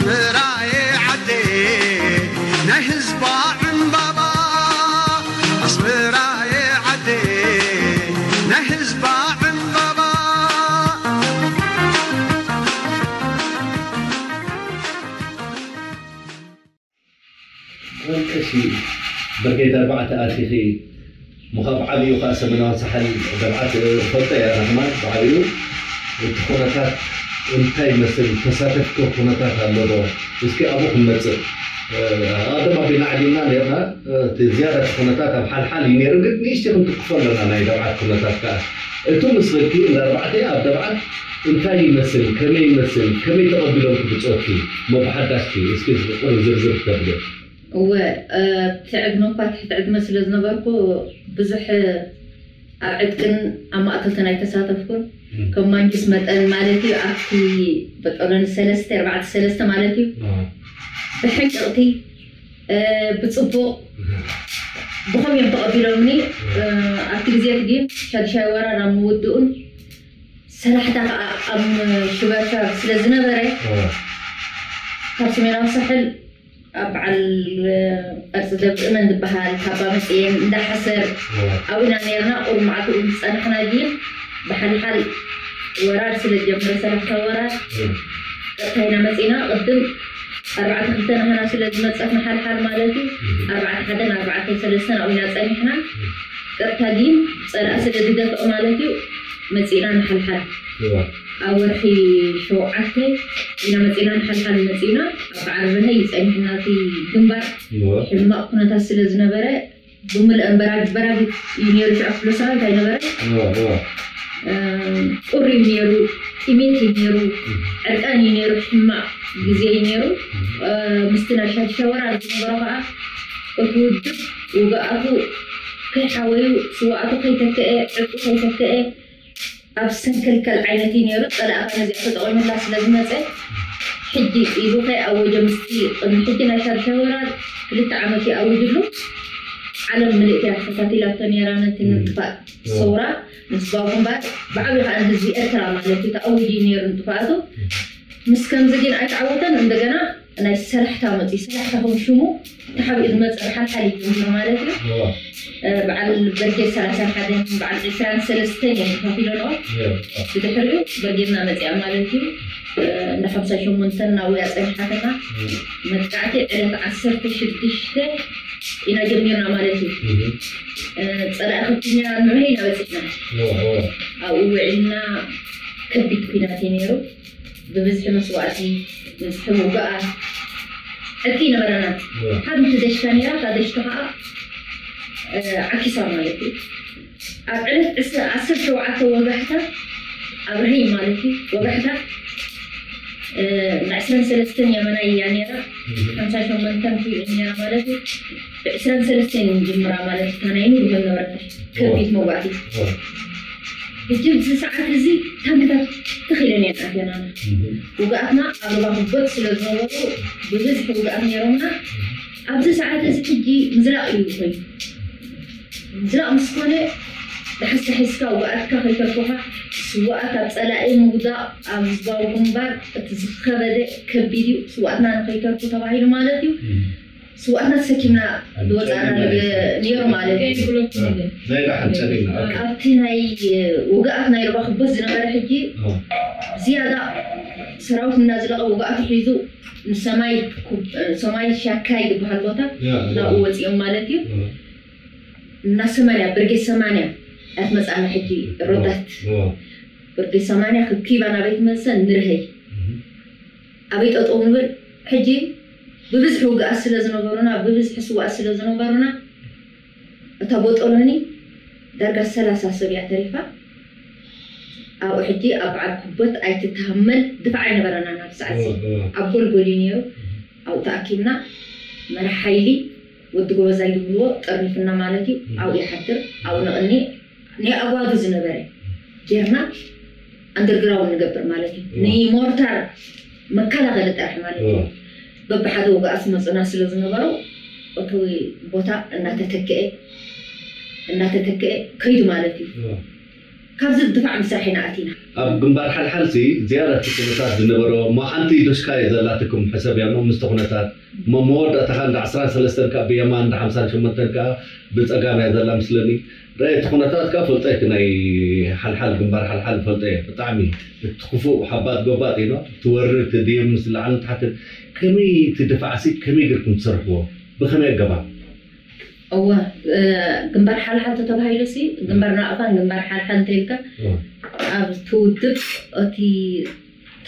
ኣስመራየ ዓደየ ናይ ህዝባ ዕምባባ፣ ኣስመራየ ዓደየ ናይ ህዝባ ዕምባባ። ቀሺ ብርጌድ ኣርባዕተ ኣቲኺ ምኻብ ዓብዩ ከዓ ሰሜናዊ ሳሕል ደብዓት ፈልጦ እያ። ንሕና ብዓብዩ እቲ ኩነታት እንታይ ይመስል? ተሳተፍኮ ኩነታት ኣሎ ዶ? እስኪ ኣብኡ ክንመፅእ ኣደም ኣቢና ዓዲምና ነርና። እቲ ዝያዳ እቲ ኩነታት ኣብ ሓልሓል እዩ ነይሩ፣ ግን ንእሽቲ ክንትክፎ ኣለና ናይ ደብዓት ኩነታት ከዓ። እቱ ምስ በልኪ እንዳ ኣርባዕተ ኣብ ደብዓት እንታይ ይመስል? ከመይ ይመስል? ከመይ ተቐቢሎም ክብፅወኪ? እሞ ብሓዳሽኪ እስኪ ቁሩብ ዝርዝር ክተብልዮ። እወ ትዕድመ እኳ ትሕቲ ዕድመ ስለ ዝነበርኩ ብዙሕ ኣብ ዕጥቅን ኣብ ማእቶትን ኣይተሳተፍኩን። ከም ማንጁስ መጠን ማለት እዩ ኣብቲ በጦሎኒ ሰለስተ ኣርባዕተ ሰለስተ ማለት እዩ ብሕንቅቕቲ ብፅቡቕ ብኸም እዮም ተቐቢሎምኒ። ኣብቲ ግዜ እቲ ግን ሻድሻይ ወራር ኣብ ምውድኡን ሰላሕታ ከዓ ኣብ ሽበርሻር ስለ ዝነበረ ካብ ሰሜናዊ ሳሕል ኣብ በዓል ቀርፂ ደብሪ እመን ዝበሃል ካባ መፅኤን እንዳ ሓሰር ኣብኡ ኢና ነርና። ቁሩብ መዓልቲ እውን ዝፀናሕና ግን ብሓልሓል ወራር ስለ ዝጀመረ ሰላሕታ ወራር ቀጥታ ኢና መፂና። ቅድም ኣርባዕተ ክልተ ናህና ስለ ዝመፀት ንሓልሓል ማለት እዩ ኣርባዕተ ሓደን ኣርባዕተ ሰለስተን ኣብኡ ኢና ፀኒሕና። ቀጥታ ግን ፀላኢ ስለ ዝደፍእ ማለት እዩ መፂና ንሓልሓል ኣብ ወርሒ ሸውዓተ ኢና መፂና ንሓልሓል መፂና ኣብ በዓል ረሀ እዩ ፀኒሕና እቲ ግንባር ሕማቕ ኩነታት ስለ ዝነበረ ብምልአን በራግ በራጊት እዩ ነይሩ ሽዑ ክፍለ ሰራዊት ኣይነበረ ቁሪ እዩ ነይሩ ጥሜት እዩ ነይሩ ዕርቃን እዩ ነይሩ ሕማቕ ግዜ እዩ ነይሩ ምስቲ ናይ ሻድሻይ ወራር ዝነበረ ከዓ እቲ ውድብ ውግኣቱ ከይሓወዩ ስዋኣቱ ከይተክአ ዕርቁ ከይተክአ ኣብ ሰንከልከል ዓይነት እዩ ነይሩ። ፀላእኻ ነዚኣ ተጠቒሙላ ስለ ዝመፀ ሕጂ ኢሉ ከይኣወጀ ምስቲ ቅድሚ ሕጂ ናይ ሻድሻይ ወራር ክልተ ዓመት ይኣውጅሉ ዓለም ምልእቲ እያ ተኸታቲላቶ ነይራ ነቲ ምጥፋእ ሰውራ ንህዝባዊ ግንባር ብዓብዩ ከዓ ንህዝቢ ኤርትራ ማለት እዩ ተኣዊጁ እዩ ነይሩ ንጥፋኣቱ። ምስ ከምዚ ግን ኣይተዓወተን እንደገና ናይ ሰላሕታ መፅዩ ሰላሕታ ከም ሽሙ ተሓቢኡ ዝመፀ ብሓልሓል እዩ ጀሚሩ ማለት እዩ። በዓል በርጌድ ሰላሳን ሓደን በዓል ዒስራን ሰለስተን እዮም ተኸፊሎምኦ ብድሕሪኡ በርጌድና መፅያ ማለት እዩ። እንዳ ሓምሳ ሸሞንተን ናውያ ፀኒሓትና መጥቃዕቲ ዕለት ዓሰርተ ሽዱሽተ ኢና ጀሚርና ማለት እዩ። ፀላኢ ክድኛ ንርሀ ኢና በፂሕና ኣብኡ ውዒልና ከቢድ ኩናት እዩ ነይሩ። ብብዝሒ መስዋእቲ፣ ብብዝሒ ውግኣት ዕጥቂ ይነበረና። ሓንቲ ደሽካ ነይራ፣ እታ ደሽካ ከዓ ዓኪሳ ማለት እዩ። ኣብ ዕለት ዓሰርተ ሸውዓተ ወጋሕታ ኣብርሀይ ማለት እዩ። ወጋሕታ ናይ ዕስራን ሰለስተን የመናይ እያ ነይራ፣ ሓምሳ ሸሞንተን ክልኤን ነይራ ማለት እዩ። ብዕስራን ሰለስተን ንጅምራ ማለት እዩ። እታ ናይ ንግሆ ነበረታ ከቢድ መዋእቲ። ሕጂ ኣብዚ ሰዓት እዚ ታንክታት ትኽ ኢለን እየን ኣትየናና። ውግኣትና ኣብ ሩባ ክቦት ስለ ዝነበሩ ብብዝሒ ውግኣት ነይሮምና። ኣብዚ ሰዓት እዚ ሕጂ ምዝላቕ እዩ ኮይኑ። ምዝላቕ ምስ ኮነ ዳሕስካ ሒዝካ ውግኣትካ ከይተርፉኻ ስዋኣት ኣብ ፀላኢ ምውዳቕ ኣብ ህዝባዊ ግንባር እቲ ዝኸበደ ከቢድ እዩ። ስዋኣትና ንከይተርፉ ተባሂሉ ማለት እዩ። ስዋእትና ተሰኪምና ዝወፃእና ነይሩ ማለት እዩ። ናይ ዳሓን ጨሊና ኣብቲ ናይ ውግኣት ናይ ርባ ክቦት ዝነበረ ሕጂ ዝያዳ ሰራዊት እናዝለቐ ውግኣቱ ሒዙ ንሰማይ ሰማይ ሻካይ ዝበሃል ቦታ ናብኡ ወፂኦም ማለት እዩ። እና ሰማንያ ብርጌድ ሰማንያ ኣትመፃና ሕጂ ረዳት ብርጌድ ሰማንያ ክኪባ ናበይ ትመልሰን ንርሀይ ኣበይ ጠጠው ንብል ሕጂ ብብዝሒ ውግኣት ስለ ዝነበሩና ብብዝሒ ስዋኣት ስለ ዝነበሩና እታ ቦጦሎኒ ዳርጋ ሰላሳ ሰብ እያ ተሪፋ። ኣብኡ ሕጂ ኣብ በዓል ኩቦት ኣይትተሃመል ድፋዕ ኣይነበረና ናብ ሰዓት ኣብ ጎልጎል እዩ ነይሩ። ኣብኡ ተኣኪብና መራሕ ሓይሊ ወዲ ጎበዛይ ዝብልዎ ጠርኒፍና ማለት እዩ። ኣብኡ ይሓድር ኣብኡ ነቕኒ ናይ ኣጓዱ ዝነበረ ጌርና ኣንደርግራውንድ ንገብር ማለት እዩ። ንሞርታር መከላኸሊ ጥራሕ ማለት እዩ። በብሓደ ውግኣት ዝመፁና ስለ ዝነበሩ እቲ ቦታ እናተተክአ እናተተክአ ከይዱ ማለት እዩ። ካብዚ ድፋዕ ምስራሕ ኢና ኣቲና። ኣብ ግንባር ሓልሓልሲ ዝያዳ እቲ ኩነታት ዝነበሮ እሞ ሓንቲ ዶሽካ እየ ዘላትኩም ሕሰብ እያ እሞ ምስቲ ኩነታት እሞ መወዳእታኻ እንዳ ዓስራ ሰለስተን ካብ ብየማን እንዳ ሓምሳን ሸሞንተን ከዓ ብፀጋም እያ ዘላ ምስለኒ። ረ እቲ ኩነታት ከዓ ፈልጦ እቲ ናይ ሓልሓል ግንባር ሓልሓል ፈልጦ እየ ብጣዕሚ እቲ ክፉእ ሓባት ጎባጥ እዩ ትወርድ ትድየም ምስ ላዕልን ታሕትን ከመይ እቲ ድፋዕሲ ከመይ ገርኩም ትሰርሕዎ ብኸመይ ኣገባብ? እወ ግንባር ሓልሓል ተተባሂሉ ሲ ግንባር ናቕፋን ግንባር ሓልሓል እንተኢልካ ኣብ ትውድብ እቲ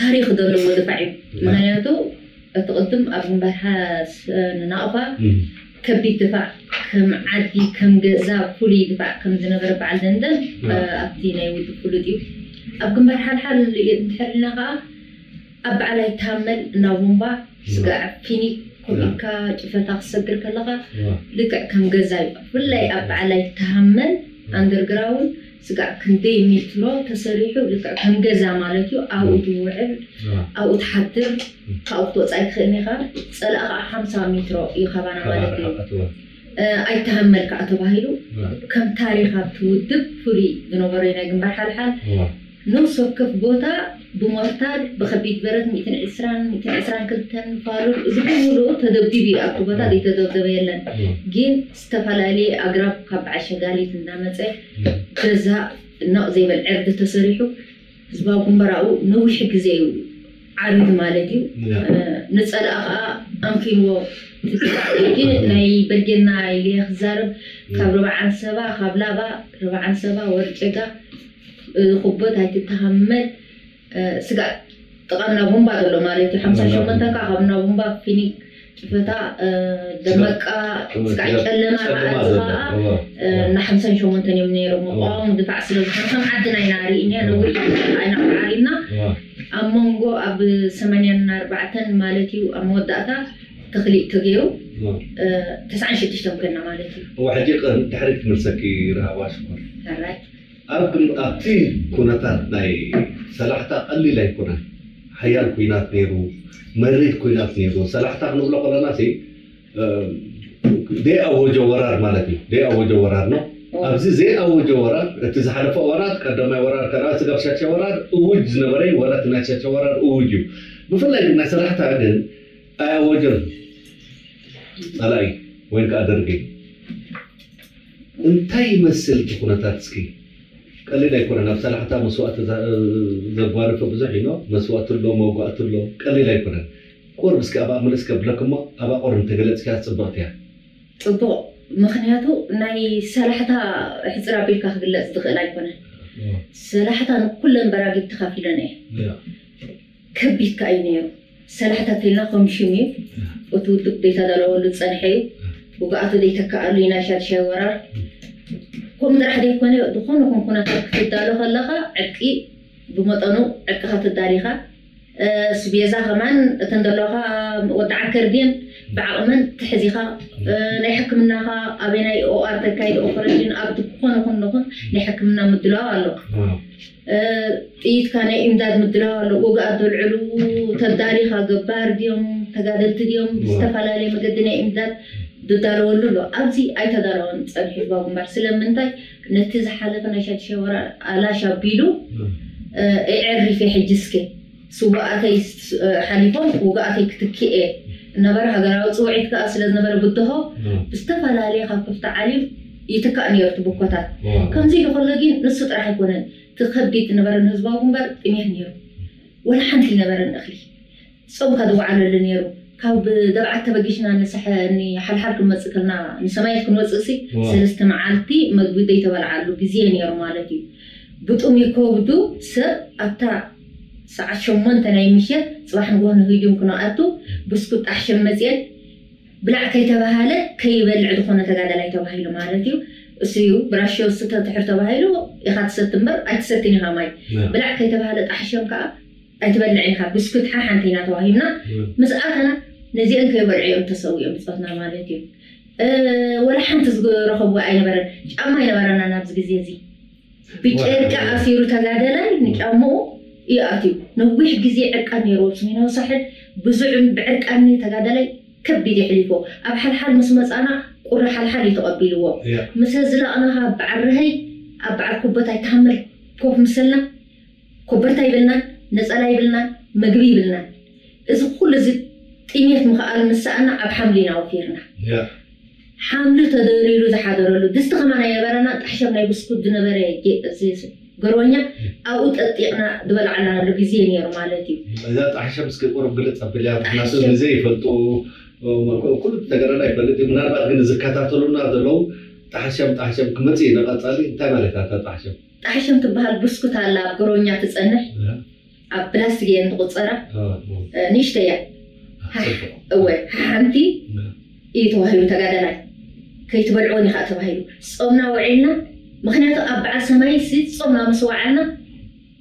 ታሪክ ዘለዎ ድፋዕ እዩ። ምክንያቱ እቲ ቅድም ኣብ ግንባር ናቕፋ ከቢድ ድፋዕ ከም ዓዲ ከም ገዛ ፍሉይ ድፋዕ ከም ዝነበረ በዓል ደንደን ኣብቲ ናይ ውድብ ፍሉጥ እዩ። ኣብ ግንባር ሓልሓል እንድሕር ኢልና ከዓ ኣብ በዓል ኣይትሃመል እና ቡምባ ስጋዕ ፊኒክ ኮፍ ኢልካ ጭፈታ ክሰግር ከለኻ ልክዕ ከም ገዛ እዩ። ብፍላይ ኣብ በዓል ኣይትሃመል ኣንደርግራውንድ ስጋዕ ክንደይ ሜትሮ ተሰሪሑ ልክዕ ከም ገዛ ማለት እዩ። ኣብኡ ትውዕል ኣብኡ ትሓድር ካብኡ ክትወፃ ኣይትኽእልን ኢኻ። ፀላእ ከዓ ሓምሳ ሜትሮ እዩ ካባና ማለት እዩ። ኣይተሃመል ከዓ ተባሂሉ ከም ታሪክ ኣብቲ ውድብ ፍሉይ ዝነበረ ናይ ግንባር ሓልሓል ነፍሲ ወከፍ ቦታ ብሞርታር ብከቢድ ብረት ሚእትን ዕስራን ሚእትን ዕስራን ክልተን ፋሉል እዚ ብምሉኡ ተደብዲቡ እዩ። ኣብቲ ቦታ ዘይተደብደበ የለን። ግን ዝተፈላለየ ኣግራብ ካብ በዓል ሸጋሊት እናመፀ ገዛ ነቕ ዘይበል ዕርዲ ተሰሪሑ ህዝባዊ ግንባር ኣብኡ ነዊሕ ግዜ እዩ ዓሪዱ ማለት እዩ። ንፀላእ ከዓ ኣምኪንዎ ትግባእ ናይ በርጌና ኢለ ክዛረብ ካብ ርባዓን ሰባ ካብ ላባ ርባዓን ሰባ ወርጨጋ ኩቦት ኣይትተሃመል ስጋዕ ጥቓና ቡምባ ዘሎ ማለት እዩ። ሓምሳ ሸሞንተ ከዓ ካብ እና ቡምባ ፊኒክ ጭፈታ ደመቃ ስጋዕ ጨለማ ከዓ እዚ ከዓ እና ሓምሳን ሸሞንተን እዮም ነይሮም። መቃወም ድፋዕ ስለ ዝኾነ ከም ዓድና ኢና ርኢና ነዊሕ ኢና ዓሪድና ኣብ መንጎ ኣብ ሰማንያን ኣርባዕተን ማለት እዩ ኣብ መወዳእታ ተክሊእ ተገይሩ ተስዓን ሽዱሽተን ኮይና ማለት እዩ። እወ ሕጂ ድሕሪት ክምልሰኪ ረሃባ ሽኮር። ኣብቲ ኩነታት ናይ ሰላሕታ ቀሊል ኣይኮነን። ሓያል ኩናት ነይሩ፣ መሪር ኩናት ነይሩ። ሰላሕታ ክንብሎ ከለና ሲ ደይ ኣወጀ ወራር ማለት እዩ። ደይ ኣወጀ ወራር ነው። ኣብዚ ዘይኣወጀ ወራር እቲ ዝሓለፈ ወራር ቀዳማይ ወራር ከኣ ስጋብ ሻድሻይ ወራር እውጅ ዝነበረ እዩ። ወላ እቲ ናይ ሻድሻይ ወራር እውጅ እዩ። ብፍላይ ግን ናይ ሰላሕታ ግን ኣያወጀን ጸላኢ ወይ ከዓ ደርጊ እንታይ ይመስል እቲ ኩነታት እስኪ ቀሊል ኣይኮነን ኣብ ሰላሕታ መስዋእቲ ዘጓነፈ ብዙሕ ኢኖ መስዋእቲ ኣሎ መውጋእቲ ኣሎ ቀሊል ኣይኮነን ቁርብ እስኪ ኣብኣ ምልስ ከብለክሞ ኣብኣ ቁርብ እንተገለፅኪያ ፅብቕቲ እያ ፅቡቕ ምክንያቱ ናይ ሰላሕታ ሕፅር ኣቢልካ ክግለፅ ዝኽእል ኣይኮነን ሰላሕታ ንኩለን በራጊድ ተኻፊለን እየ ከቢድ ከኣ እዩ ነይሩ። ሰላሕታ ተልና ከም ሽም እዩ። እቲ ውድብ ዘይተዳለወሉ ዝጸንሐ እዩ። ውግኣቱ ዘይተካኣሉ እዩ ናይ ሻድሻይ ወራር። ከምኡ ጥራሕ ዘይኮነ ዝኾነ ይኹን ኩነታት ክትዳሎ ከለኻ ዕጥቂ ብመጠኑ ዕጥቅኻ ተዳሊኻ ስቤዛ ከማን እተን ዘለኻ ወዲ ዓከር ድየን ብዓቕመን ትሕዚኻ ናይ ሕክምናኻ ኣበይ ናይ ኦኣር ተካይድ ኦፐሬሽን ኣብ ዝኾነ ኩን ንኹን ናይ ሕክምና ምድላው ኣሎ። ጥይትካ ናይ ኢምዳድ ምድላው ኣሎ። ውግኣት ዘልዕሉ ተዳሊኻ ገባር ድዮም ተጋደልቲ ድዮም ዝተፈላለየ መገዲ ናይ ኢምዳድ ዝዳለወሉ ኣሎ። ኣብዚ ኣይተዳለወን ጸኒሑ ህዝባዊ ግንባር ስለምንታይ ነቲ ዝሓለፈ ናይ ሻድሻይ ወራር ኣላሽ ኣቢሉ እዕሪፈ ሕጂ እስከ ስዋኣተይ ሓሊፎም ውግኣተይ ክትክእ እየ እናበረ ሃገራዊ ፅውዒት ከዓ ስለዝነበረ ብድሆ ብዝተፈላለየ ካብ ከፍቲ ዓሊም ይትካእ ነይሩ እቲ ብኮታት ከምዚ ኢሉ ከሎ ግን ንሱ ጥራሕ ኣይኮነን እቲ ከቢድ ዝነበረ ንህዝባዊ ግንባር ጥሜት ነይሩ ወላ ሓንቲ ይነበረን እኽሊ ፆምካ ዝወዓለሉ ነይሩ ካብ ደብዓት ተበጊሽና ንሳሐ ንሓልሓል ክንመፅእ ከልና ንሰማየት ክንወፅእ ሲ ሰለስተ መዓልቲ መግቢ ዘይተበልዓሉ ግዜ ነይሩ ማለት እዩ ብጥሙይ ከብዱ ሰብ ኣብታ ሰዓት ሸሞንተ ናይ ምሸት ፅባሕ ንግሆ ንህዩም ክንኣቱ ብስኩት ጣሕሸም መፅየን ብላዕ ከይተባሃለ ከይበልዕ ዝኾነ ተጋዳላይ ተባሂሉ ማለት እዩ። እሱ እዩ ብራሽዮ ስተ ድሕር ተባሂሉ ኢኻ ትሰቲ እምበር ኣይትሰትን ኢኻ ማይ። ብላዕ ከይተባሃለ ጣሕሸም ከዓ ኣይትበልዕን ኢኻ ብስኩት ሓሓንቲ ኢና ተዋሂብና። ምስ ኣተና ነዚአን ከይበልዑ እዮም ተሰዊኦም ብፆትና ማለት እዩ። ወላ ሓንቲ ዝረኸብዎ ኣይነበረን። ጫማ ኣይነበረናን ኣብዚ ግዜ እዚ። ብጨርቂ ኣሲሩ ተጋደላይ ንጫምኡ እዩ ኣትዩ። ነዊሕ ግዜ ዕርቃን ነይርዎ ኣብ ሰሜናዊ ሳሕል ብዙዕን ብዕርቃን ተጋደላይ ከቢድ የሕሊፎ። ኣብ ሓልሓል ምስ መጻና ቁሪ ሓልሓል እዩ ተቐቢልዎ። ምስ ኣዝለቕና ካብ በዓል ርሀይ ኣብ በዓል ኩበት ኣይትሃምል ኮፍ ምስ በልና ኮበርታ ይብልናን፣ ነጸላ ይብልናን፣ መግቢ ይብልናን። እዚ ኩሉ እዚ ጥሜት ምኽኣል ምስ ሰኣና ኣብ ሓምሊ ኢና ወፊርና። ሓምሊ ተደሪሩ ዝሓደረሉ ድስቲ ከማን ኣይነበረና። ጣሕሸም ናይ ብስኩት ዝነበረ ጌ- እዚ ገሮኛ ኣብኡ ጠጢቕና ዝበላዕናሉ ግዜ ነይሩ ማለት እዩ። እዛ ጣሕሸም እስኪ ቁሩብ ግልጽ ኣብልያ፣ ምክንያቱ ጣሕሸም። ንዘይፈልጡ ኩሉ ተገረና ይፈልጥ እዩ። ምናልባት ግን ዝከታተሉና ዘለዉ ጣሕሸም ጣሕሸም ክመጽእ እዩ ንቐጻሊ። እንታይ ማለት እያ እታ ጣሕሸም? ጣሕሸም ትበሃል ብስኩት ኣላ ኣብ ገሮኛ ትጸንሕ። ኣብ ፕላስቲክ እየን ዝቑጸራ። ንእሽተያ እወ ሓንቲ እዩ ተባሂሉ ተጋደላይ ከይትበልዕወን ኢኻ ተባሂሉ ጾምና ውዒልና። ምክንያቱ ኣብ በዓል ሰማይ ሲ ጾምና ምስ ወዓልና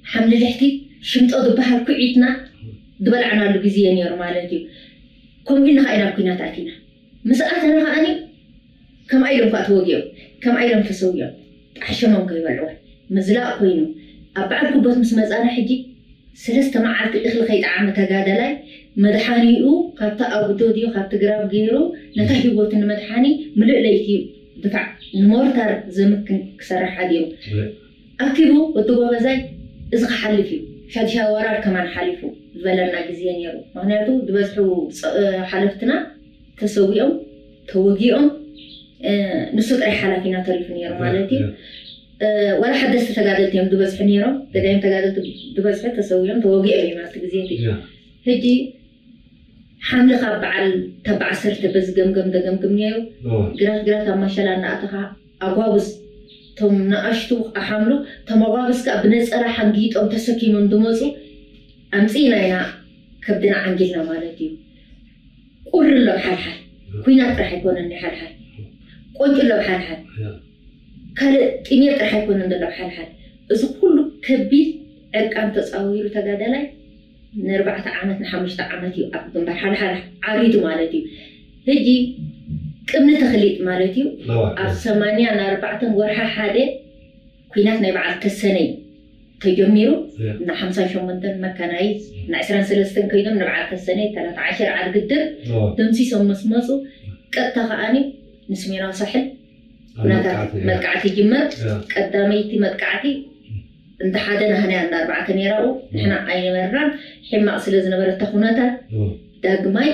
ሓምሊ ልሕቲ ሽምጦ ዝበሃል ኩዒትና ዝበላዕናሉ ግዜ ነይሩ ማለት እዩ። ከምኡ ኢልና ከዓ ኢና ኣብ ኩናት ኣቲና። ምስ ኣተና ከዓኒ ከምኣ ኢሎም ከዓ ተወጊኦም፣ ከምኣ ኢሎም ተሰዊኦም። ጣሕሸሞም ከይበልዕወን ምዝላቕ ኮይኑ ኣብ በዓል ኩቦት ምስ መፃና ሕጂ ሰለስተ መዓልቲ እኽሊ ከይጠዓመ ተጋደላይ መድሓኒኡ ካብቲ ኣጉዶ ድዩ ካብቲ ግራብ ገይሩ ነታ ህይወቱ ንመድሓኒ ምሉእ ለይቲ ድፋዕ ንሞርታር ዘምክን ክሰርሕ ሓዲሩ። ኣኪቡ እቲ ጎበዛይ እዚ ክሓልፍ እዩ፣ ሻድሻይ ወራር ከማን ሓሊፉ ዝበለና ግዜ ነይሩ። ምክንያቱ ዝበዝሑ ሓለፍትና ተሰዊኦም ተወጊኦም ንሱ ጥራይ ሓላፊና ተሪፉ ነይሩ ማለት እዩ። ዋላ ሓደስቲ ተጋደልቲ እዮም ዝበዝሑ ነይሮም። ደጋይም ተጋደልቲ ዝበዝሑ ተሰዊኦም ተወጊኦም እዮም ኣብቲ ግዜ እቲ። ሕጂ ሓምሊ ካብ በዓል ካብ በዓሰርተ በዚ ገምገም ደገምግም ነይሩ። ግራት ግራት ኣብ ማሸላ እናኣተኻ ኣጓብዝ እቶም ንኣሽቱ ኣሓምሉ ተመጓብዝ ከዓ ብነፀላ ሓንጊጦም ተሰኪሞም ዝመፁ ኣምፅእና ኢና ከብድና ዓንጊልና ማለት እዩ። ቁሪ ኣሎ ሓልሓል ኩናት ጥራሕ ኣይኮነን ሓልሓል ቆንጭ ኣሎ ሓልሓል ካልእ ጥሜት ጥራሕ ኣይኮነን ዘሎ ሓልሓል እዚ ኩሉ ከቢድ ዕርቃን ተፃዊሩ ተጋዳላይ ንኣርባዕተ ዓመት ንሓሙሽተ ዓመት እዩ ኣብ ግንባር ሓልሓል ዓሪዱ ማለት እዩ። ሕጂ ቅምኒ ተኽሊጥ ማለት እዩ። ኣብ ሰማንያ ንኣርባዕተን ወርሓ ሓደ ኩናት ናይ በዓል ተሰነይ ተጀሚሩ ንሓምሳን ሸሞንተን መካናይዝ ንዕስራን ሰለስተን ኮይኖም ንበዓል ተሰነይ ተላታ ዓሸር ዓድ ግድር ደምሲሶም ምስ መፁ ቀጥታ ከዓኒ ንስሜናዊ ሳሕል ኩነታት መጥቃዕቲ ይጅመር። ቀዳመይቲ መጥቃዕቲ እንተ ሓደ ናህና እንዳ ኣርባዕተ ነይራኡ ንሕና ኣይነበርናን። ሕማቕ ስለ ዝነበረ እታ ኩነታት ዳግማይ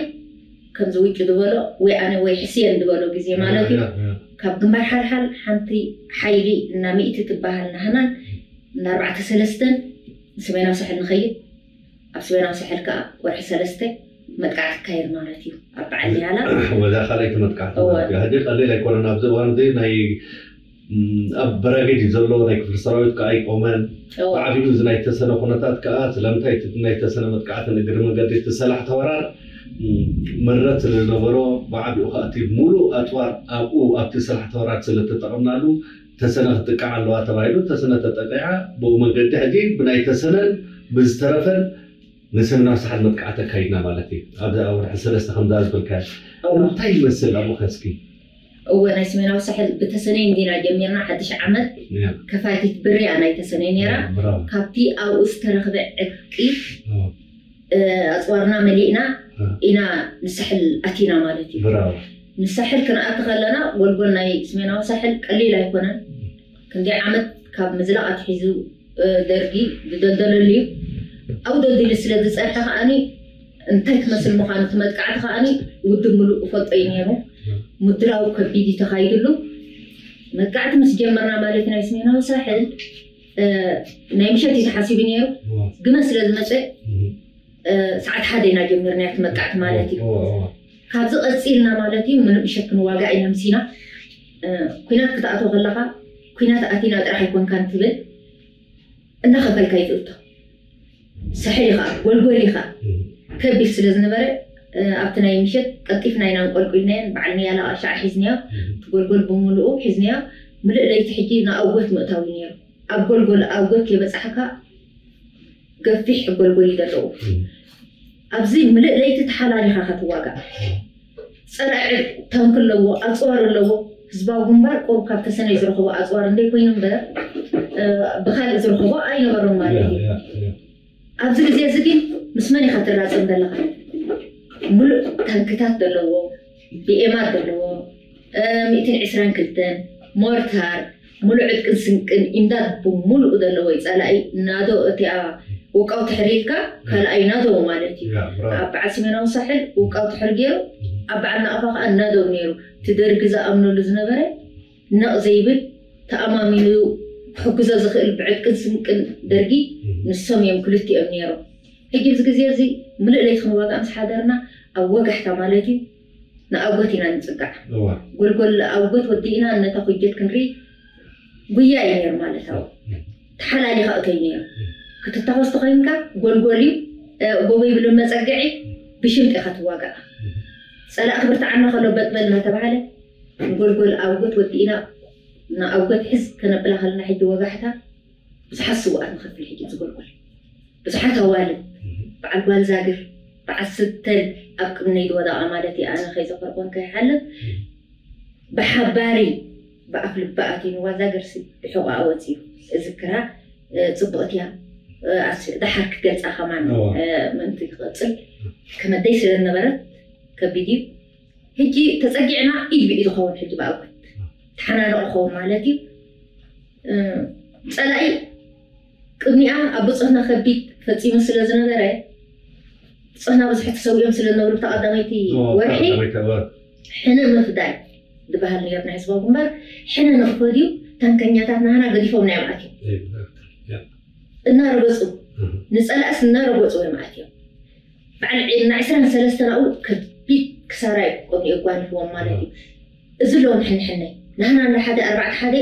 ከምዚ ውጭ ዝበሎ ወይ ኣነ ወይ ሕስየን ዝበሎ ግዜ ማለት እዩ። ካብ ግንባር ሓልሓል ሓንቲ ሓይሊ እና ሚእቲ ትበሃል ናህናን እና ኣርባዕተ ሰለስተን ንሰሜናዊ ሳሕል ንኸይድ ኣብ ሰሜናዊ ሳሕል ከዓ ወርሒ ሰለስተ መጥቃዕቲ ካየድ ማለት እዩ ኣብ በዓል ያላ። ወዛ ካልኣይቲ መጥቃዕቲ ማለት እዩ። ሕጂ ቀሊል ኣይኮነን ኣብዚ እዋን እዚ ናይ ኣብ በራጌድ እዩ ዘሎ ናይ ክፍሊ ሰራዊት ከዓ ኣይቆመን። ብዓብኡ እዚ ናይ ተሰነ ኩነታት ከዓ ስለምንታይ እቲ ናይ ተሰነ መጥቃዕትን እግሪ መንገዲ እቲ ሰላሕ ተወራር መረት ስለ ዝነበሮ ብዓብኡ ከዓ እቲ ሙሉእ ኣፅዋር ኣብኡ ኣብቲ ሰላሕ ተወራር ስለ ተጠቐምናሉ ተሰነ ክትጥቃዕ ኣለዋ ተባሂሉ ተሰነ ተጠቂዓ። ብኡ መንገዲ ሕጂ ብናይ ተሰነን ብዝተረፈን ንሰሜናዊ ሳሕል መጥቃዕቲ ኣካይድና ማለት እዩ። ኣብዚ ኣብ ወርሒ ሰለስተ ከምዛ ዝበልካዮ እንታይ ይመስል ኣብኡ ከስኪ? እወ ናይ ሰሜናዊ ሳሕል ብተሰነይ እንዲና ጀሚርና ሓድሽ ዓመት ከፋቲት ብርያ ናይ ተሰነይ ነይራ። ካብቲ ኣብኡ ዝተረኽበ ዕጥቂ ኣፅዋርና መሊእና ኢና ንሳሕል ኣቲና ማለት እዩ። ንሳሕል ክንኣቲ ከለና ጎልጎል ናይ ሰሜናዊ ሳሕል ቀሊል ኣይኮነን። ክንደይ ዓመት ካብ ምዝላቕ ኣትሒዙ ደርጊ ዝደልደለሉ እዩ። ኣብኡ ደልዲሉ ስለ ዝፀንሐ ከዓኒ እንታይ ክመስል ምዃኑ እቲ መጥቃዕቲ ከዓኒ ውድብ ምሉእ እፈልጦ እዩ ነይሩ። ምድላው ከቢድ እዩ ተኻይድሉ። መጥቃዕቲ ምስ ጀመርና ማለት ናይ ሰሜናዊ ሳሕል ናይ ምሸት እዩ ተሓሲቡ ነይሩ። ግመ ስለ ዝመፀ ሰዓት ሓደ ኢና ጀሚርና እቲ መጥቃዕቲ ማለት እዩ። ካብዚ ቀፂልና ማለት እዩ ምሉእ ምሸት ክንዋጋእ ኢና ምሲና። ኩናት ክትኣትዎ ከለካ ኩናት ኣቲና ጥራሕ ኣይኮንካን ትብል እናኸፈልካ እዩ ዝእቶ። ሳሕል ኢኻ ጎልጎል ኢኻ ከቢድ ስለ ዝነበረ ኣብቲ ናይ ምሸት ቀልጢፍና ኢና እንቆልቁልናየን በዓል ንያላ ሻዕ ሒዝናዮ እቲ ጎልጎል ብምሉኡ ሒዝናዮ ምሉእ ለይቲ ሕጂ ንኣውጎት ምእታው እዩ ነይሩ። ኣብ ጎልጎል ኣውጎት የበፃሕካ ገፊሕ ጎልጎል እዩ ዘለዎ። ኣብዚ ምልእ ለይቲ ተሓላሊኻ ክትዋጋእ ፀላዒ ታንክ ኣለዎ ኣፅዋር ኣለዎ። ህዝባዊ ግንባር ቁሩብ ካብ ተሰነይ ዝረኸቦ ኣፅዋር እንደ ኮይኑ እምበር ብካልእ ዝረኸቦ ኣይነበሮም ማለት እዩ። ኣብዚ ግዜ እዚ ግን ምስ መን ኢኻ ትራፀም ዘለኻ? ሙሉእ ታንክታት ዘለዎ ቢኤማት ዘለዎ ሚእትን ዕስራን ክልተን ሞርታር ሙሉእ ዕጥቅን ስንቅን ኢምዳድ ብምሉእ ዘለዎ ጸላኢ ናዶ እቲኣ ውቃው ትሕር ኢልካ ካልኣይ ናዶ ማለት እዩ። ኣብ በዓል ሰሜናዊ ሳሕል ውቃው ትሕር ገይሩ ኣብ በዓል ናቕፋ ከዓ ናዶ ነይሩ። እቲ ደርጊ ዝኣምነሉ ዝነበረ ነቕ ዘይብል ተኣማሚኑ ክሕግዞ ዝኽእል ብዕጥቅን ስንቅን ደርጊ ንሶም እዮም ክልቲኦም ነይሮም። ሕጂ ኣብዚ ግዜ እዚ ምሉእ ለይቲ ክንዋጋእ ምስ ሓደርና ኣብ ወጋሕታ ማለት እዩ ንኣጎት ኢና ንጽጋዕ። ጎልጎል ኣጎት ወዲእና ነታ ኮጀት ክንርኢ ጉያ እዩ ነይሩ ማለት እዩ። ተሓላሊኻ እቶይ ነይሩ ክትታኸስ ተኾይንካ ጎልጎል እዩ ጎቦ ይብልን መጸግዒ ብሽምጢ ኢኻ ትዋጋእ። ጸላእ ክብርትዓና ከሎ በጥበል እናተባሃለ ንጎልጎል ኣውጎት ወዲእና ንኣውጎት ሕዝ ከነብላ ከለና ሕጂ ወጋሕታ ብዙሓት ስውኣት ንኸፍል ሕጂ ዝጎልጎል ብዙሓት ኣዋልድ በዓል ጓል ዛግር በዓል ስተል ኣብ ቅድመይ ዝወደቓ ማለት እዩ። ኣነ ከይዘከርኩን ከይሓልፍ ብሓባሪ ብኣፍ ልቢ ኣትዩ ንዋዛ ገርሲ ብሕቑኣ ወፂኡ እዝክራ ፅቡቕት እያ። ደሓር ክገልፃ ከማን ምእንቲ ክቐፅል ከመደይ ስለ ዝነበረት ከቢድ እዩ። ሕጂ ተፀጊዕና ኢድ ብኢድ ኸውን ሕጂ ብኣውግድ ተሓናነቑ ኸውን ማለት እዩ። ፀላኢ ቅድሚኣ ኣብ ብፆትና ከቢድ ፈፂሙ ስለ ዝነበረ ብፆትና ብዙሕ ተሰዊኦም ስለ ዝነበሩ ብተቐዳመይቲ ወርሒ ሕነ ምፍዳይ ዝበሃል ነይሩ ናይ ህዝባዊ ግንባር ሕነ ንኽፈድዩ ታንከኛታት ናህና ገዲፎም ናይ ማእት እዮም እናረገፁ ንፀላእስ እናረገፁ እዮም ኣትዮም። በዓል ዕስራን ሰለስተን ኣብኡ ከቢድ ክሳራ ይቆም የጓንፍዎም ማለት እዩ። እዚ ኣለዎም ሕንሕነ ናህና እንዳ ሓደ ኣርባዕተ ሓደ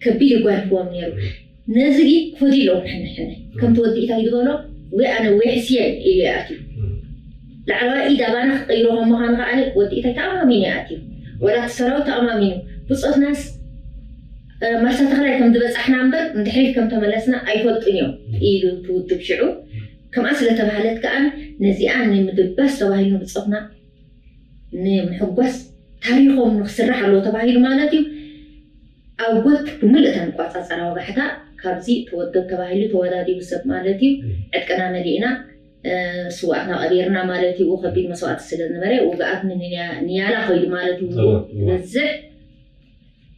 ከቢድ ይጓንፍዎም ነይሩ። ነዚ ግን ክፈድዩ ኣለዎም ሕንሕነ ከምቲ ወዲ ኢታይ ዝበሎ ወይ ኣነ ወይ ሕስየን ኢሉ ይኣትዩ። ላዕለዋይ ኢድ ኣባና ክቀይሮ ከም ምዃኑ ከዓ ወዲ ኢታይ ተኣማሚኑ ይኣትዩ። ወላ እቲ ሰራዊት ተኣማሚኑ ብፆትናስ ማርሳ ተኽላይ ከም ዝበፃሕና እምበር ንድሕሪት ከም ተመለስና ኣይፈልጡን እዮም ኢሉ እቲ ውድብ ሽዑ። ከምኣ ስለተባህለት ከዓ ነዚኣ ንምድባስ ተባሂሉ ንብፆትና ንምሕጓስ ታሪኾም ንክስራሕ ኣለዎ ተባሂሉ ማለት እዩ። ኣጎት ብምልእታ ንቋፃፀራ ወጋሕታ ካብዚ ተወደብ ተባሂሉ ተወዳዲቡ ሰብ ማለት እዩ። ዕጥቅና መሊእና ስዋእትና ቀቢርና ማለት እዩ። ከቢድ መስዋእቲ ስለ ዝነበረ ውግኣት ንያላ ከይዱ ማለት እዩ። ዝበዝሕ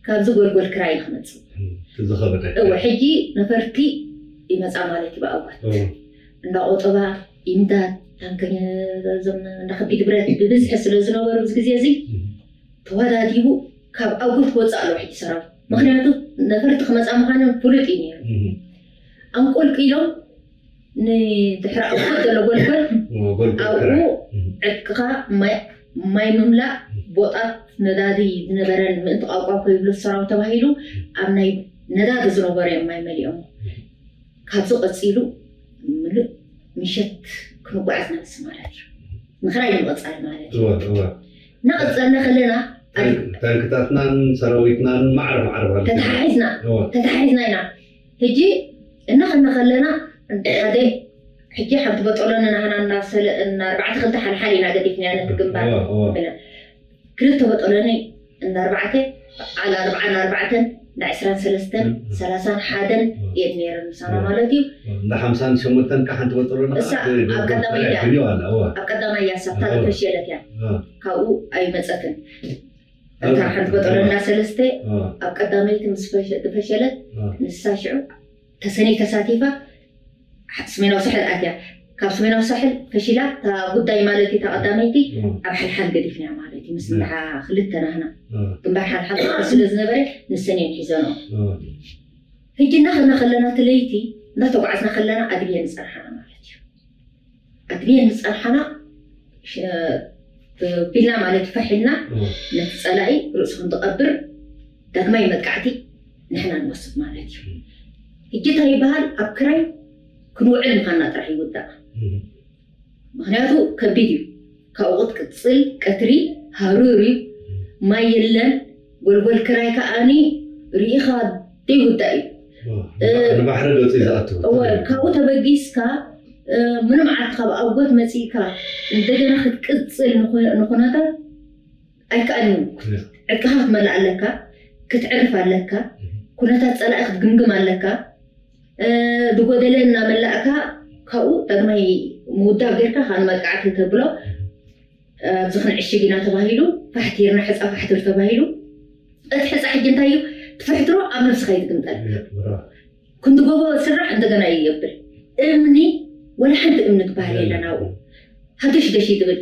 ካብዚ ጎልጎል ክራይ እዩ ክመፅእ። እወ ሕጂ ነፈርቲ ይመፃ ማለት እዩ። ብኣዋት እንዳቆጠባ ኢምዳድ ታንከኛ ዞም እንዳ ከቢድ ብረት ብብዝሒ ስለ ዝነበሩ ኣብዚ ግዜ እዚ ተወዳዲቡ ካብ ኣጎት ክወፅእ ኣለዎ ሕጂ ሰራዊት። ምክንያቱ ነፈርቲ ክመፃ ምዃኖም ፍሉጥ እዩ ነይሩ። ኣንቆልቂሎም ንድሕሪ ኣጎት ዘሎ ጎልጎል ኣብኡ ዕጥቅኻ ማይ ምምላእ ቦጣት ነዳዲ ዝነበረን ምእንቲ ቋቋ ከይብሉ ሰራዊት ተባሂሉ ኣብ ናይ ነዳዲ ዝነበሩ እዮም ማይ መሊኦም። ካብዚ ቀፂሉ ምሉእ ምሸት ክንጓዓዝ ነብስ ማለት እዩ። ምኽራይ ንምቕፃል ማለት እዩ። እናቐፀልና ከለና ታንክታትናን ሰራዊትናን ማዕረ ማዕረ ተተሓሒዝና ተተሓሒዝና ኢና። ሕጂ እናኸና ከለና ሓደ ሕጂ ሓንቲ በጠሎ ንናህና እናሰለ እናኣርባዕተ ክልተ ሓልሓል ኢና ገዲፍናያ ነቲ ግንባር ክልተ በጠሎኒ እናኣርባዕተ ዓል ኣርባዓ እናኣርባዕተን እንዳ ዕስራን ሰለስተን ሰላሳን ሓደን እየን ነይረን ምሳና ማለት እዩ። እንዳ ሓምሳን ሸሞንተን ከዓ ሓንቲ በጠሎኒ እሳ ኣብ ቀዳማይ እያ ኣብ ቀዳማይ እያ ሳብታ ፈሸለት እያ ካብኡ ኣይመፀትን። እታ ሓንቲ በጠሎ እንዳ ሰለስተ ኣብ ቀዳመይቲ ምስ ዝፈሸለት ንሳ ሽዑ ተሰኒ ተሳቲፋ ስሜናዊ ሳሕል ኣትያ ካብ ስሜናዊ ሳሕል ፈሺላ እታ ጉዳይ ማለት እታ ቀዳመይቲ ኣብ ሓልሓል ገዲፍና ማለት እዩ። ምስ እንዳ ክልተ ናህና ግንባር ሓልሓል ስለ ዝነበረ ንሰን እየን ሒዘንኦ። ሕጂ እናኸድና ከለና እቲ ለይቲ እንዳተጓዓዝና ከለና ኣድብየን ዝፀንሓና ማለት እዩ። ኣድብየን ዝፀንሓና ቢልና ማለት ፈሒልና ነቲ ፀላኢ ርእሱ ክንትቐብር ዳግማይ መጥቃዕቲ ንሕና ንወስድ ማለት እዩ። ሕጂ እንታይ ይበሃል ኣብ ክራይ ክንውዕል ምዃንና ጥራሕ ይውዳእ። ምክንያቱ ከቢድ እዩ። ካብኡ ክትቅፅል ቀትሪ ሃሩር እዩ። ማይ የለን። ጎልጎል ክራይ ከዓኒ ርኢኻ ዘይውዳእ እዩ። ንባሕሪ ገፂ ዝኣቱ እወ ካብኡ ተበጊስካ ምንም ዓዲ ካብ ኣጎት መፂእካ እንደገና ክትቅፅል ንኩነታት ኣይከኣልን። ዕጥቅኻ ክትመልእ ኣለካ፣ ክትዕርፍ ኣለካ፣ ኩነታት ፀላኢ ክትግምግም ኣለካ። ዝጎደለ እናመላእካ ካብኡ ዳግማይ ምውዳብ ጌርካ ከዓ ንመጥቃዕቲ ተብሎ ኣብዚ ክንዕሽግ ኢና ተባሂሉ ፋሕቲርና ሕፃ ፋሕትር ተባሂሉ እቲ ሕፃ ሕጂ እንታይ እዩ ትፍሕትሮ ኣብ ነብስኻ ይትግምጠል። ክንዲ ጎቦ ስራሕ እንደገና ይብል። እምኒ ወላ ሓንቲ እምኒ ትበሃል የለን ኣብኡ። ሃደሽ ደሽ ይትብል።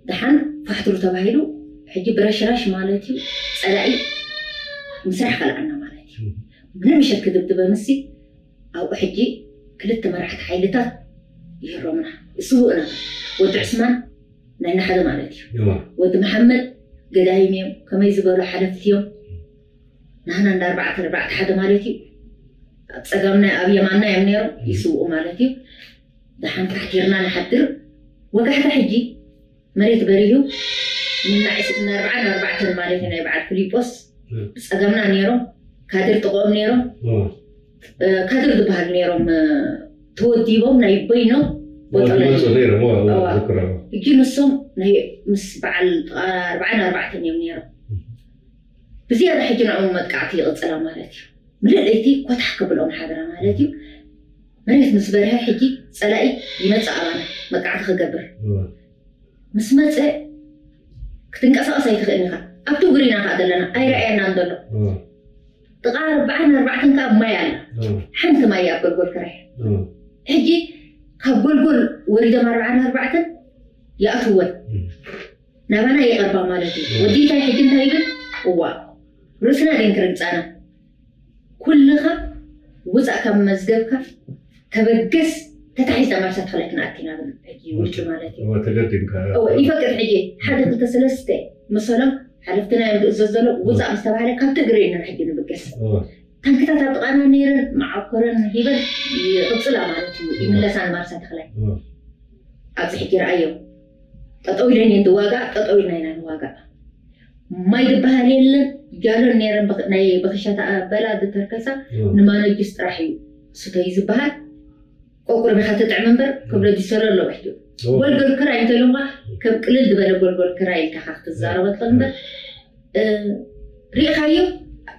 ደሓን ፋሕትሩ ተባሂሉ ሕጂ ብረሽራሽ ማለት እዩ። ጸላኢ ምስራሕ ከልኣና ማለት እዩ። ምንም ምሸት ክድብድበ ምሲ ኣብኡ ሕጂ ክልተ መራሕቲ ሓይልታት ይህሮምና። ይስውእና። ወዲ ዕስማን ናይ ናሓደ ማለት እዩ። ወዲ መሓመድ ገዳይም እዮም። ከመይ ዝበሉ ሓለፍቲ እዮም። ናህና እንዳ ኣርባዕተ ኣርባዕተ ሓደ ማለት እዩ። ኣብ ጸጋምና ኣብ የማንና እዮም ነይሮም። ይስውኡ ማለት እዩ። ደሓን ታሕቲርና ንሓድር። ወጋሕታ ሕጂ መሬት በሪሁ። ንና ዕስራን ኣርባዕተን ማለት እዩ ናይ በዓል ፊሊጶስ። ብጸጋምና ነይሮም። ካድር ጥቕኦም ነይሮም። ካድር ዝበሃል ነይሮም። ተወዲቦም ናይ በይኖም ወጠመ። ሕጂ ንሶም ናይ ምስ በዓል ኣርባዓን ኣርባዕተን እዮም ነይሮም። ብዝያዳ ሕጂ ንዕኡ መጥቃዕቲ ይቕጽላ ማለት እዩ። ምልእለይቲ ኮታሕ ክብሎም ሓደራ ማለት እዩ። መሬት ምስ በርሀ ሕጂ ጸላኢ ይመጽእ ኣባና መጥቃዕቲ ክገብር። ምስ መጸ ክትንቀሳቐስ ኣይትኽእልን ኢኻ። ኣብቲ እግሪ ኢና ከኣ ዘለና ኣይረኣየናን ዘሎ። ጥቓ ኣርባዓን ኣርባዕተን ከኣ ማይ ኣላ። ሓንቲ ማይ ኣብ ጎልጎል ክራይ። ሕጂ ካብ ጎልጎል ወሪዶም ኣርባዓን ኣርባዕተን ይኣትወን ናባና ይቐርባ ማለት እዩ። ወዲ እንታይ ሕጂ እንታይ ይብል? እዋ ርእስና ግን ክርምጻና ኩልኻ ውፃእ ካብ መዝገብካ ተበገስ ተታሒዝና ማርሳ ተኽላይ ክንኣቲ ኢና ብል ሕጂ ውልቂ ማለት እዩ። እወ፣ ተገዲምካ። እወ፣ ይፈቅድ ሕጂ ሓደ ክልተ ሰለስተ መሰሎም ሓለፍትና እዮም ዝእዘዝ ዘሎ ውፃእ ምስ ተባሃለ ካብቲ እግሪ ኢና ሕጂ ንብገስ። እወ። ታንክታት ኣብ ጥቓና ነይረን መዓኮረን ሂበን ይቕፅላ ማለት እዩ። ይምለሳ ንማርሳ ተኽላይ። እወ። ኣብዚ ሕጂ ረኣዮም ጠጠው ኢለን እየን ዝዋጋእ፣ ጠጠው ኢልና ኢና ንዋጋእ። ማይ ዝበሃል የለን። ጃሎን ነይረን ብኽ- ናይ ብኽሻ ተኣበላ ዝተርከሳ ንማኖ ጁስ ጥራሕ እዩ ስተዩ ዝበሃል። ቆቁርቢኻ ትጥዕም እምበር ክብሎ ዲሰሎ ኣለዎ ሕጂ። ጎልጎል ክራይ እንተኢሎምካ ከም ቅልል ዝበለ ጎልጎል ክራይ ኢልካ ክትዛረቦ ትኽእል እምበር እ፣ ሪእኻዮ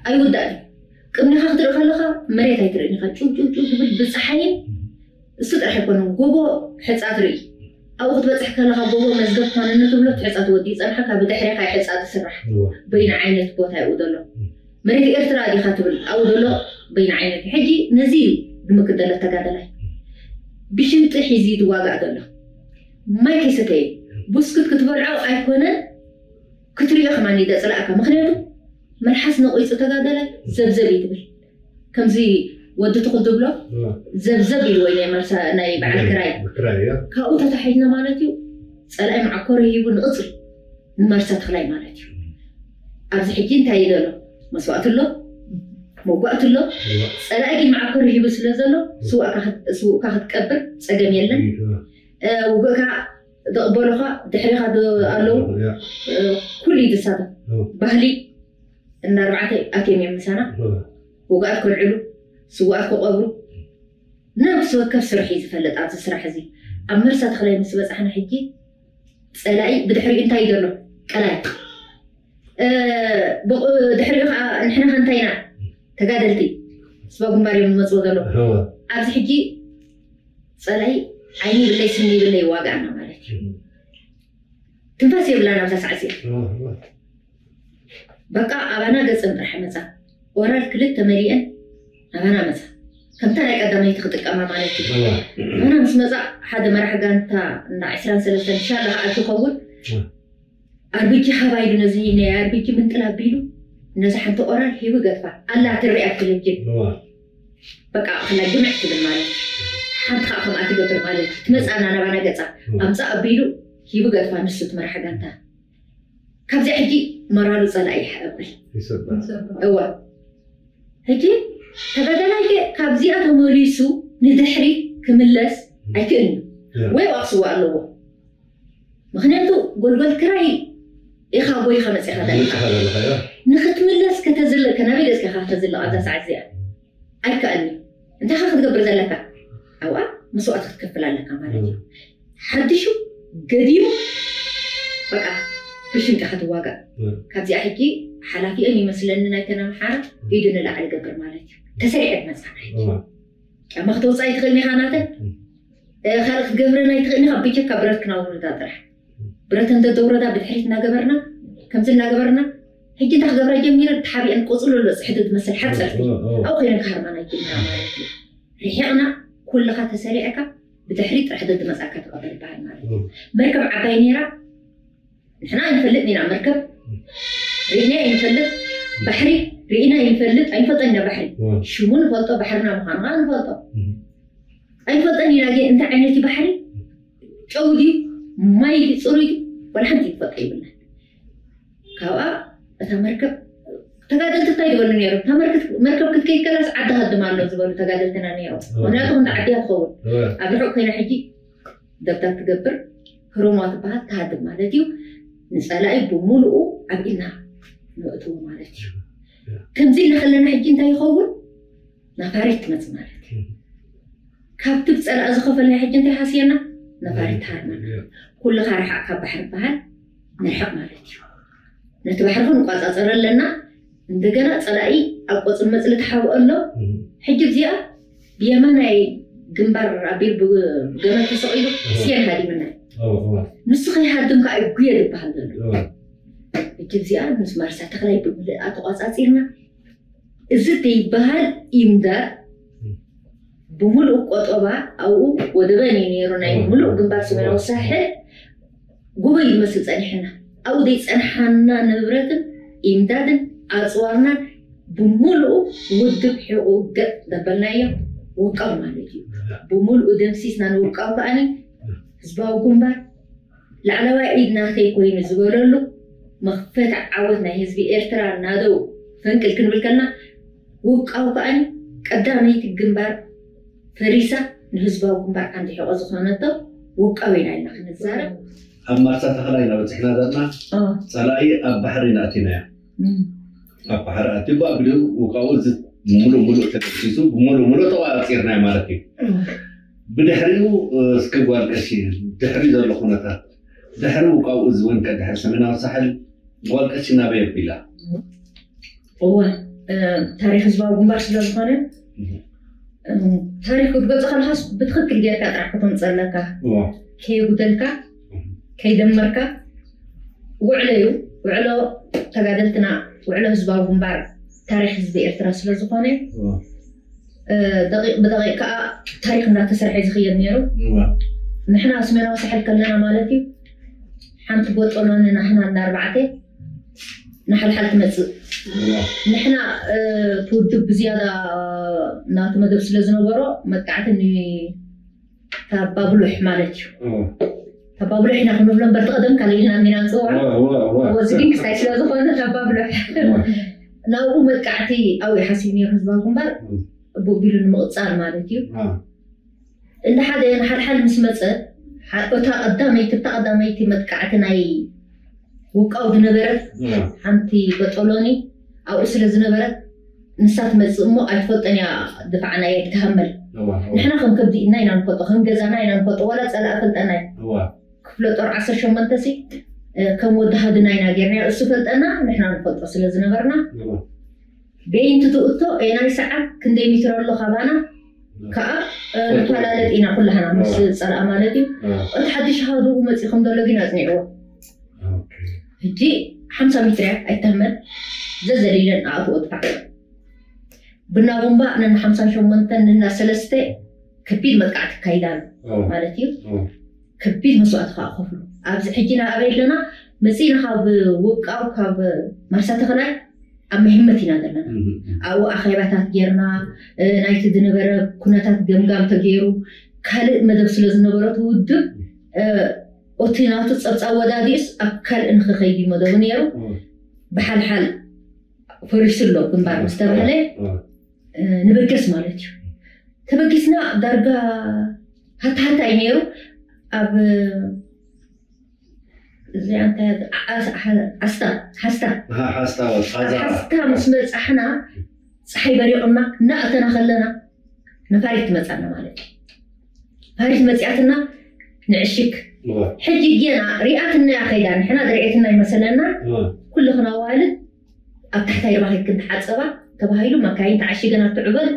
ኣይውዳእን እዩ። ቅድሚኻ ክትርኢ ከለኻ መሬት ኣይትርእን ኢኻ። ጩው ጩው ጩው ዝብል ብፀሓይን እሱ ጥራሕ ኣይኮነን፣ ጎቦ ሕፃ ትርኢ። ኣብኡ ክትበፅሕ ከለኻ ጎቦ መዝገብ ኮነኒ ትብሎ፣ እቲ ሕፃ ተወዲኡ ይፀንሓካ፣ ብድሕሬኻ እዩ ሕፃ ዝስራሕ። እወ። በይኑ ዓይነት ቦታ ይኡ ዘሎ። እም። መሬት ኤርትራ ዲኻ ትብል፣ ኣብኡ ዘሎ በይኑ ዓይነት እዩ። ሕጂ ነዚ እዩ ዝምክት ዘሎ ተጋደላይ። ብሽንጢ ሒዚ ዝዋጋእ ዘሎ። ማይ ከይሰተየ፣ ብስኩት ክትበልዖ ኣይኮነን፣ ክትሪኦ ከማን እዩ ዘፅላእካ። ምኽንያቱ መልሓስ ነቒፁ ተጋደላይ ዘብዘብ እዩ ትብል። ከምዚ ወዲ ትኹል ዝብሎ እወ። ዘብዘብ ኢልዎ ናይ ማርሳ ናይ በዓል ክራይ። ብክራይ እያ። ካብኡ ተታሒዝና ማለት እዩ ፀላኢ መዓኮሪ ሂቡ ንቕፅል ንማርሳ ተኽላይ ማለት እዩ። ኣብዚ ሕጂ እንታይ እዩ ዘሎ? መስዋእቲ ኣሎ፣ መጓእቲ ኣሎ። እወ። ፀላኢ ግን መዓኮሪ ሂቡ ስለ ዘሎ ስውእካ ክት- ስውእካ ክትቀብር ፀገም የለን። እወ። እ፣ ውግእካ ዘቕበሉኻ ድሕሪኻ ዶ ኣለዉ? እወ። እ፣ ኩሉ እዩ ዝሳተፍ። እወ። ባህሊ እንዳ ኣርባዕተ ኣትዮም እዮም ምሳና። እወ። ውግኣት ከልዕሉ፣ ስውኣት ክቐብሩ፣ ነብሲ ወከፍ ስራሕ እዩ ዝፈልጥ ኣብዚ ስራሕ እዚ። ኣብ መርሳ ተኽላይ ምስ በጻሕና ሕጂ ጸላኢ ብድሕሪኡ እንታይ እዩ ዘሎ? ቀላይ። እ፣ ብቕ- ድሕሪኡ ከዓ ንሕና ከ እንታይ ኢና? ተጋደልቲ። ስባ ግንባር እዮም ዝመጽዎ ዘሎ። እወ። ኣብዚ ሕጂ ጸላኢ ዓይኒ ይብለይ ስኒ ይብለይ ይዋጋኣና ማለት እዩ። ትንፋስ የብላን ኣብዛ ሰዓት እዚኣ። እወ፣ እወ። በቃ ኣባና ገፀን ጥራሕ መፃ። ኦራል ክልተ መሊአን ኣባና መፃ። ከምታ ናይ ቀዳመይቲ ክጥቀማ ማለት እዩ። እወ። ኣባና ምስ መፃ ሓደ መራሕ ጋንታ እንዳ ዕስራን ሰለስተን ሻላ ከዓ ዝኸውን እወ። ኣርቢጂ ሃባ ኢሉ ነዚ ናይ ኣርቢጂ ምንጥል ኣቢሉ ነዚ ሓንቲ ኦራል ሂቡ ገጥፋ። ኣላ ትርኣ ኣብ ቴሌቪዥን። እወ። በቃ ከላ ግምዕ ትብል ማለት እዩ። ሓንቲ ከዓ ከምኣ ትገብር ማለት እዩ። ትመፃና ናባና ገፃ እወ። ኣምፃ ኣቢሉ ሂቡ ገጥፋ ንሱ እቲ መራሕ ጋንታ። ካብዚኣ ሕጂ መራሉ ፀላኢ ይሕብል። ይሰበር። እወ። ሕጂ ተጋዳላይ ከ ካብዚኣ ተመሊሱ ንድሕሪ ክምለስ ኣይክእልን እዩ። እወ። ወይ ዋክስዋ ኣለዎ። ምኽንያቱ ጎልጎል ክራይ ኢኻ ጎይኻ መፂኻ ዘለኻ። መፂኻ ዘለኻ፣ እወ። ንኽትምለስ ከተዝልእ ከናበይ ገፅካ ኢኻ ተዝልቕ ኣብዛ ሰዓት እዚኣ? ኣይከኣልን እዩ። እንታይ ኻ ክትገብር ዘለካ? ኣብኣ መስዋእቲ ክትከፍል ኣለካ ማለት እዩ። እም። ሓድሹ ገዲሙ በቃ ብሽንቂ ክትዋጋእ። እም። ካብዚኣ ሕጂ ሓላፊአን ይመስለኒ ናይተን ኣምሓራ እም። ኢዱ ንላዕሊ ገብር ማለት እዩ። ተሰሪዐ መፅና ሕጂ። እም። ጫማ ክተውፅእ ኣይትኽእልን ኢኻ ናተን። እም። እ፣ ካልእ ክትገብረን ኣይትኽእልን ኢኻ። ብጀካ ብረት ክናውርዳ ጥራሕ። ብረት እንተደውረዳ ብድሕሪት እናገበርና፣ ከምዚ እናገበርና ሕጂ እንታይ ክገብራ ጀሚረ? ተሓቢአን ቆፅሎ ኣሎ ፅሕዲ ዝመስል ሓፀርቲ ኣብኡ ኮይነ ክሃርማና ይጀምራ ማለት እዩ። ርሒቕና ኩልኻ ተሰሪዕካ ብድሕሪ ጥራሕ ደድመፃካ ትቐበል ይበሃል ማለት እዩ። መርከብ ዓባይ ነይራ። ንሕና ኣይንፈልጥ ኢና መርከብ ርኢና ኣይንፈልጥ። ባሕሪ ርኢና ኣይንፈልጥ፣ ኣይንፈልጦ ኢና ባሕሪ። ሽሙ ንፈልጦ፣ ባሕርና ምዃኑ ከዓ ንፈልጦ። ኣይንፈልጦን ኢና ግን እንታይ ዓይነት እዩ ባሕሪ? ጨው ድዩ ማይ ድዩ ፅሩይ ድዩ? ዋላ ሓንቲ ይፈልጦ ይብልና። ካብኣ እታ መርከብ ተጋደልቲ እንታይ ዝበሉ ነይሮም? እታ መርከብ ክትከይድ ከላስ ዓዲ ሃድም ኣሎ ዝበሉ ተጋደልትና ነይሮም። ምክንያቱ እንዳ ዓዲ እያ ትኸውን። ኣብ ርሑቕ ኮይና ሕጂ ደብዳብ ትገብር፣ ህሮማ ትበሃል፣ ትሃድም ማለት እዩ። ንፀላኢ ብምሉኡ ኣብ ኢድና ነእትዎ ማለት እዩ። ከምዚ ኢልና ከለና ሕጂ እንታይ ይኸውን? ናፋሪት ትመፅእ ማለት እዩ። ካብቲ ብፀላኢ ዝኸፈልናዮ ሕጂ እንታይ ሃስየና? ነፋሪት ሃርመና። ኩልኻ ርሓቕ ካብ ባሕሪ በሃል ንርሕቕ ማለት እዩ። ነቲ ባሕሪ ኸ ንቋፃፀር ኣለና። እንደገና ፀላኢ ኣብ ቆፅሊ መፅሊ ተሓብኦ ኣሎ። ሕጂ እዚኣ ብየማናይ ግንባር ኣቢሉ ብገመድ ተሰቒሉ ስየን ሃዲምና። ንሱ ከይሃድም ከዓ ጉየ ዝበሃል ዘሎ። ሕጂ እዚኣ ምስ ማርሳ ተኽላይ ብምልኣ ተቋፃፂርና። እዚ ዘይበሃል ኢምዳር ብምሉእ ቆጠባ ኣብኡ ወደበን እዩ ነይሩ። ናይ ምሉእ ግንባር ሰሜናዊ ሳሕል ጉበይ ዝመስል ጸኒሕና። ኣብኡ ዘይጸንሓና ንብረትን ኢምዳድን ኣጽዋርናን ብምሉኡ ውድብ ሒቑ ገጥ ዘበልናዮ ውቃው ማለት እዩ። ብምሉኡ ደምሲስና ንውቃው ከኣኒ ህዝባዊ ግንባር ላዕለዋይ ኢድ ናተይ ኮይኑ ዝበለሉ መኽፈቲ ዓወት ናይ ህዝቢ ኤርትራ ናደው ፈንቅል ክንብል ከልና ውቃው ከኣኒ ቀዳመይቲ ግንባር ፈሪሳ ንህዝባዊ ግንባር ዓንዲ ሕቖ ዝኾነቶ ውቃው ኢና ኢልና ክንዛረብ። ኣብ ማርሳ ተኽላይ ኢና በፂሕና ዘለና። ጸላኢ ኣብ ባሕሪ ኢና ኣቲናዮ። ኣብ ባሕሪ ኣትዩ ብኣግዲኡ ውቃው እዚ ሙሉእ ሙሉእ ተደምሲሱ ብሙሉእ ሙሉእ ተቋፂርናዮ ማለት እዩ። ብድሕሪኡ እስኪ ጓል ቀሺ ድሕሪ ዘሎ ኩነታት ድሕሪ ውቃው እዚ እውን ከድሕር ሰሜናዊ ሳሕል ጓል ቀሺ ናበይ ኣቢላ? እወ፣ ታሪኽ ህዝባዊ ግንባር ስለ ዝኾነ ታሪኽ ክትገልጾ ከለኻስ ብትኽክል ጌርካ ጥራሕ ከተምጽእ ኣለካ። ከየጉደልካ ከይደመርካ ውዕሎ እዩ። ውዕሎ ተጋደልትና፣ ውዕሎ ህዝባዊ ግንባር ታሪኽ ህዝቢ ኤርትራ ስለ ዝኾነ ደቂቕ ብደቂቕ ከዓ ታሪኽ እንዳተሰርሐ ዝኽየድ ነይሩ። ንሕና ሰሜናዊ ሳሕል ከለና ማለት እዩ ሓንቲ ቦጦሎኒ ናህና እንዳርባዕተ ንሓልሓል ትመፅእ። ንሕና እቲ ውድብ ብዝያዳ ናቱ መደብ ስለ ዝነበሮ መጥቃዕቲ ንታባብሉሕ ማለት እዩ። ታባብሉሕ ኢና ክንብሎ እምበር እቲ ቀደም ካልእ ኢልና ኢና ንፅውዖ። እዚ ግን ክስታይ ስለ ዝኾነ ታባብሉሕ ናብኡ መጥቃዕቲ ኣብኡ ሓሲብ ነይሩ ህዝባዊ ግንባር ብቢሉ ንምቕፃል ማለት እዩ። እንዳሓደ ንሓድሓድ ምስ መፀ እታ ቀዳመይቲ እታ ቀዳመይቲ መጥቃዕቲ ናይ ውቃው ዝነበረት ሓንቲ በጦሎኒ ኣብኡ ስለ ዝነበረት ንሳ ትመፅእ እሞ ኣይትፈልጠን እያ ድፋዕና እየ ትሃመል። ንሕና ከም ከብዲ ኢና ኢና ንፈልጦ ከም ገዛና ኢና ንፈልጦ ዋላ ፀላእ ፈልጠና እዩ። ክፍለ ጦር ዓሰርተ ሸሞንተ ሲ ከም ወዲ ሃድና ኢና ጌርና እሱ ፈልጠና ንሕና ንፈልጦ ስለ ዝነበርና በይንቲ ትእቶ ናይ ሰዓት ክንደይ ሜትሮ ኣሎ ካባና ከዓ ንፈላለጥ ኢና ኩላህና ምስ ፀላእ ማለት እዩ። እቲ ሓድሽ ሃዱ መፂኹም ዘሎ ግን ኣፅኒዕዎ ሕጂ ሓምሳ ሜትር እያ ኣይተህመን ዘዘሊለን ኣእትዎ ድፋዕ ብና ቡምባ ነን ሓምሳ ሸሞንተን ንና ሰለስተ ከቢድ መጥቃዕቲ ካይዳን ማለት እዩ። ከቢድ መስዋእቲ ከዓ ከፍሉ ኣብዚ ሕጂ ንኣበይ ኣለና መፂና ካብ ውቃው ካብ ማርሳ ተኽላይ ኣብ መሕመት ኢና ዘለና። ኣብኡ ኣኼባታት ጌርና ናይቲ ዝነበረ ኩነታት ገምጋም ተገይሩ ካልእ መደብ ስለ ዝነበረቱ ውድብ ኦቲ ናቱ ፀብፃብ ወዳዲኡስ ኣብ ካልእ ንክኸይድ እዩ መደቡ ነይሩ። ብሓልሓል ፈሪሱ ኣሎ ግንባር ምስ ተባህለ ንበገስ ማለት እዩ። ተበጊስና ዳርጋ ሃታሃታ እዩ ነይሩ። ኣብ እዚኣ እንታይ ኣያ- ዓስ- ሓ- ዓስታ ሓስታ ሓስታ ወጣዛ ሓስታ ምስ መፃሕና ፀሓይ በሪቕና እናእተና ከለና ነፋሪት ትመፃና ማለት እዩ። ነፋሪት መፅያትና ንዕሽክ ሕጂ ጌና ሪኣትና እያ ከይዳ ንሕና ዝርኤትና ይመሰለና ኩሉ ክናዋልድ ኣብ ታሕታይ ርባኺት ክንተሓፀባ ተባሂሉ መካይን ተዓሺገን ኣብቲ ዕበል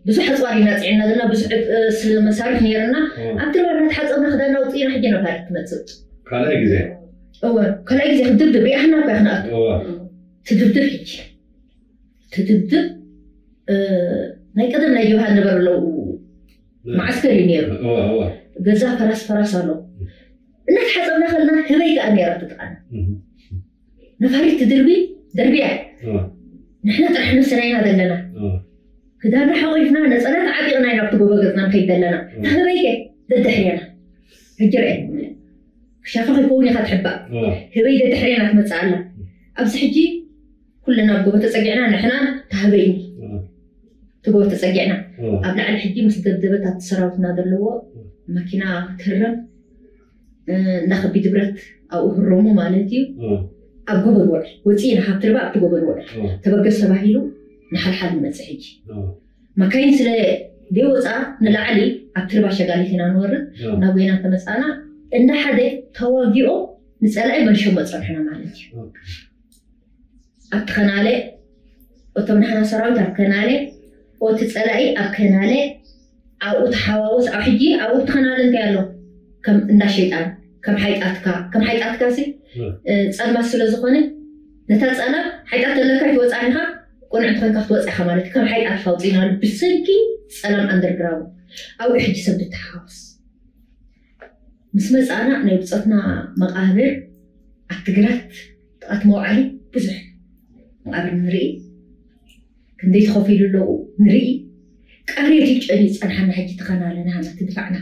ብዙሕ ኣፅዋር ኢና ፅዒና ዘለና ብዙሕ መሳርፍ ነይርና ኣብቲ ርባር እናተሓፀብና ክዳና ውፅኢና ሕጂ ነፋሪት ትመፅእ ካልኣይ ግዜ እወ፣ ካልኣይ ግዜ ክድብድብ ሪኣህና እኮ ክንኣቱ። ትድብድብ ሕጂ ትድብድብ ናይ ቀደም ናይ ጀብሃ ነበረ ኣለዉ መዓስከር እዩ ነይሩ። ገዛ ፈራስ ፈራስ ኣሎ። እናተሓፀብና ከልና ህበይ ከዓ ነይራ ትጥቃና። ነፋሪት ትድርቢ ደርቢያ። ንሕና ጥራሕ ነብስና ኢና ዘለና። ክዳና ሓቂፍና ነፀላ ተዓጢቕና ኢና ኣብቲ ጎቦ ገፅና ንኸይድ ዘለና። እታ ህበይ ከ ደድሕርያና። ሕጂ ርአ ክሻፋ ከይከውን ኢኻ ትሕባእ። ህበይ ደድሕርያና ትመፅእ ኣላ። ኣብዚ ሕጂ ኩልና ኣብ ጎቦ ተፀጊዕና ንሕና እታ ህበይ ትጎቦ ተፀጊዕና ኣብ ላዕሊ ሕጂ ምስ ደብደበት ኣብቲ ሰራዊትና ዘለዎ መኪና ክትህረም እና ከቢድ ብረት ኣብኡ ህረሙ ማለት እዩ። ኣብ ጎቦ ንውዕል ወፂእና ካብ ትርባ ኣብቲ ጎቦ ንውዕል ተበገስ ተባሂሉ ንሓልሓል ንመፅእ ሕጂ መካይን ስለ ደይወፃ ንላዕሊ ኣብ ትርባ ሸጋሊት ኢና ንወርድ ናብ ጎይና ተመፃና እንዳ ሓደ ተዋጊኦ ንፀላኢ መልሾ መፀንሕና ማለት እዩ። ኣብቲ ከናለ እቶም ናህና ሰራዊት ኣብ ከናለ ኦቲ ፀላኢ ኣብ ከናለ ኣብኡ ተሓዋወስ ኣብ ሕጂ ኣብኡ እቲ ከናለ እንታይ ኣሎ ከም እንዳ ሸይጣን ከም ሓይጣትካ ከም ሓይጣትካ ሲ ፀልማት ስለ ዝኾነ ነታ ፀላም ሓይጣት ተለካ ይትወፃ ኢኻ ቁንዕቲ ኮይንካ ክትወፃ ኢኻ ማለት ከም ሓይጣትካ ውፅኢናሉ ብሰንኪ ፀላም ኣንደርግራቡ ኣብኡ ሕጂ ሰብ ዝተሓዋወስ ምስ መፃና ናይ ብፀትና መቃብር ኣብ ትግራት ጥቓት መውዓሊ ብዙሕ መቃብር ንርኢ ክንደይ ተኸፊሉ ኣለዉ ንርኢ ቀርየት እዩ ጨኒ ፀንሓና ሕጂ ተኸናለና ሃና ትድፋዕና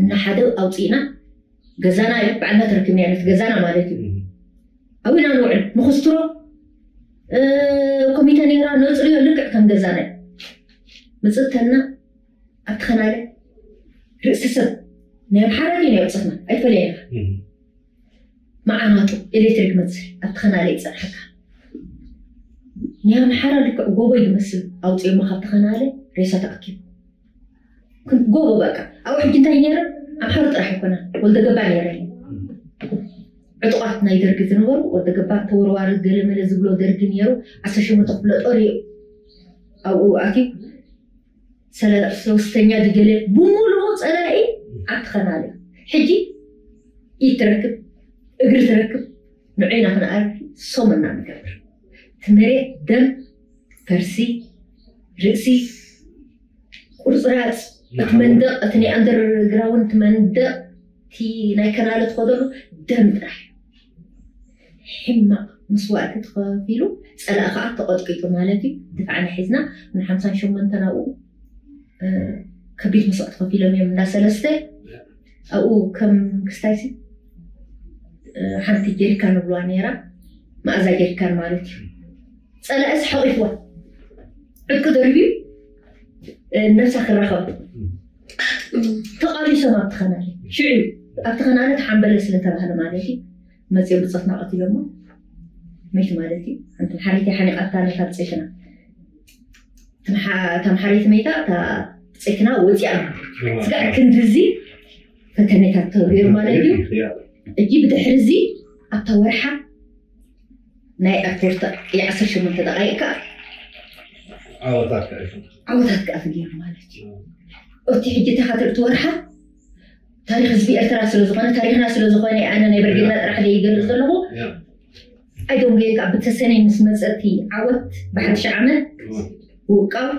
እና ሓደ ኣውፅእና ገዛና እዩ ባዕልና ተረክብና ያለት ገዛና ማለት እዩ ኣዊና ንውዕል ንክስትሮ ኮሚተ ነራ ነፅርዮ ልክዕ ከም ገዛና እዩ ምፅተልና ኣብቲ ከናለ ርእሲ ሰብ ናይ ኣምሓራ ድዩ ናይ ብፅኽና ኣይፈለየና መዓናጡ ኤሌክትሪክ መፅእ ኣብቲ ከናለ ይፀንሐካ ናይ ኣምሓራ ልክዕ ጎቦ ይመስል ኣውፅኦማ ካብቲ ከናለ ሬሳ ተኣኪቡ ጎቦ በቃ ኣብኡ ሕጂ እንታይ ነረ ኣምሓሩ ጥራሕ ኣይኮነ ወልደገባ ነረ ዕጡቓት ናይ ደርጊ ዝነበሩ ወልደገባ ተወርዋሪ ገለመለ ዝብሎ ደርጊ ነሩ ዓሰርተ ሸሞንተ ክፍለ ጦር እዩ ኣብኡ ኣትዩ ሰለስተኛ ድገለ ብምሉኡ ፀላኢ ኣብቲ ከናለ ሕጂ ኢድ ትረክብ እግሪ ትረክብ ንዑና ክንኣር ሶምና ንገብር እቲ መሬት ደም ፈርሲ ርእሲ ቁርፅራፅ እቲ መንደቕ እቲ ናይ ኣንደርግራውንድ እቲ መንደቕ እቲ ናይ ከናለ ትኸደሉ ደም ጥራሕ ሕማቕ መስዋእቲ ተኸፊሉ ፀላእ ከዓ ተቐጥቂጡ ማለት እዩ ድፋዕና ሒዝና ንሓምሳን ሸሞንተን ኣብኡ ከቢድ መስዋእቲ ከፊሎም እዮም እንዳሰለስተ ኣብኡ ከም ክስታይ ሓንቲ ጀሪካን ንብልዋ ነይራ መኣዛ ጀሪካን ማለት እዩ ፀላእስ ሓቂፍዋ ዕጥቂ ደርብዩ ነብሳ ክራኸብ ተቓሊሶም ኣብቲ ከናለ ሽዑ ኣብቲ ከናለ ተሓንበለ ስለተባህለ ማለት እዩ መፅኦ ብፆትና ቀቲሎሞ መይት ማለት እዩ ሓንቲ ሓሪተ ሓኒቓታ ነታ ብፀይትና ተምሓሪት መይታ እታ ብፀይትና ወፂኣ ስጋዕ ክንድዚ ፈተነታት ተገይሩ ማለት እዩ እጂ ብድሕሪ እዚ ኣብታ ወርሓ ናይ ኣርፖርት የዓሰርተ ሸሞንተ ደቃይቅ ከዓ ዓወታት ከዓ ተገይሩ ማለት እዩ እቲ ሕጂ ተካትልቲ ወርሓ ታሪክ ህዝቢ ኤርትራ ስለዝኮነ ታሪክና ስለዝኮነ ኣነ ናይ በርጌድና ጥራሕ ዘይገልፅ ዘለኹ ኣይዶም ገይር ከዓ ብተሰነይ ምስ መፀቲ ዓወት ብሓድሽ ዓመት ውቃው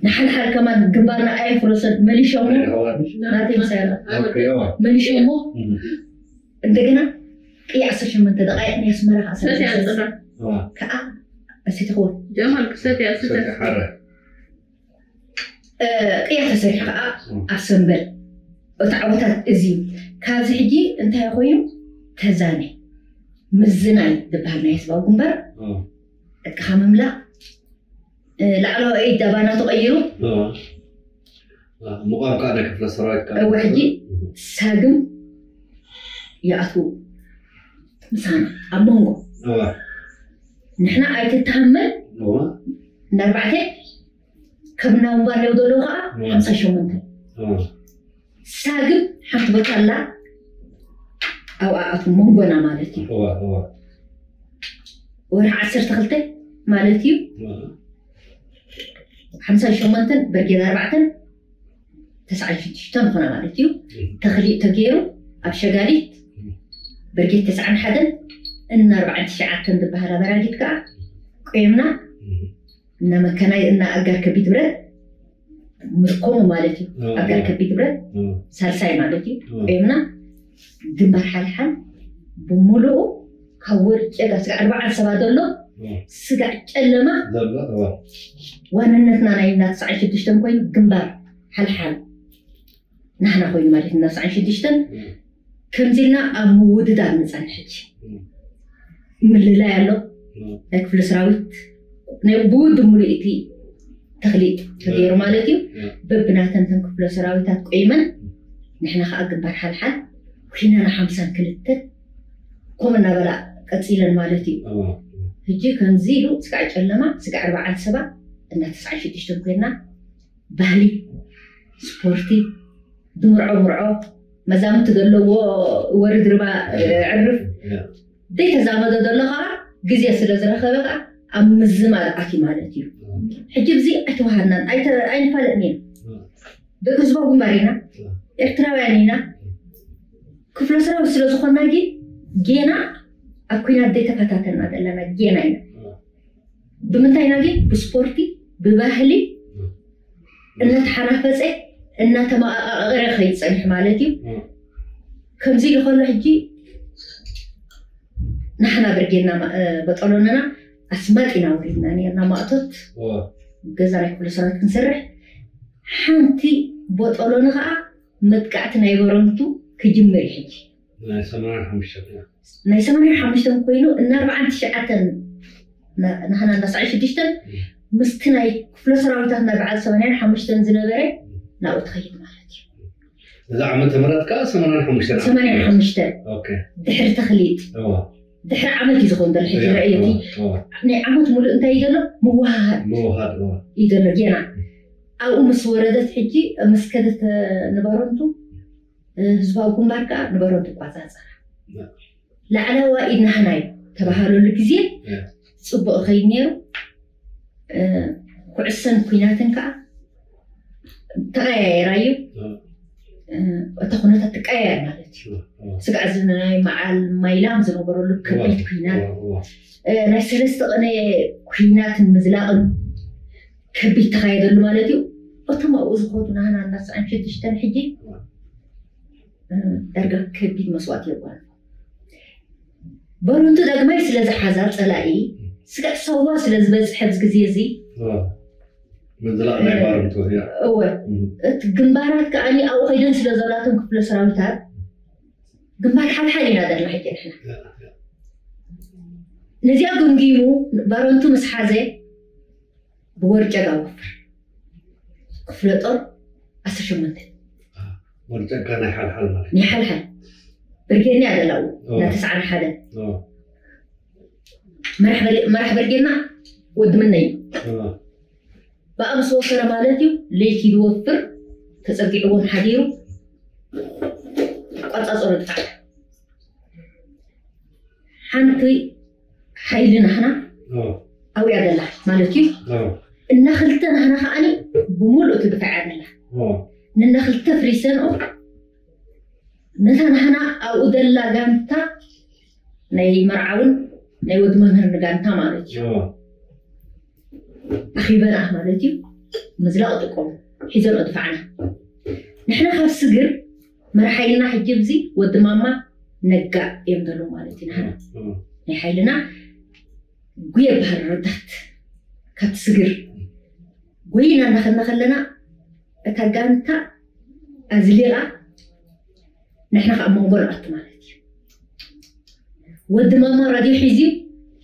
ንሓልሓል ከማን ግንባርና ኣየፍረሰን መሊሾሞ ናተይ ምሳያላ መሊሾሞ እንደገና ቅያ ዓሰርተ ሸሞንተ ደቃይቅ ናይ ኣስመራ ከዓ ሰትያ ኣፅራ ከዓ እሰቲ ክወል ጀማል ክሰትያ ስተ ሰቲ ሓረ ቅያ ተሰሪሑ ከዓ ኣብ ሰንበል እቲ ዓወታት እዚ እዩ ካብዚ ሕጂ እንታይ ኮይኑ ተዛነ ምዝናይ ዝበሃል ናይ ህዝባዊ ግንባር ዕጥቅኻ ምምላእ ላዕለዋይ ዳባና ተቐይሩ ምቋም ከዓ ናይ ክፍለ ሰራዊት ከዓ እወ ሕጂ ሳግም ይኣትዉ ምሳና ኣብ መንጎ እወ ንሕና ኣይትተሃመል እወ እንዳርባዕተ ከም ናምባር ለው ዘለዉ ከዓ ሓምሳ ሸሞንተ እወ ሳግም ሓንቲ ቦታ ኣላ ኣብኣ ኣትዉ መንጎና ማለት እዩ እወ እወ ወርሒ ዓሰርተ ክልተ ማለት እዩ ሓምሳ ሸሞንተን በርጌድ ኣርባዕተን ተስዓን ሽዱሽተን ዝኾነ ማለት እዩ ተኽሊእ ተገይሩ ኣብ ሸጋሊት ብርጌድ ተስዓን ሓደን እና ኣርባዓን ትሽዓተን ዝበሃላ በራጊት ከዓ ቆየምና። እና መከናይ እና ኣጋር ከቢድ ብረት ምርኮሙ ማለት እዩ። ኣጋር ከቢድ ብረት ሳልሳይ ማለት እዩ። ቆየምና ግንባር ሓልሓል ብምሉኡ ካብ ወርጨጋ ስጋዕ ኣርባዓን ሰባ ዘሎ ስጋዕ ጨለማ ዋንነትና ናይ እና ተስዓን ሽዱሽተን ኮይኑ ግንባር ሓልሓል ናህና ኮይኑ ማለት እና ተስዓን ሽዱሽተን ከምዚ ኢልና ኣብ ምውድዳር ንፀንሕ ሕጂ ምልላይ ኣሎ። ናይ ክፍለ ሰራዊት ናይ ብውድብ ሙሉእ እቲ ተኽሊጥ ተገይሩ ማለት እዩ። በብናተንተን ክፍለ ሰራዊታት ቆይመን ንሕና ከዓ ግንባር ሓልሓል ኩናና ሓምሳን ክልተን ከምኡ እናበላ ቀፂለን ማለት እዩ። ሕጂ ከምዚ ኢሉ ስጋዕ ጨለማ ስጋዕ ኣርባዓን ሰባ እና ተስዓን ሽዱሽተን ኮይና ባህሊ ስፖርቲ ድምርዖ ምርዖ መዛሙቲ ዘለዎ ወርድ ርባ ዕርፍ ዘይተዛመዶ ዘሎ ከዓ ግዜ ስለ ዝረኸበ ከዓ ኣብ ምዝማድ ኣትዩ ማለት እዩ። ሕጂ ብዚ ኣይተዋሃድናን ኣይንፋለጥን ኢና። ደቂ ህዝባዊ ግንባር ኢና፣ ኤርትራውያን ኢና። ክፍለ ሰራዊት ስለ ዝኾንና ግን ጌና ኣብ ኩናት ዘይተፈታተና ዘለና ጌና ኢና። ብምንታይ ኢና ግን ብስፖርቲ ብባህሊ እናተሓናፈፀ እናተመቃቀረ ከይፀንሕ ማለት እዩ። ከምዚ ኢሉ ከሎ ሕጂ ንሕና ብርጌድና በጠሎንና ኣስማጥ ኢና ወሪድና ነርና ማእቶት ገዛ ናይ ክፍለ ሰራዊት ክንሰርሕ ሓንቲ በጠሎኒ ከዓ መጥቃዕቲ ናይ በረንቱ ክጅምር እዩ ሕጂ ናይ ሰማንያን ሓሙሽተን ኮይኑ እና ኣርባዓን ትሽዓተን ንሕና እንዳ ሰብዓን ሽዱሽተን ምስቲ ናይ ክፍለ ሰራዊታት ናይ በዓል ሰማንያን ሓሙሽተን ዝነበረ ናብኡ ትኸይድ ማለት እዩ። እዛ ዓመተ ምህረት ከዓ ሰማንያን ሓሙሽተን ዓመተ ምህረት። ሰማንያን ሓሙሽተን ኦኬ። ድሕሪ ተኽሊጥ እዋ። ድሕሪ ዓመት እዩ ዝኸውን ዘሎ ሕጂ እያ፣ ረእየቲ እዋ፣ እዋ። ናይ ዓመት ሙሉእ እንታይ እዩ ዘሎ ምውሃሃድ ምውሃድ እዋ። እዩ ዘሎ ጌና ኣብኡ ምስ ወረደት ሕጂ ምስ ከደት ንበረንቱ ህዝባዊ ግንባር ከዓ ንበረንቱ ይቋፃፀራ ያ። ላዕለዋ ኢድ ናህና እዩ ተባሃለሉ ግዜ ያ። ፅቡቅ ይኸይድ ነይሩ። ኩዕሰን ኩናትን ከዓ ተቀያየራ እዩ። እታ ኩነታት ትቀያየር ማለት እዩ። ስጋዕ ዝናይ መዓል ማይላም ዝነበረሉ ከቢድ ኩናት ናይ ሰለስተ ቅነ ኩናትን ምዝላቅን ከቢድ ተካየደሉ ማለት እዩ። እቶም ኣብኡ ዝኮቱ ናህና እንዳስዓን ሽዱሽተን ሕጂ ዳርጋ ከቢድ መስዋእቲ የጓል በሩንቱ ዳግማይ ስለ ዝሓዛ ፀላኢ ስጋዕ ሰዋ ስለ ዝበፅሐ ኣብዚ ግዜ እዚ ምዝላቕ ናይ ባርንቱ እያ እወ እቲ ግንባራት ከዓኒ ኣብኡ ከይደን ስለ ዘላቶም ክፍለ ሰራዊታት ግንባር ሓልሓል ኢና ዘለና ሕጂ ንሕና ነዚኣ ገምጊሙ ባረንቱ ምስ ሓዘ ብወርጨጋ ወፍር ክፍለ ጦር ዓሰርተ ሸሞንተ ወርጨጋ ናይ ሓልሓል ማለት ናይ ሓልሓል ብርጌድና ያደላው ናተስዓን ሓደ መራሕ በርጌድና ወዲ ምነይ ብኣ ምስ ወፈረ ማለት እዩ ለይቲ ዝወፍር ተፀጊዕዎም ሓዲሩ ቆፃፀሮ ድፋዕ ሓንቲ ሓይሊ ናህና ኣብያ ደላ ማለት እዩ እና ክልተ ናህና ከዓኒ ብምሉእ እቲ ድፋዕ ደላ ንና ክልተ ፍሪሰንኦ ነታ ናህና ኣብኡ ደላ ጋንታ ናይ መርዓውን ናይ ወዲ መምህር ንጋንታ ማለት እዩ ኣኺበና ማለት እዩ ምዝላቕ ጥቀሙ ሒዘን ድፋዕና ንሕና ካብ ስግር መርሓይልና ሕጂ ብዚ ወዲ ማማ ነጋ እዮም ዘለዉ ማለት እዩ ንሕና ናይ ሓይልና ጉየ ባህር ረዳት ካብ ስግር ጎይና እናኸድና ከለና እታ ጋንታ ኣዝሊቓ ንሕና ከዓ መንጎ ንኣቱ ማለት እዩ ወዲ ማማ ራድዮ ሒዚ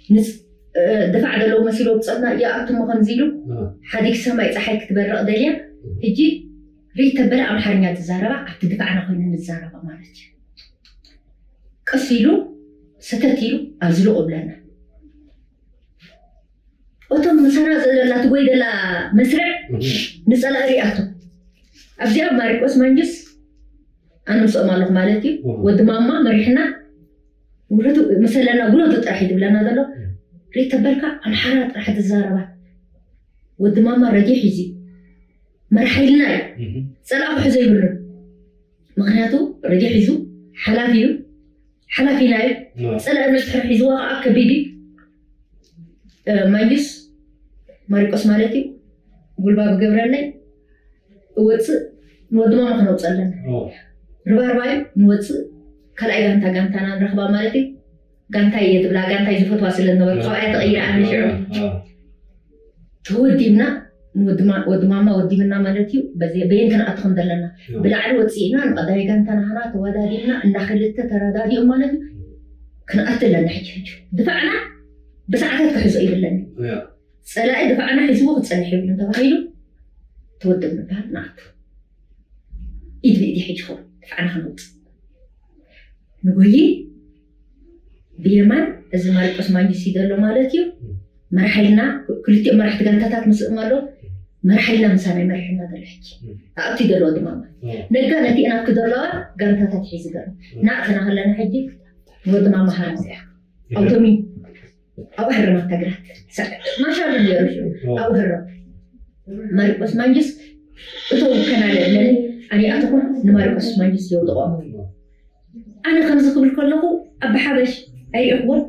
ምስ ድፋዕ ዘለዎ መሲሎ ብፀና ይኣቱሞ ከምዚ ኢሉ ሓዲግ ሰማይ ፀሓይ ክትበርቕ ደልያ ሕጂ ሪተበለ ኣምሓርኛ ትዛረባ ኣብቲ ድፋዕና ኮይኑ ንዛረባ ማለት እዩ ቀስ ኢሉ ሰተት ኢሉ ኣዝልቑ ብለና እቶም ምሳና ዘለና ትጎይ ዘላ መስርዕ ንፀላኢ ሪኣቶ ኣብዚኣ ማሪቆስ ማንጁስ ኣነ ምስኦም ኣለኹ ማለት እዩ ወዲ ማማ መሪሕና ውረዱ መሰለና ውረዱ ጥራሕ እዩ ዝብለና ዘሎ ሪተበልካ ኣምሓራ ጥራሕ ትዛረባ ወዲ ማማ ረድዮ ሒዚ መርሓይልና እዩ ፀላኢ ክሕዞ ይብሉን ምክንያቱ ረድዮ ሒዙ ሓላፊ እዩ ሓላፊና እዩ። ፀላኢ መፅሕር ሒዝዋ ከዓ ከቢድ እዩ። ማንጁስ ማሪቆስ ማለት እዩ። ጉልባብ ገብረለይ እወፅእ ንወዲ ማማ ክነውፅእ ኣለና። ርባርባ እዩ ንወፅእ ካልኣይ ጋንታ ጋንታና ንረኽባ ማለት እዩ። ጋንታይ እየ ትብላ ጋንታይ ዝፈትዋ ስለ ዝነበርኩ ካብኣ ተቐይረ ኣነ ሽዑ ተወዲብና ወዲ ማማ ወዲብና ማለት እዩ። በየን ክንኣቱ ከም ዘለና ብላዕሊ ወፂእና ንቀዳይ ጋንታ ናህና ተወዳዲብና እና ክልተ ተረዳዲኦም ማለት እዩ። ክንኣቱ ኣለና ሕጂ ሕጂ ድፋዕና ብሰዓታት ክሕዞ ይብለኒ። ፀላኢ ድፋዕና ሒዝዎ ክፀንሕ ይብልን ተባሂሉ ተወደብ ንበሃል ንኣቱ። ኢድ ብኢድ ይሕጅኹም ድፋዕና ክንወፅእ ንጎይ ብየማን እዚ ማሪቆስ ማንጅስ ይደሎ ማለት እዩ። መራሓይልና ክልቲኦም መራሕቲ ጋንታታት ምስእም ኣሎ። መራሓይልና ምሳና ይመርሕና ዘሎ ሕጂ ኣእቱ ይደሎ ድማ ነጋ ነቲ ናብ ክደለዋ ጋንታታት ሒዙ ዘሎ ናእተና ከለና ሕጂ ወድማ መሃራ እዚኣ ኣውቶሚ ኣብ ኣህርማት ተግራት ማሻሉ ነሩ ኣብ ኣህርማት ማሪቆስ ማንጅስ እቶም ከናለ ኣለኒ ኣነ ኣተኹም ንማሪቆስ ማንጅስ የውድቆ ኣነ ከምዚ ክብል ከለኹ ኣበሓበሽ ኣይሪእኽዎን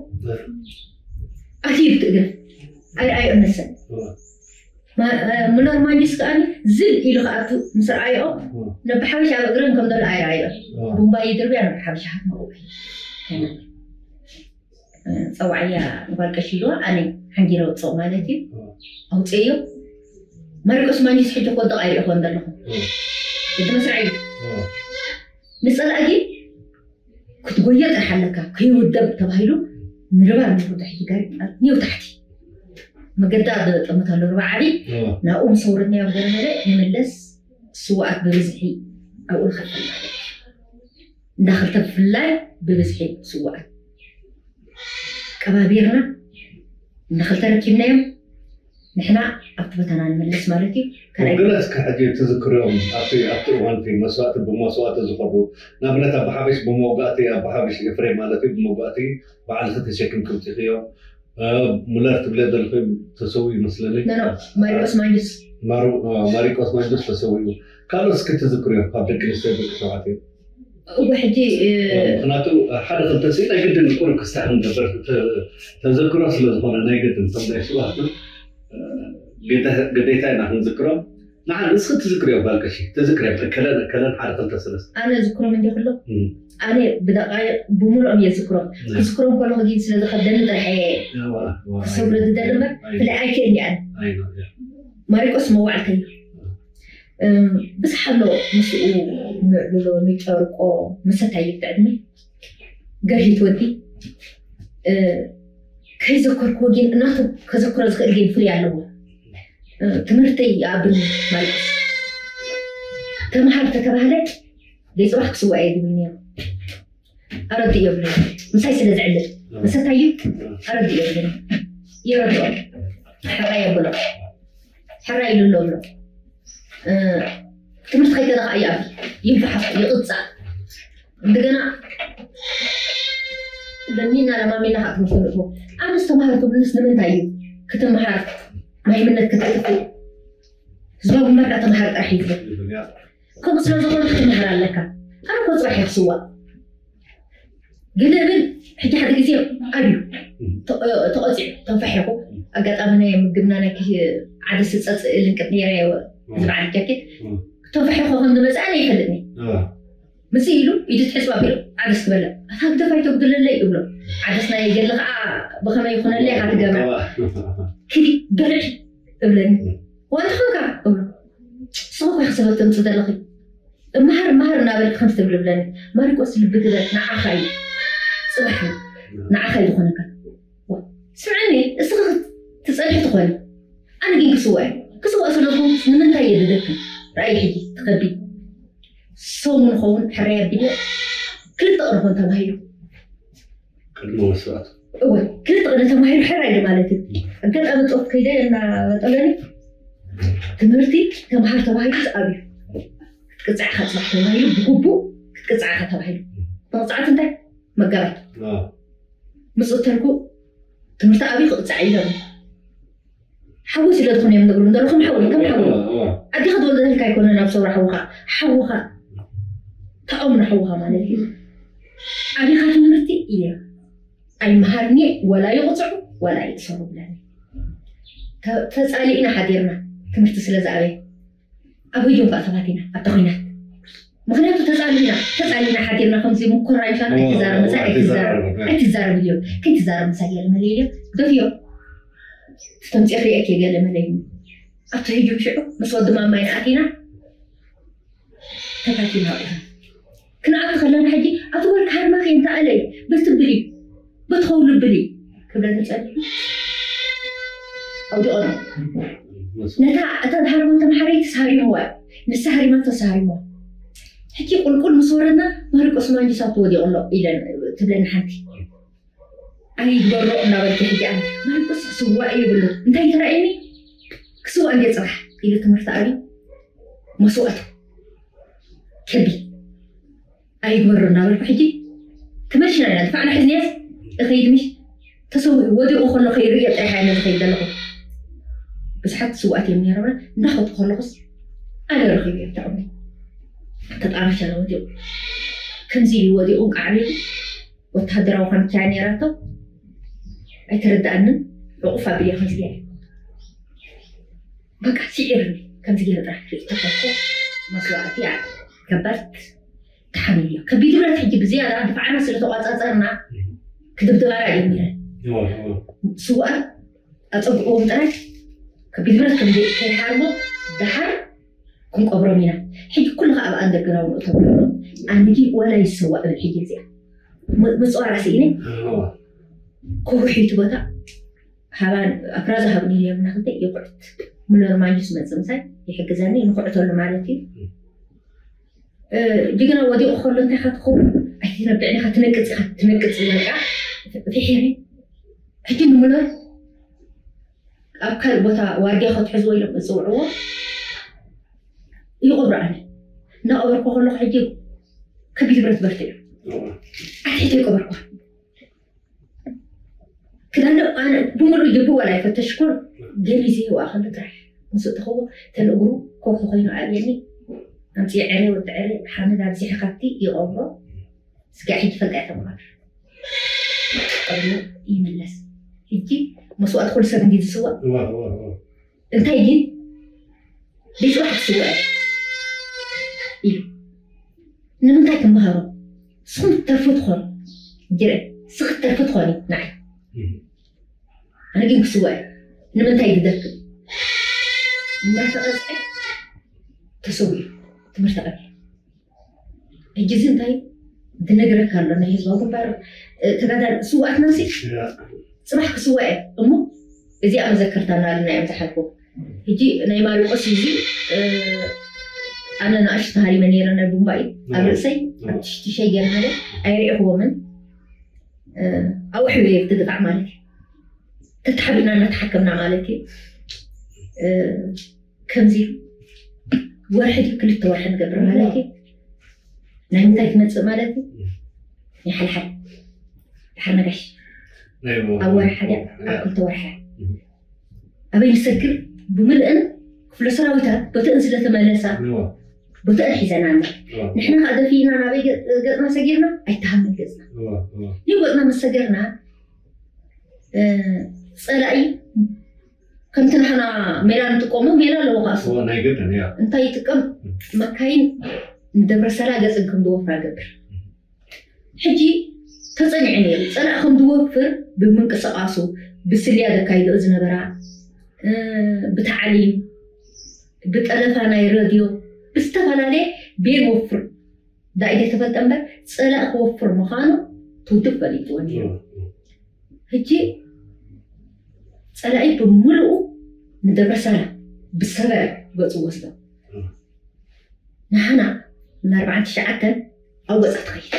ኣትዩ ትእግር ኣይረኣዮ እነሰን ሙለር ማንጅስ ከኣ ዝል ኢሉ ከኣቱ ምስ ረኣዮ ነብሓበሽ ኣብ እግረን ከም ዘሎ ኣይረኣዮ ቡምባ ይድርብያ ነብሓበሽ ሃትመቑ ፀዋዕያ ንጓል ቀሺ ኢልዋ ኣነ ሓንጊረ ወፅኦ ማለት እዩ ኣውፅእዮ ማሪቆስ ማንጅስ ሕጂ ክወድቕ ኣይሪእኽዎ እንደለኹ እቲ መስርዕ እዩ ንፀላኢ ግን ክትጎዮ ጥራሕ ኣለካ ከይውደብ ተባሂሉ ንርባር ንፍርዶ ሕጂ ጋር ኒው ታሕቲ መገዳ ጠምት ኣሎ ርባ ዓቢ ናብኡ ምስ ወረድናዮ ገረመለ ንመለስ ስዋኣት ብብዝሒ ኣብኡ ንኸፍል ማለት እዩ እንዳ ክልተ ብፍላይ ብብዝሒ ስዋኣት ቀባቢርና እንዳ ክልተ ረኪብናዮም ንሕና ኣብቲ ቦታና ንመለስ ማለት እዩ ካልኣይ ገለ እስከ ሕጂ ትዝክርዮም ኣብቲ ኣብቲ እዋን እቲ መስዋእቲ ብመስዋእቲ ዝኸዱ ንኣብነት ኣባሓበሽ ብመውጋእቲ ኣባሓበሽ ኤፍሬም ማለት እዩ ብመውጋእቲ ባዕልኺ ተሸኪምኪ ውፂእኽዮም ሙለር ትብለ ዘለኺ ተሰዊኡ ይመስለኒ ኖ ኖ ማሪቆስ ማንጁስ ማሩ- አ፣ ማሪቆስ ማንጆስ ተሰዊኡ ካልኦት እስኪ ትዝክርዮ ካብ ደቂ ኣንስትዮ ደቂ ተባዕትዮ እወ ሕጂ እ፣ ምክንያቱ ሓደ ክልተ ሲ ናይ ግድን ቁሩብ ክስታሕ ንገበር ተ- ተዘክሮ ስለ ዝኾነ ናይ ግድን ከም ናይ ሽዋት ግዴታ ኢና ክንዝክሮም ንዓ ንስኺ ትዝክርዮ ጓል ቀሺ ትዝክርዮ ከለን ከለን ሓደ ክልተ ሰለስተ ኣነ ዝክሮም እንዲ ክሎ እም። ኣነ ብደቃይቅ ብምልኦም እየ ዝክሮም ናይ- ክዝክሮም ከለኩ ግን ስለ ዝከብደኒ ጥራሕ እየ እዋ፣ እዋ፣ ክሰብሮ ዝደሊ እምበር ኣይ- ፍልይ ኣይክእል እየ ኣነ ኣይ ነው፣ እያ። ማሪቆስ መዋዕልተይ እም፣ ብዙሕ ኣሎ ምስኡ ንዕልሎ ንጨርቆ መሰታይ እዩ ብዕድመ ገርሂት ወዲ እ፣ ከይዘከርክዎ ግን እናቱ ከዘክሮ ዝኽእል ግን ፍሉይ ኣለዎ እ፣ ትምህርተይ ይኣብኒ ማርቆስ ተምሃር ተተባህለ ደይ ፅባሕ ክስዋ እየ ዝብል ነይሩ ኣረዲ የብሉ ምሳይ ስለ ዝዕልል መሰታዩ ኣረዲ የብሉ የረድኦ ሕራ የብሎ ሕራ ኢሉ ኣሎ ብሎ እ፣ ትምህርቲ ከይተለካ እዩ ኣብ ይንፋሓፍ ይቕፃ እንደገና ለሚና ለማሚና ካብ ትምህርቲ ንእትዎ ኣነስ ተምሃር ትብልስ ንምንታይ እዩ ክትምሃር ማይምነት ክትጥፍ ህዝባዊ መርዳ ተምሃር ጥራሕ እዩ ከምኡ ስለ ዝኾነ ክትምሃር ኣለካ ኣነ ኮ ፅባሕ ይክስዋ ግን እብል ሕጂ ሓደ ግዜ ኣብዩ ተቐፂዑ ተንፈሒኹ ኣጋጣሚ ናይ ምግብና ናይ ዓደስ ፀፅእ ልንቅጥ ነይረ ዝበዓል ጃኬት ተንፈሒኹ ከም ዝመፅእ ኣነ ይፈልጥኒ ምስ ኢሉ ኢዱ ትሕፅብ ኣቢሉ ዓደስ ትበልዕ ኣታ ግደፋይ ተጉድለለይ እብሎ ዓደስ ናይ ገለ ከዓ ብኸመይ ይኹነለይ ኢኻ ትገብራ ክዲ በልዕ እብለኒ ዋንታ ኾንካ እብሎ ንስኻ እኮ ኢኻ ሰበብ ተምፅእ ዘለኺ እምሃር እምሃር እናበልክ ከምዚ ትብል እብለኒ ማሪቆስ ልቢ ግበር ንዓኻ እዩ ፅባሕ እዩ ንዓኻ እዩ ዝኾነካ ስምዐኒ እስኻ ትፀንሒ ትኾኒ ኣነ ግን ክስዋ እየ ክስዋ ስለዝኾንኩስ ንምንታይ እየ ዝደክም ርኣይ ሕጂ ትኸቢ ሰው ንኸውን ሕራይ ኣቢለ ክልተ ቅርኾን ተባሂሉ ቅድሚ መስዋእቲ እወ ክልተ ቅነ ተማሂሩ ሕራይ ማለት እዩ ኣጋጣሚ ፆፍ ከይደ እናበጠለኒ ትምህርቲ ተምሃር ተባሂሉ ኣብዩ ክትቅፃዕካ ፅባሕ ተባሂሉ ብግቡእ ክትቅፃዕካ ተባሂሉ መቅፃዕቲ እንታይ መጋባይ ምፅተልኩ ትምህርቲ ኣብዩ ክቅፃዕ ኢሎም ሓዊ ስለ ዝኾነ እዮም ንብሉ ዘለኹም ሓዊ ከም ሓዊ ኣዲኻ ትወልደልካ ኣይኮነን ኣብ ሰውራ ሓውኻ ሓውኻ ተኣምኖ ሓውኻ ማለት እዩ ኣቢኻ ትምህርቲ ኢለ ኣይመሃርኒ፣ ወላ ይቕፅዑ ወላ ይእሰሩ ብለኒ። ተፃሊእና ሓዲርና ትምህርቲ ስለ ዝኣበየ ኣብ ሬድዮ ከዓ ተፋቲና ኣብታ ኩናት። ምክንያቱ ተፃሊእና ተፃሊእና ሓዲርና ከምዚ ምኮራንሻ ኣይትዛረብ ምሳ ኣይትዛረብ ኢልዮም። ከይትዛረብ ምሳ ገለ መለ ኢልዮም ደፍዮም። ተምፅኦ ክሪአክ ገለ መለ ኢሉ ኣብቲ ህጁም ሽዑ ምስ ወዲ ማማይ ኣቲና ተፋቲና ወዲና። ክንኣቱ ከለና ሕጂ ኣቲ ወልካ ሃርማኺ እንተኣለይ በትብሊ በትኸውሉ ብሊ ክብለኒ ጸኒሑ ኣውዲቖ። ነታ እታ ድሃርማ ተምሓረይቲ ሳሪምዋ፣ ንሳ ሃሪማቶ ሳሪምዋ። ሕጂ ቁልቁል ምስ ወረድና ማሪቆስ ማንጁስ ኣብቲ ወዲቑ ኣሎ ኢለን ትብለኒ ሓንቲ። ኣይግበሮ እናበልኪ ሕጂ ኣነ ማሪቆስ ክስዋእ የብሉ እንታይ ተራእየኒ ክስዋእ እንደ ፅራሕ ኢሉ ትምህርቲ ኣብዩ መስዋእቱ ከቢ ኣይግበሮ እናበልኩ ሕጂ ተመልሽና ኢና ድፋዕና ሒዝናያስ እኸይድ ምሽ ተሰዊኡ ወዲቑ ከሎ ከይርእዮ ጥራሕ እየ ነዚ ከይድ ዘለኹ። ብዙሓት ስውኣት እዮም ነይሮምና እንዳኸድኩ ከለኹስ ኣነ ረኺቡ እዮም ተቐሚ ተጣመሸ ወዲቑ ከምዚ ኢሉ ወዲቑ እንቃዕቢሉ ወተሃደራዊ ካምቻ ነይራቶ ኣይተረዳኣንን። ዕቑፍ ኣቢለ ከምዚ ገይረ በቃ ስዒርኒ ከምዚ ገይረ ጥራሕ ርእቶ ከኮ መስዋእቲ እያ። ከበርት ተሓሚልዮ ከቢድ ብረት ሕጂ ብዝያዳ ድፋዕና ስለ ተቋፃፀርና ክድብድባና ጀሚረ። ስውኣት ኣፀግዕዎም ጥራይ ከቢድ ብረት ከም ከይሓርቦ ደሓር ክንቀብሮም ኢና። ሕጂ ኩሉ ከዓ ኣብ ኣንደርግራውንድ እቶም ኣንዲ ዋላ ይሰዋ እብል ሕጂ እዚኣ ምፅዋራ ስኢነ ኮውሒቱ ቦታ ሃባን ኣፍራዛ ሃብኒ ኢልዮም ናክልተ ይኩዕት ምለር ማንጁስ መፅእ ምሳይ ይሕግዘኒ ንኩዕተሉ ማለት እዩ። ጅግና ወዲቑ ከሎ እንታይ ካ ትኸውን ኣይትነብዕን ኢኻ ትነቅፅ ኢኻ ትነቅፅ በቃ ፍሒሪ ሕጂ ንምለር ኣብ ካልእ ቦታ ዋርድያ ክትሕዝዎ ኢሎም እፅውዕዎ ይቐብሩ ኣነ እናቐበርኩ ከለኹ ሕጂ ከቢድ ብረት በርትዕ ኣትሒተ ይቀበርኩ ክዳን ኣነ ብምሉእ ጀቡ ዋላ ይፈተሽኩ ገሊዘ ይዋ ከሉ ጥራሕ ምስ እተኸዎ ተን እግሩ ኮፍ ኮይኑ ኣብየኒ ኣምፅየ ዕረ ወዲ ዕረ ሓመድ ኣብዚሐ ካብቲ ይቐብሮ ስጋዕ ሕጂ ፈልጣ እያ ተምሃር ቀብሉ ይምለስ ሕጂ መስዋእቲ ኩሉ ሰብ እንዲ ዝስዋእ እንታይ ግን ብፅባሕ ክስዋእ እዩ ኢሉ ንምንታይ ትምሃሮ ስኹም ትተርፉ ትኾኑ ጅረ ስኽ ትተርፉ ትኾኒ ንዓይ ኣነ ግን ክስዋእ እዩ ንምንታይ ዝደክም እናተቐፅዐ ተሰዊኡ ትምህርቲ ቀቢሉ ሕጂ እዚ እንታይ ዝነግረካ ኣሎ ናይ ህዝባዊ ግንባር ተጋዳል ስውኣትና ሲ ፅባሕ ክስዋ እየ እሞ እዚኣ መዘከርታ እናልና እዮም ዝሓልፉ ሕጂ ናይ ማሪቆስ እዚ ኣነ ንኣሽቱ ሃሪመ ነይረ ናይ ቡምባኢ ኣብ ርእሰይ ኣብ ትሽትሸይ ገርሃለ ኣይሪእኽዎምን ኣብኡ ሕብየ ትድፋዕ ማለት እዩ ተተሓቢእና እናተሓከምና ማለት እዩ ከምዚ ወርሒ ድዩ ክልተ ወርሒ ንገብር ማለት እዩ ናይ ምንታይ ትመፅእ ማለት እዩ ናይ ሓልሓል ድሓር ነጋሽ ኣብ ወርሒ ሓደ ኣብ ክልተ ወርሒ ኣበይ ንሰግር ብምልእን ክፍለ ሰራዊታት በተእን ስለተመለሳ በተእን ሒዘና ንሕና ከዓ ደፊእና ናበይ ገፅና ሰጊርና ኣይተሃምን ገፅና ይው ገፅና ምስ ሰገርና ፀላኢ ከምቲ ንሕና ሜላ ንጥቀሞ ሜላ ኣለዎ ከኣሱ ናይ ገድን እያ እንታይ ይጥቀም መካይን ንደብረ ሰላ ገፅን ከም ዝወፍራ ገብር ሕጂ ተፀኒዑ ነይሩ ፀላእ ከም ዝወፍር ብምንቅስቃሱ ብስልያ ዘካይድኦ ዝነበራ ብታዕሊም ብጠለፋ ናይ ረድዮ ብዝተፈላለየ ቤን ወፍር ዳኢ ዘይተፈልጠ እምበር ፀላእ ክወፍር ምዃኑ ትውድብ ፈሊጥዎ ነይሩ ሕጂ ፀላኢ ብምሉኡ ንደብረሳላ ብሰበረ ገፁ ወስዶ ንሓና ንኣርባዓን ትሽዓተን ኣብ ገፃ ትኸይድ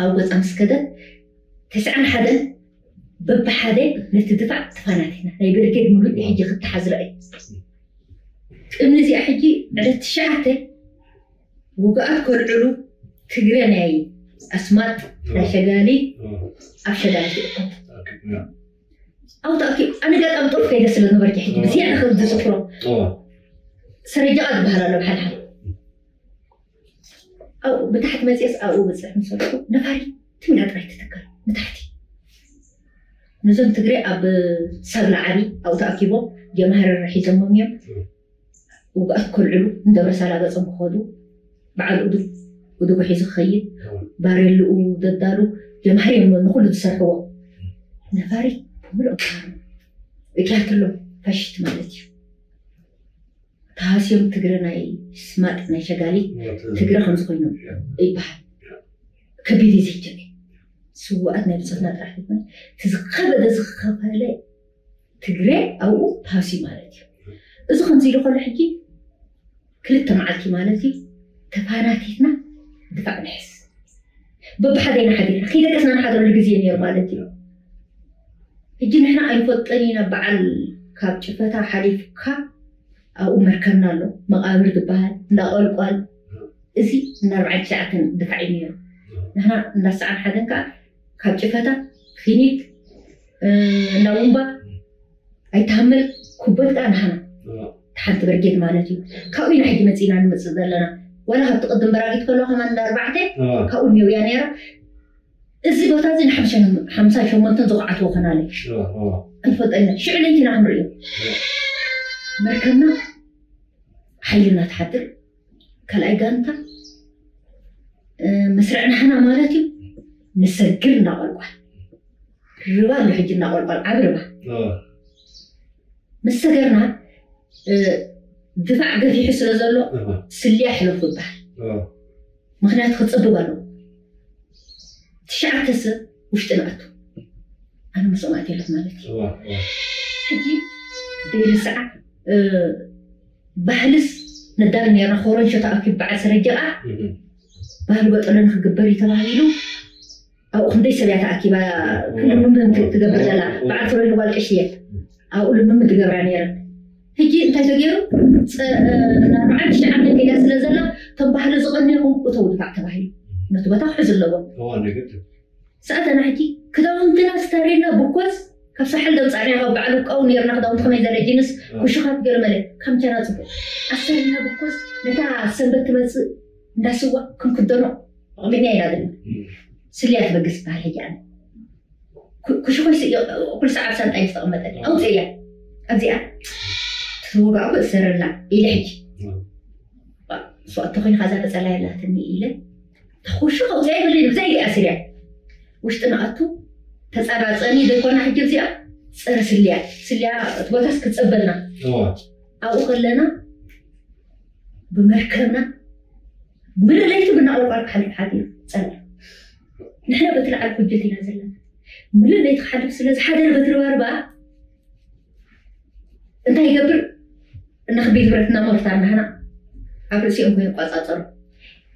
ኣብ ገፃ ምስ ከደት ተስዓን ሓደን በብሓደ ነቲ ድፋዕ ተፋናቲና ናይ ብርጌድ ምሉእ ሕጂ ክተሓዝ ረኣዩ ቅድሚ እዚኣ ሕጂ ዕለት ትሽዓተ ውግኣት ከልዕሉ ትግረ ናይ ኣስማጥ ናይ ሸጋሊ ኣብ ሸጋሊ ትእከብ ኣውታእኪ ኣነ ጋጣሚ ጦፍ ከይደ ስለ ነበርኪ ሕጂ ብዝያዳ ከም ዝፅፍሮ ሰረጃ ዝበሃል ኣሎ ብሓልሓል ኣብኡ ብታሕቲ መፅኦስ ኣብኡ ብፅሕ ምስ በልኩ ነፋሪት ትም ኢላ ጥራይ ትትከል ብታሕቲ። ነዞም ትግረ ኣብ ሳግላ ዓቢ ኣብኡ ተኣኪቦም ጀምሃረር ሒዞሞም እዮም። ውግኣት ከልዕሉ ንደብረ ሳላ ገጾም ክኸዱ በዓል እዱ እድጉ ሒዙ ክኸይድ ባሬልኡ ደዳሉ ጀምሃር እዮም ንኹሉ ዝሰርሕዎ። ነፋሪት ብምሉእ ኣቃርም እኪያትሎም ፋሽስት ማለት እዩ። ተሃስዮም ትግረ ናይ ስማጥ ናይ ሸጋሊት ትግረ ከምዚ ኮይኖም ይበሃል። ከቢድ እዩ ዘይጀመ ስዋኣት ናይ ብፆትና ጥራሕ ይኮነ እቲ ዝኸበደ ዝኸፈለ ትግረ ኣብኡ ተሃስዩ ማለት እዩ። እዚ ከምዚ ኢሉ ከሎ ሕጂ ክልተ መዓልቲ ማለት እዩ ተፋናቲትና ድፋዕ ንሕስ በብሓደ ኢና ሓዲርና ከይደቀስና ንሓደረሉ ግዜ ነይሩ ማለት እዩ። ሕጂ ንሕና ኣይንፈልጦን ኢና በዓል ካብ ጭፈታ ሓሊፍካ ኣብኡ መርከብና ኣሎ መቃብር ዝበሃል እንዳቆልቋል እዚ እንዳ ኣርባዕን ትሽዓተን ድፋዕ እዩ ነይሩ። ንሕና እንዳሰዓን ሓደን ከዓ ካብ ጭፈታ ፊኒት እንዳቡምባ ኣይተሃመል ኩበት ከዓ ንሃና ሓንቲ ብርጌድ ማለት እዩ። ካብኡ ኢና ሕጂ መፂእና ንምፅእ ዘለና ዋላ ካብቲ ቅድም በራጊት ከሎ ከማን እንዳ ኣርባዕተ ካብኡ እኒው እያ ነይራ። እዚ ቦታ እዚ ንሓምሳ ሸሞንተን ዝቑዓትዎ ከናለ ኣይፈልጠና ሽዑ ለይቲ ኢና ክንርእዮ መርከብና ሓይልና ትሓድር ካልኣይ ጋንታ መስርዕ ናህና ማለት እዩ። ንሰግር እናቆልቋል ርባ ኣሎ ሕጂ እናቆልቋል ዓቢ ርባ ምስ ሰገርና ድፋዕ ገፊሑ ስለ ዘሎ ስልያ ሕለፉ ይበሃል። ምክንያቱ ክፅብብ ኣለዎ። ትሽዓተ ሰብ ውሽጢ ንኣቱ ኣነ ምስኦም ኣትየለኹ ማለት እዩ። ሕጂ ደይርሳዓ ባህልስ ነዳል ነርና ኮረንሾ ተኣኪቡ በዓል ሰረጀቃ ባህሊ በጠሎ ንክግበር እዩ ተባሂሉ ኣብኡ ክንደይ ሰብ እያ ተኣኪባ ክንምምን ትገብር ዘላ በዓል ፍረን ጓል ቀሽ እየን ኣብኡ ልምምድ ትገብራ ነይረን። ሕጂ እንታይ ተገይሩ? ኣርባዓን ትሽዓተን ከይዳ ስለ ዘላ እቶም ባህሊ ዝቐንየኹም እተው ድፋዕ ተባሂሉ ነቲ ቦታ ክሕዝ ኣለዎ። ሰኣተና ሕጂ ክዳውንትና ስታሪና ብኮስ ካብ ሳሕል ደምፃዕና ካብ በዓል ውቃው ነርና ክዳውንቲ ከመይ ዘለ ጅንስ ኩሽኻት ገለ መለ ከም ቻና ፅቡቅ ኣስተሪና ብኮስ ነታ ሰንበት ትመፅእ እንዳስዋ ክንክደኖ ኣቕሚጥና ኢና ዘለና። ስልያ ትበግስ በሃል ሕጂ ኣነ ኩሽኮይ ኩሉ ሰዓት ሳንጣይ ዝተቐመጠ ኣውፅእያ ኣብዚኣ ተወጋእኩ እሰረላ ኢለ ሕጂ ስዋእቶ ኮይንካ እዛ ነፀላ የላትኒ ኢለ ተኹሹ ከውፅያ ይብል ብዘይ ዲኣ ስርያ ውሽጢ ንኣቱ ተፃባፀኒ ዘይኮና ሕጂ እዚኣ ፀረ ስልያ ስልያ እቲ ቦታስ ክፀበልና ኣብኡ ከለና ብመርከብና ምልለይቲ ብናቆልቋል ክሓልፍ ሓዲሩ ፀንሐ ንሕና በቲ ለዓል ኩጀት ኢና ዘለና ምልለይቲ ክሓልፍ ስለ ዝሓደረ በትርባርባ እንታይ ይገብር እናክቢድ ብረት እናመርታ እናህና ኣብ ርእሲኦም ኮይኑ ይቋፃፀሩ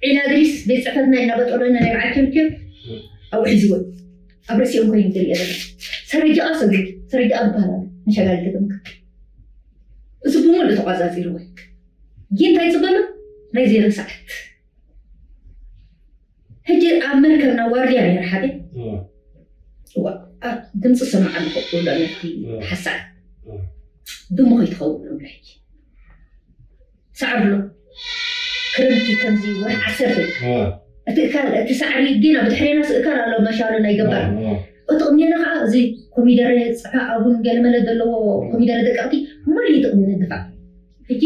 ዒላ ግሪስ ቤት ፅሕፈትና እናበጠሎና ናይ በዓል ቸምቸም ኣብኡ ሒዝዎ ኣብ ርእሲኦም ኮይኑ ዝርኢ ዘለ ሰረጃ ሰጉ ሰረጃ ዝበሃል ኣሎ ንሸጋሊ ተጠምካ እዚ ብምሉእ ተቋፃፂርዎ ግን እንታይ ዝበሎ ናይ ዜሮ ሰዓት ሕጂ ኣብ መርከብና ዋርድያ ነይረ ሓደ ድምፂ ሰማዕ ኣለኹ እብሎ ነቲ ሓሳብ ድሞ ከይትኸውን እብሎ ሕጂ ሳዕሪ ኣሎ ክረምቲ ከምዚ ወርሒ ዓሰርተ እቲ እካል እቲ ሳዕሪ ጌና ብድሕሬና ስእካል ኣሎ መሻሉ ናይ ገባር እቲ ቅድሜና ከዓ እዚ ኮሚደረ ፀፋ ኣቡን ገለመለ ዘለዎ ኮሚደረ ደቀቕቲ ሙሉ ጥቕሚ ንድፋዕ ሕጂ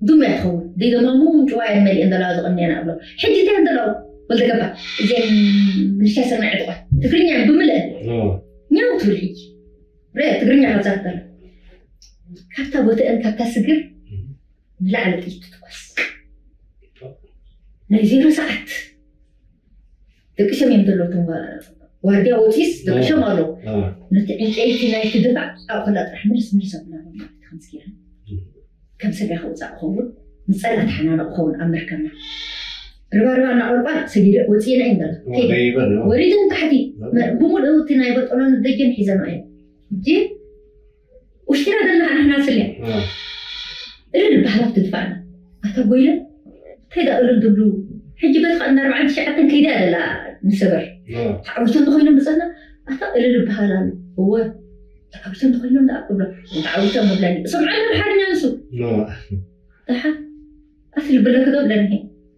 ዱም እያ ትኸውን ደይደማሙ ጭዋ እየን መሊአን ዘለዋ ዝቕንየና እብሎ ሕጂ እንታይ ዘለዉ ወልደገባ እዚአን ምልሻ ስርና ዕጥቋ ትግርኛ እየን ብምልአን ኛው ትብል ሕጂ ረ ትግርኛ ካብዛ ትበል ካብታ ቦተአን ካብታ ስግር ንላዕሊ ጥይት ትትኮስ ናይ ዜሮ ሰዓት ደቂ ሰሜን ዘለዎም ዋርድያ ወፂስ ደቂ ሸም ኣለዉ ነቲ ዕንጨይቲ ናይቲ ድፋዕ ኣብ ከላ ጥራሕ ምልስ ምልስ ኣብላ ከምስኪራ ከም ስጋ ከውፃእ ክኸውን ንፀላ ተሓናነቕ ክኸውን ኣብ መርከብና ርባርባ እናቆልቋል ሰጊደ ወፂና እዩ በላ ወሪደን ታሕቲ ብምሉእ እቲ ናይ በጠሎን ደጀን ሒዘና እዮም እጂ ውሽጥና ዘለና ንሕና ስለ እልል ባህላት ትድፋእና ኣታ ጎይለ እንታይ ዳ እልል ትብሉ ሕጂ በትኻ እና ኣርባዓን ትሽዓተን ከይዳ ደላ ንሰበር ተዓዊቶም ተኮይኖም ብፀና ኣታ እልል በሃል ኣሎ እወ ተዓዊቶም ተኮይኖም ዳ እብሎ ተዓዊቶም መብለኒ ሰምዓኒ ሓርኛ ንሱ ኣቲ ልብለክ ዶ ብለኒ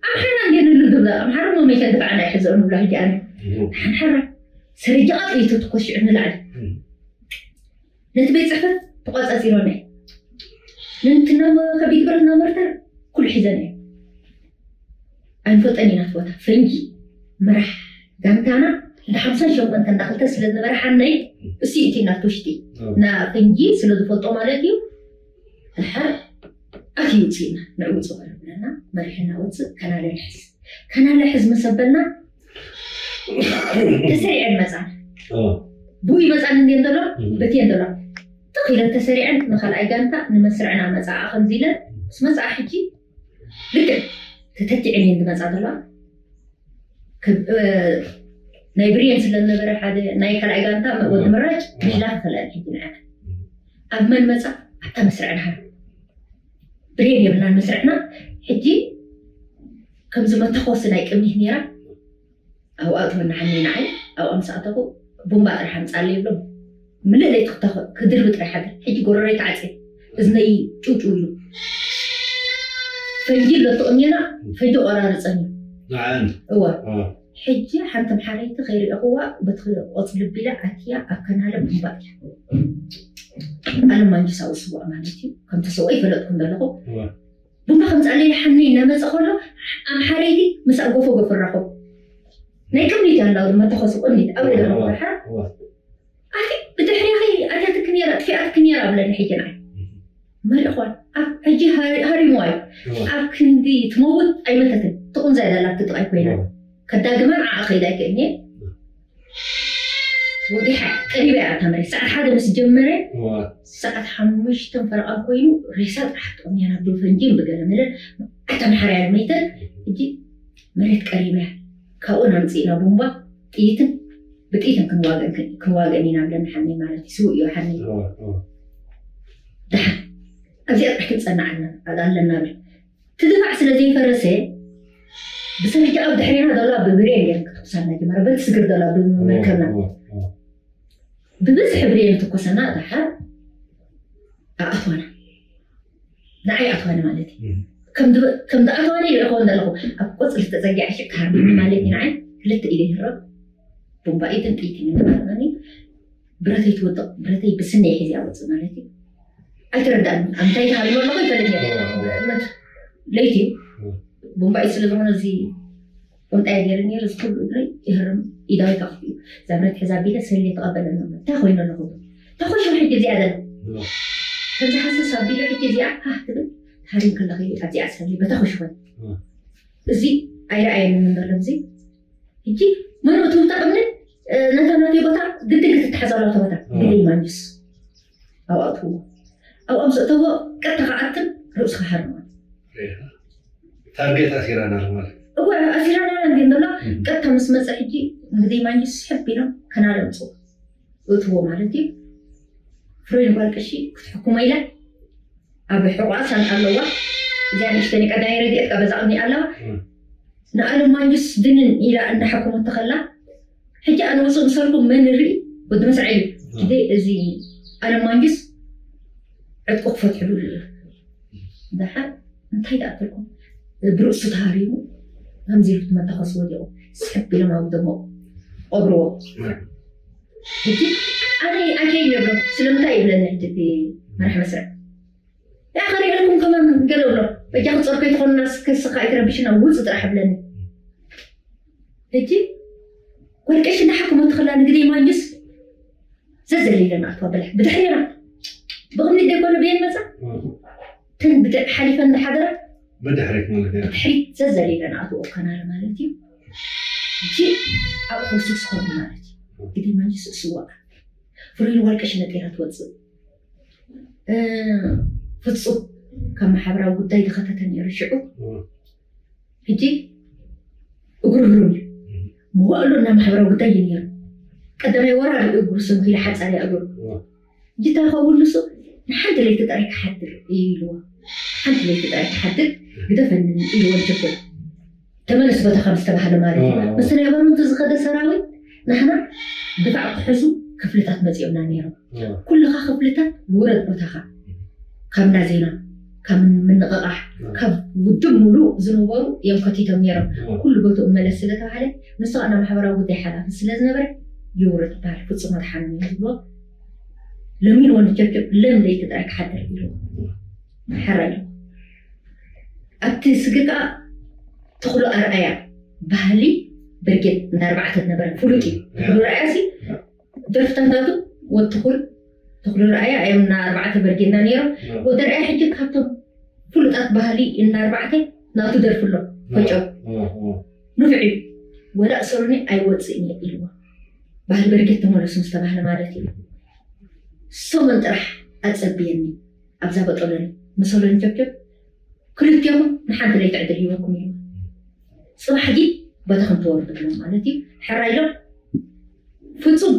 ኣምሓራ እንዴ ንልግብ ኣምሓራ ሞ መይተ ድፋዕና ይሕዘኦ ንብሎ ሕጂ ኣነ ኣምሓራ ሰረጃ ቀጥሊቱ ትኮሽዑ ንላዕሊ ነቲ ቤት ፅሕፈት ተቋፃፂሮና ነንቲ ናብ ከቢድ ብረት ናብ መርተር ኩሉ ሒዘና እዩ ኣይንፈልጠን ኢና እቲ ቦታ ፈንጂ መራሕ ጋንታና እንደ ሓምሳ ሸሞንተ እንዳ ክልተ ስለ ዝነበረ ሓነይ እሱ እቲ ናብቲ ውሽጢ ና ፈንጂ ስለ ዝፈልጦ ማለት እዩ ድሓር ኣትዩ ውፅእና ንዕውፅ በሉ ብለና መሪሕና ውፅእ ከናለ ንሕዝ ከናለ ሕዝ መሰበልና ተሰሪዐን መፃና ብኡ ይመፃን እንዴ እንተሎ በቲ እንተሎ ትኺለ ተሰሪዐን ንኻልኣይ ጋንታ ንመስርዕና መፃኣ ከምዚ ኢለን ምስ መፃኣ ሕጂ ልክዕ ተተኪዐን እየን ዝመፃ ዘለዋ ናይ ብሬን ስለ ዝነበረ ሓደ ናይ ካልኣይ ጋንታ ወዲ ምራጭ ምሕላፍ ይኽእለን ሕጂ ንዐ ኣብ መን መፃ ኣብታ መስርዕና ብሬን የብልናን መስርዕና ሕጂ ከምዚ መተኮሲ ናይ ቅድሚት ነይራ ኣብኡ ኣእትወና ሓኒ ንዓይ ኣብኡ ምስ ኣተኹ ቡምባ ጥራሕ ኣምፃለይ ይብሎም ምልእ ለይቲ ክድርቢ ጥራሕ ሓድር ሕጂ ጎረረይ ተዓፅየ እዝነይ ጭውጭው ኢሉ ፈንጂ ኣሎ ትቕንየና ፈንጂ ቆራርፀኒ ንዓን እዋ እ፣ ሕጂ ሓንቲ መሓረይቲ ከይሪእኽዋ በቲ ቆፅሊ ቢላ ኣትያ ኣብ ከናለ ቡምባ እያ ኣለም ማንጅስ ኣብኡ ስዋእ ማለት እዩ ከምቲ ሰብኦ ይፈለጥኩ ዘለኹ እዋ ቡምባ ከምፃለይ ሓኒ እናመፀ ከሎ ኣምሓረይቲ ምስ ኣጎፎ ጎፍ ራኸቡ ናይ ቅድሚት ያላው መተኸሱ ቅድሚት ኣብ ደረኹ እዋ ኣቲ ብድሕሪኺ ኣትያትክ ነራ ጥፊኣትክ ነራ ብለኒ ሕጂ ንዓይ መሪእኽዋ ኣብ ሕጂ ሃሪምዋ እዩ ኣብ ክንዲ ትመውት ኣይመተትን ትቑንዛ ይደላ ትጥቓይ ኮይና ከዳግማ ንዓ ኸይዳ ኣይክእልኒ ወዲሓ ቀሪባ እያ እታ መሬት ሰዓት ሓደ ምስ ጀመረ ሰዓት ሓሙሽተን ፈረቓን ኮይኑ ሬሳ ጥራሕ ትቑንያ ናብ ፈንጂን ብገለ መለ ኣታ መሓርያ መይተን ሕጂ መሬት ቀሪባ እያ ካብኡ ናምፅእና ቡምባ ጥይትን ብጥይትን ክንዋገን ክንዋገን ኢና ብለን ሓኒ ማለት እዩ ስውእ እዩ ሓኒ ደሓን ኣብዚኣ ጥራሕ ክንፀናዕ ኣለና ብል ትድፋዕ ስለ ዘይፈረሰ ብሰሪጃ ኣብ ድሕሬና ዘላ ብብሬን ገይረን ክትኩሳና ጀመረ በቲ ስግር ዘላ ብመርከብና ብብዝሒ ብሬን ትኮሰና ደሓር ኣኣትዋና ንዓይ ኣትዋኒ ማለት እዩ ከም ዝኣተዋኒ ይረኸቦ ዘለኹ ኣብ ቆፅሊ ዝተፀጊዐ ሽካር ማለት እዩ ንዓይ ክልተ ኢለ ይህረብ ቡምባኢትን ጥይትን ይምራርመኒ ብረተይ ትወጥቕ ብረተይ ብስነይ ሒዝያ ወፅእ ማለት እዩ ኣይተረዳእኒ ኣብ እንታይ ተሃሪሞ ኣለኹ ይፈልጥ ነይረ ለይቲ እዩ ቡምባኢ ስለ ዝኾነ እዚ ቁምጣ ገይረ ነይረ እዚ ኩሉ እግረይ ይህርም ኢዳዊ ተኽፊ እዩ እዛ ብረት ሕዛ ቢለ ሰልየ ተቐበለና እንታይ ኮይኑ ኣለኹ ተኾሽም ሕጂ እዚኣ ዘላ ከምዚ ሓሰስ ኣቢለ ሕጂ እዚኣ ሃህ ትብል ሃሪም ከለኺ ኣብዚኣ ሰሊ በታ ኾሽኾን እዚ ኣይረኣየንን እምበር ኣብዚ ሕጂ መን እቲ ውልታ ቅምኒ ነታ ናተይ ቦታ ግድን ክትተሓዛሎ ተቦታ ግደይ ማንጁስ ኣብኣትዎ ኣብኦም ዘእተዎ ቀጥታ ከኣትን ርእስኻ ሓርማ ታርጌት ኣሲራና ማለት እወ ኣሲራና እንዲ እንዶላ ቀጥታ ምስ መፀ ሕጂ ግደይ ማንጁስ ሕብ ኢሎም ከናለ ምፅዎ እእትዎ ማለት እዩ ፍሬን ጓል ቀሺ ክትሕኩሞ ኢላ ኣብ ሕቑኣ ሳንጣ ኣለዋ እዚኣ ንእሽተን ቀዳይ ረድኤት ካብ በዛ ቅድሚ ኣለዋ ንኣለም ማንጁስ ድንን ኢላ እንዳሓከመቶ ከላ ሕጂ ኣነ ውፅእ ምሰልኩም መን ንርኢ ወዲ መስዐ እዩ ግዜ እዚ ኣለም ማንጁስ ዕጥቁ ክፈትሕሉ እዩ ደሓር እንታይ ደኣተልኩም ብርእሱ ተሃሪሙ ከምዚ ኢሉ መተኸስ ወዲቑ ስሕብ ኢሎም ኣብ ደሞ ቀብርዎ ሕጂ ኣነ ኣከይ ይብሎ ስለምንታይ ይብለኒ ሕጂ እቲ መራሕ መስርዕ ያ ከሪአልኩም ከማን ገለ ብሎ በጃ ክፀር ከይትኾንና ክስኻ ኣይትረብሽና ውፅ ጥራሕ ብለኒ ሕጂ ወልቀሽ እንዳሓክሞ ትኽላ ንግደይ ማንጅስ ዘዘሊለን ኣትዋ በላ ብድሕሪና ብቕድሚት ዘይኮነ ብየን መፃ ተን ብድዕ ሓሊፈን ዝሓደራ ብድሕሪት ማለት እያ ብድሕሪት ዘዘሊለን ኣትዎ ከናለ ማለት እዩ ሕጂ ኣብ ሕሱስ ኾኑ ማለት እዩ ግደይ ማንጅስ እስዋኣ ፍሬን ወልቀሽ ነጢራ ትወፅእ ፍፁም ካብ ማሕበራዊ ጉዳይ ዝኸተተ ነይሩ ሽዑ ሕጂ እግሩ ህሩም እዩ መዋእሉ እና ማሕበራዊ ጉዳይ እዩ ነይሩ ቀዳማይ ወራር እዩ እግሩ ስንኪሉ ሓፃሪ እግሩ ጅታ ከብሉ ሱ ንሓንቲ ለይቲ ጥራይ ክሓድር እዩ ኢልዎ ሓንቲ ለይቲ ጥራይ ክሓድር ግደፈኒ ኢልዎ ጅብር ተመለስ ቦታኻ ምስ ተባህለ ማለት እዩ ምስ ናይ በሩ እንተ ዝኸደ ሰራዊት ንሕና ድፋዕ ክሕዙ ክፍልታት መፂኦምና ነይሮም ኩልኻ ክፍልታት ውረድ ቦታኻ ካብ ናዜና ምንቕቓሕ ካብ ውድብ ሙሉእ ዝነበሩ እዮም ከቲቶም ነይሮም። ኩሉ ቦትኡ መለስ ስለተባሃለ ንሱ ከዓ ናብ ማሕበራዊ ጉዳይ ሓላፊ ስለዝነበረ ይውረድ ይበሃል። ፍጹም ኣድሓኖም እዩ ዝብሎ። ለሚንዎ ንቸብቸብ ለም ለይቲ ጥራይ ክሓድር ኢሉ ሕራይ ኣብቲ ስግር ከዓ ተኽሎ ኣርኣያ ባህሊ ብርጌድ እንዳ ኣርባዕተ ዝነበረ ፍሉጥ እዩ። ተኽሎ ኣርኣያ ሲ ደርፍታታቱ ወትኹል ተኽሎ ኣርኣያ እዮም እና ኣርባዕተ በርጌድና ነይሮም። ወዲ ኣርኣያ ሕጂ ካብቶም ፍሉጣት ባህሊ እና ኣርባዕተ ናቱ ደርፍሎ ፈጨው ንፍዕ እዩ። ወላ እሰሩኒ ኣይወፅእን እየ ኢልዎ። ባህሊ በርጌድ ተመለሱ ምስ ተባህለ ማለት እዩ። ሰሙን ጥራሕ ኣፀብየኒ ኣብዛ በጠሎኒ መሰሎኒ ቸብቸብ ክልቲኹም ንሓንቲ ለይቲ ዕድል ሂበኩም እዩ። ፅባሕ ግን ቦታኹም ተወርዱ ብሎም ማለት እዩ። ሕራ ኢሎም ፍጹም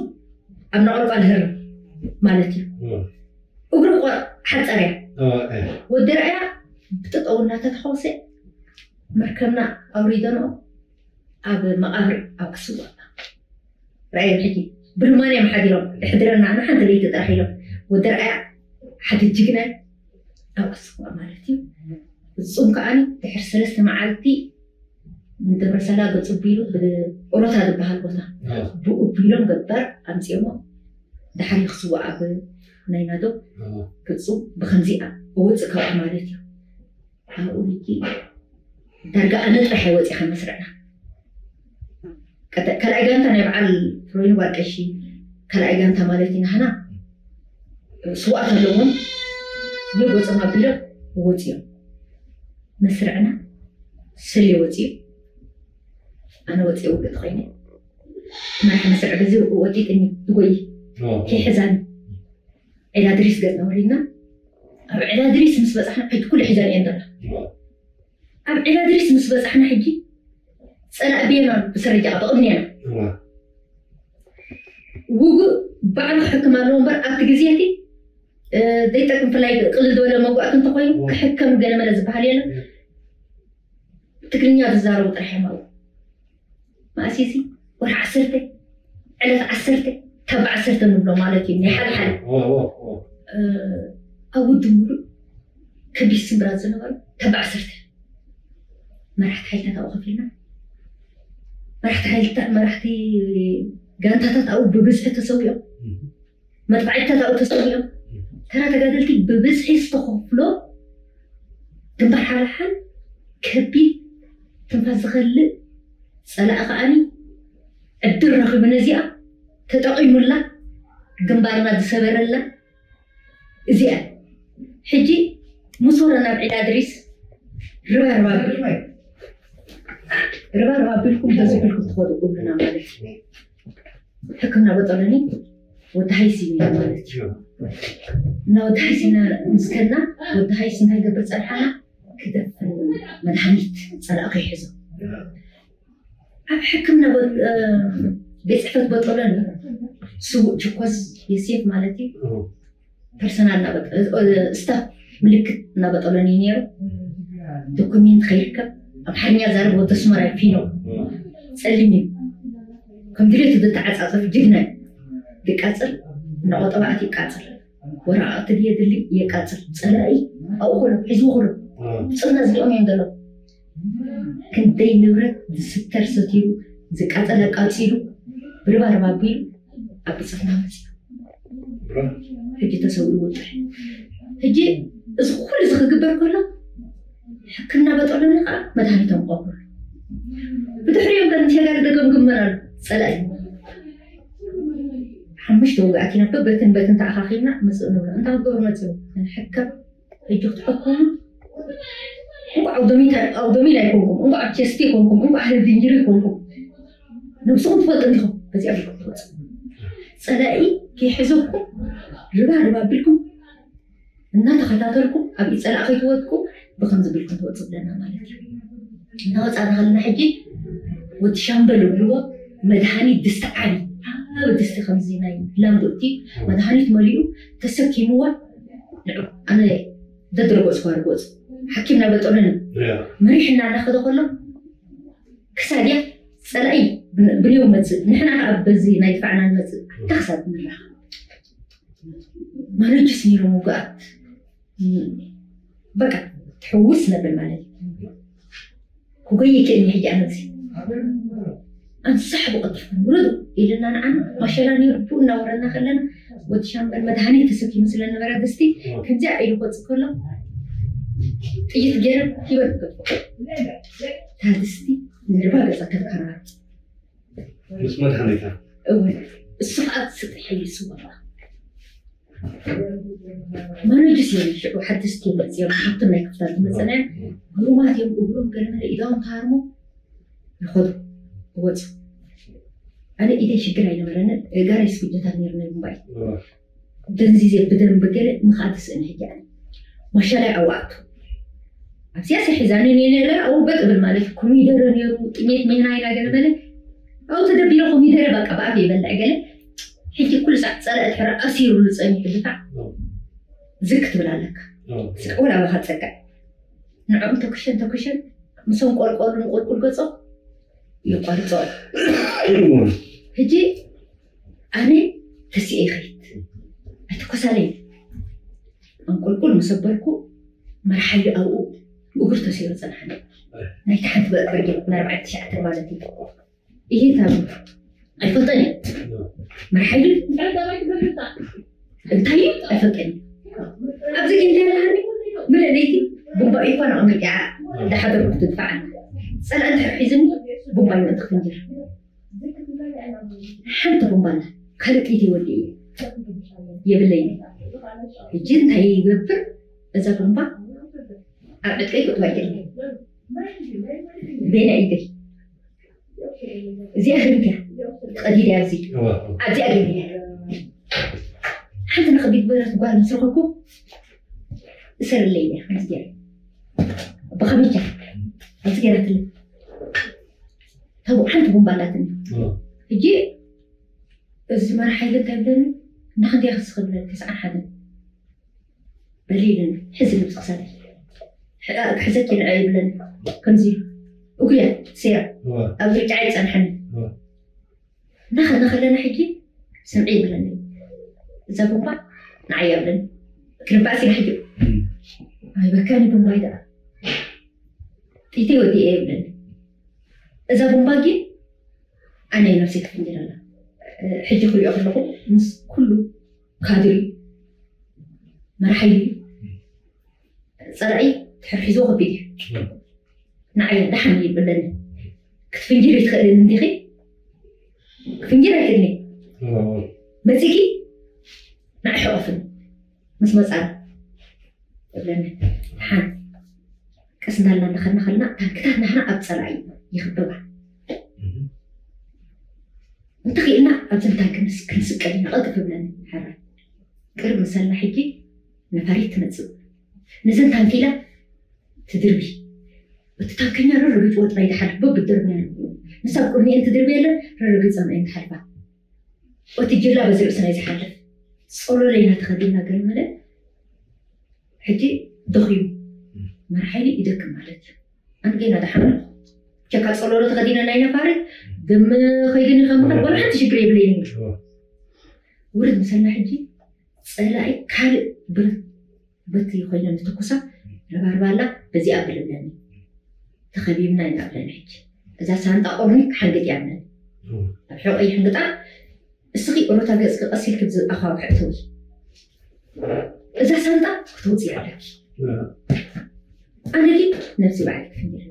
ኣብ ነቐልቋል ህር ማለት እዩ። እግሩ ቆ- ሓፀር እያ። ወዲ ረኣያ ብጥጠው እናተተኸወሰ መርከብና ኣውሪደኖ ኣብ መቓብር ኣብ ክስዋ ረኣዮም። ሕጂ ብርማን እዮም ሓዲሮም ድሕድረና ንሓንቲ ለይቲ ጥራሕ ኢሎም ወዲ ረኣያ ሓደ ጅግና ኣብ ክስዋ ማለት እዩ። ፍጹም ከዓኒ ድሕሪ ሰለስተ መዓልቲ ንደብረ ሰላ ገጹ ቢሉ ብኦሮታ ዝበሃል ቦታ ብኡ ቢሎም ገባር ኣምጺኦሞ ድሓር ክስዋ ኣብ ናይ ናዶ ገጹ ብከምዚኣ እወጽእ ካብኡ ማለት እዩ። ኣብኡ ሕጂ ዳርጋ ኣነ ጥራሕ ወፂኻ መስርዕና ቀደ- ካልኣይ ጋንታ ናይ በዓል ፍሮይን ጓል ቀሺ ካልኣይ ጋንታ ማለት እዩ። ንሕና ስዋኣት ኣለዎም ንጎፅም ኣቢሎም ወፂኦም መስርዕና ሰልዮ ወፂኡ ኣነ ወፂኦ ውግእ ተኮይነ መራሕ መስርዕ በዚ ወጢጥኒ ትጎይ ከይሕዛኒ ዒላ ድሪስ ገፅና ወሪድና ኣብ ዒላ ድሪስ ምስ በፃሕና ሕጂ ኩሉ ሒዘን እየን ዘላ ኣብ ዒላ ድሪስ ምስ በፃሕና ሕጂ ፀላእ ብየና ብሰረጃ ብቕድሚና ውጉእ ባዕሉ ክሕክም ኣለዎ እምበር ኣብቲ ግዜ እቲ ዘይጠቅም ፍላይ ቅልል ዝበለ መጓእቲ እንተኮይኑ ክሕከም ገለመለ ዝበሃል የለን ትግርኛ ዝዛረቡ ጥራሕ እዮም ኣብኡ መኣሲሲ ወርሒ ዓሰርተ ዕለት ዓሰርተ ካብ ዓሰርተ ንብሎ ማለት እዩ ናይ ሓደ ሓደ ኣብ ውድብ ሙሉእ ከቢድ ስምብራት ዝነበሩ ካብ ዓሰርተ መራሕቲ ሓይልታት ኣብኡ ከፊልና መራሕቲ ሓይልታት መራሕቲ ጋንታታት ኣብኡ ብብዝሒ ተሰዊኦም መጥባዕትታት ኣብኡ ተሰዊኦም ተራ ተጋደልቲ ብብዝሒ ዝተኸፍሎ ግንባር ሓልሓል ከቢድ ትንፋስ ዝኸልእ ፀላኢ ከዓኒ ዕድል ረኺቡ ነዚኣ ተጠቒሙላ ግንባርና ዝሰበረላ እዚኣ ሕጂ ምስ ወረና ኣብ ዒላ ድሪስ ርባርባ ርባርባ ቢልኩም ተዝብልኩም ትኸዱ ቁብልና ማለት ሕክምና በጠሎኒ ወዲ ሃይሲ ማለት እዩ እና ወዲ ሃይሲ ምስከና ወዲ ሃይሲ እንታይ ገብር ፀልሓና ክደፍን መድሃኒት ፀላእ ከይሕዞ ኣብ ሕክምና ቤት ፅሕፈት በጠሎኒ ስውእ ችኮዝ የሴፍ ማለት እዩ ፐርሰናል ስታፍ ምልክት እናበጠሎኒ ነይሩ ዶኩሜንት ከይርከብ ኣምሓርኛ ዛረብ ወዲ ኣስመራ ፊኖ ፀሊም እዩ ከም ድሌቱ ዝተዓፃፀፍ ጅግና ዝቃፅል እናቆጠባ ኣት ይቃፅል ወረቃቅቲ ድየ ድሊ የቃፅል ፀላኢ ኣብኡ ኩሉ ሒዝቡ ኩሉ ብፅና ዝሪኦም እዮም ዘሎ ክንደይ ንብረት ዝስተር ሰቲሩ ዝቃፀል ኣቃፂሉ ብርባርባ ኣቢሉ ኣብ ብፅና መፅዩ ሕጂ ተሰዊኡ ውጥሕ ሕጂ እዚ ኩሉ እዚ ክግበር ከሎ ሕክምና በጠሎኒ ከዓ መድሃኒቶም ቆብሩ ብድሕሪኦም ከ ንሴጋሪ ደገምግመን ኣሎ ፀላኢ ሓሙሽተ ውግኣት ኢና በበትን በትን ተኣኻኺብና ምፅእ ንብሎ እንታይ ክገብሩ መፅኡ ሕከም ሕጂ ክትሕከሙ እንኳዕ ኣውዶሚን ኣይኮንኩም እንኳዕ ቸስቲ ይኮንኩም እንኳዕ ህልድንጅሪ ይኮንኩም ነብስኹም ትፈልጡ እንዲኹም በዚኣ ትወፅ ፀላኢ ከይሕዘኩም ርባ ርባ ኣቢልኩም እናተኸታተልኩም ኣብ ፀላእ ከይትወድቁ ብከምዚ ቢልኩም ትወፁ ብለና ማለት እዩ እናወፃና ከለና ሕጂ ወዲ ሻምበል ይብልዎ መድሃኒት ድስቲ ዓቢ ዓቢ ድስቲ ከምዚ ናይ ላምዶ እቲ መድሃኒት መሊኡ ተሰኪምዋ ንዑ ኣነ ደድረጎፅኳ ርጎፅ ሓኪም ናበጠሉን መሪሕና እናኸደ ከሎ ክሳድያ ፀላኢ ብንዮ መፅእ ንሕና ከዓ በዚ ናይ ድፋዕና ንመፅእ ኣታ ክሳድ ንራኸብ ማለጅስ ነይሮም ውግኣት በቃ ትሕውስ ነብል ማለት እዩ። ክጎይ ይክእል ሕጂ ኣነዚ ኣንሳሕ ብቐልጥፍኩም ውረዱ ኢልና ንዓና ማሸላ ነይሩ ቡ እናወረድና ከለና ወዲ ሻምበል መድሃኒት ተሰኪሙ ስለነበረ ድስቲ ከምዚኣ ኢሉ ክወፅእ ከሎ ጥይት ገይረ ሂበ ትገጥፎ ታድስቲ ንርባ ገፃ ተንከራርፅ ምስ መድሃኒታ እወ እሱ ከዓ ስጥሒ ይስወራ መረጅስ እዮም ሽዑ ሓደስቲ እዮም መፅኦም ካብቶም ናይ ክፍታት ዝመፀና ግሩማት እዮም እግሮም ገለመለ ኢዳዎም ተሃርሞ ይኸዱ ይወፁ ኣነ ኢደይ ሽግር ኣይነበረንን ጋር ስጉጀታት ነይሩ ናይ ጉንባይ ደንዚዜ ብደንብ ገለ ምኽኣት ስእነ ሕጂ ኣነ ማሻላይ ኣዋእቱ ኣብዚኣ ሒዛኒ ነለ ኣብኡ በጥ ብል ማለት ኮሚደረ ነይሩ ጥሜት ሜና ኢና ገለ በለ ኣብኡ ተደቢለ ኮሚደረ በቃ ብኣፍ ይበልዕ ገለ ሕጂ ኩሉ ሳዕ ፀላእ ድሕሪ ኣሲሩሉ ፀኒሑ ድፋዕ ዝክ ትብል ኣለካ ስቅውል ኣባኻ ፀጋዕ ንዕኦም ተኩሸን ተኩሸን ምሶም ቆልቆሉ ንቁልቁል ገፆ ይቆርፆ ሕጂ ኣነ ተሲኤ ይኸይድ ኣይትኮሳለይ ኣንቆልቁል መሰበርኩ መርሓዩ ኣብኡ እግር ተሲሩ ፀንሓኒ ናይቲ ሓንቲ በርጌድ ንኣርባዕተ ትሽዓተ ማለት እዩ ይሄ ታብ ኣይፈልጠን እዩ መርሓዩ እንታይ እዩ ኣይፈልጠን እዩ ኣብዚ ግን እንታይ ለሃኒ ምልእ ለይቲ ቡምባ ይኳን ኣቕሚጥ እያ እንዳሓደርኩ ትድፋዓኒ ፀላእ እንድሕር ሒዝኒ ቡምባ ይመእንቲ ክፍንጅር ሓንቲ ቡምባና ካልእ ጥይት ይወድእ እየ የብለይ ሕጂ እንታይ ይገብር እዛ ቡምባ ኣብ ዕጥቀይ ክእትዋ ይደሊ ቤና ኢደይ እዚኣ ህሪት እያ ተቐዲዳ ኣብዚ ኣብዚኣ ገይረ ሓንቲ ንኸቢድ በረት ጓል ምስ ረኸብኩ እሰርለይ እያ ከምዚ ገይረ ብኸመጃ ኣብዚ ገይራትለ ተብኡ ሓንቲ ቡምባ ኣላትኒ ሕጂ እዚ መራሒ ሓይሊ እንታይ ብለኒ እና ክንደይ ክስኽብለኒ ተስዓን ሓደን በሊልን ሕዚ ልብሲ ክሳደይ ክሕዘኪ ንዐ ይብለኒ ከምዚ እጉያ ሴራ ኣብ ርጫ ይፀንሐኒ እናኸድና ከለና ሕጂ ስምዒ ይብለኒ እዛ ቡባ ንዓይ ኣብለኒ ክንባእስ ኢና ሕጂ ኣይበካኒ ቡምባይ ደኣ ጥይተይ ወዲኤ ይብለኒ እዛ ቡምባ ግን ኣነ ነብሰይ ትፍንጅር ኣላ ሕጂ ክሪኦ ከለኹ ምስ ኩሉ ካድሪ መራሒ እዩ ፀላኢ ትሕር ሒዝዎ ከቢድ እዩ ንዓይ ደሓን ይብለኒ ክትፍንጅር ይትኽእልን እንዲኺ ክትፍንጅር ኣይክእልን መፂኪ ንዓይ ሕቆፍን ምስ መፃ እብለኒ ሓን ቀስ እንዳልና እንዳኸድና ከለና ታንክታት ናህና ኣብ ፀላኢ ይኽብባ እንተኽኢልና ኣብዘን ታንክ ክንስቀል ኢና ቀልጥፍ እብለኒ ሓራ ቅርብ ምሰልና ሕጂ ነፋሪት ትመፅእ ነዘን ታንክ ኢላ ትድርቢ እቲ ታንከኛ ረረጊፅ ወጥራ ይድሓልፍ በብድርብያ ንሳ ቅድሚኤን ትድርቢ የለን ረረጊፀን እየን ትሓልፋ እቲ ጅላ በዚ ርእስና እዩ ዝሓልፍ ጸሎለይና ተኸዲና ገለ መለ ሕጂ ደኺሙ መርሓይሊ ይደክም ማለት እዩ ኣንጌና ደሓን ኣለኹ ቸካ ጸሎሎ ተኸዲነ ናይ ነፋሪ ደም ኸይድኒ ከም ምኸድ ወላ ሓንቲ ሽግር የብለይን ውርድ ምሰልና ሕጂ ጸላኢ ካልእ ብረት በቲ ኮይነ ንትኩሳ ረባርባላ በዚኣ ብልብለኒ ተኸቢብና ኢና ብለኒ ሕጂ እዛ ሳንጣ ቆርኒ ክሓንግጥ እያ ብለኒ ኣብ ሕቆ ይሕንግጣ እስኺ ሮታ ገጽኪ ቀስ ኢልኪ ብዚ ኣኻውሕ እተዊ እዛ ሳንጣ ክትወፅኢ ኣለኪ ኣነ ግን ነብሲ ባዕሊ ክፍንጀር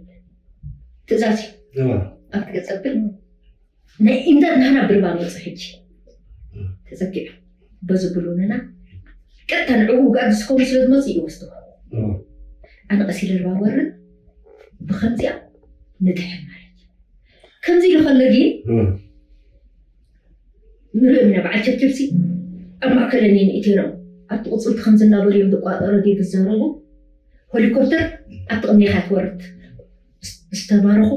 ትእዛዝ እዩ ኣብቲ ገጸ ብል ናይ ኢንተር ናህና ብርባ መፁ ሕጂ ተፀጊዑ በዚ ብሉንና ቀጥታ ንዕኡ ውጋድ ዝስከሙ ስለ ዝመፁ ይወስዱ ኣነ ቀሲለ ርባ ወርድ ብከምዚኣ ንድሕን ማለት ከምዚ ኢሉ ከሎ ግን ንሪኦም ኢና በዓል ቸብቸብሲ ኣብ ማእከለን እየን እትኖም ኣብቲ ቅፅልቲ ከምዚ እናበሉ እዮም ዝቋጠሮ ድዩ ዝዛረቡ ሄሊኮፕተር ኣብቲ ቅድሜኻ ትወርድ ዝተማረኹ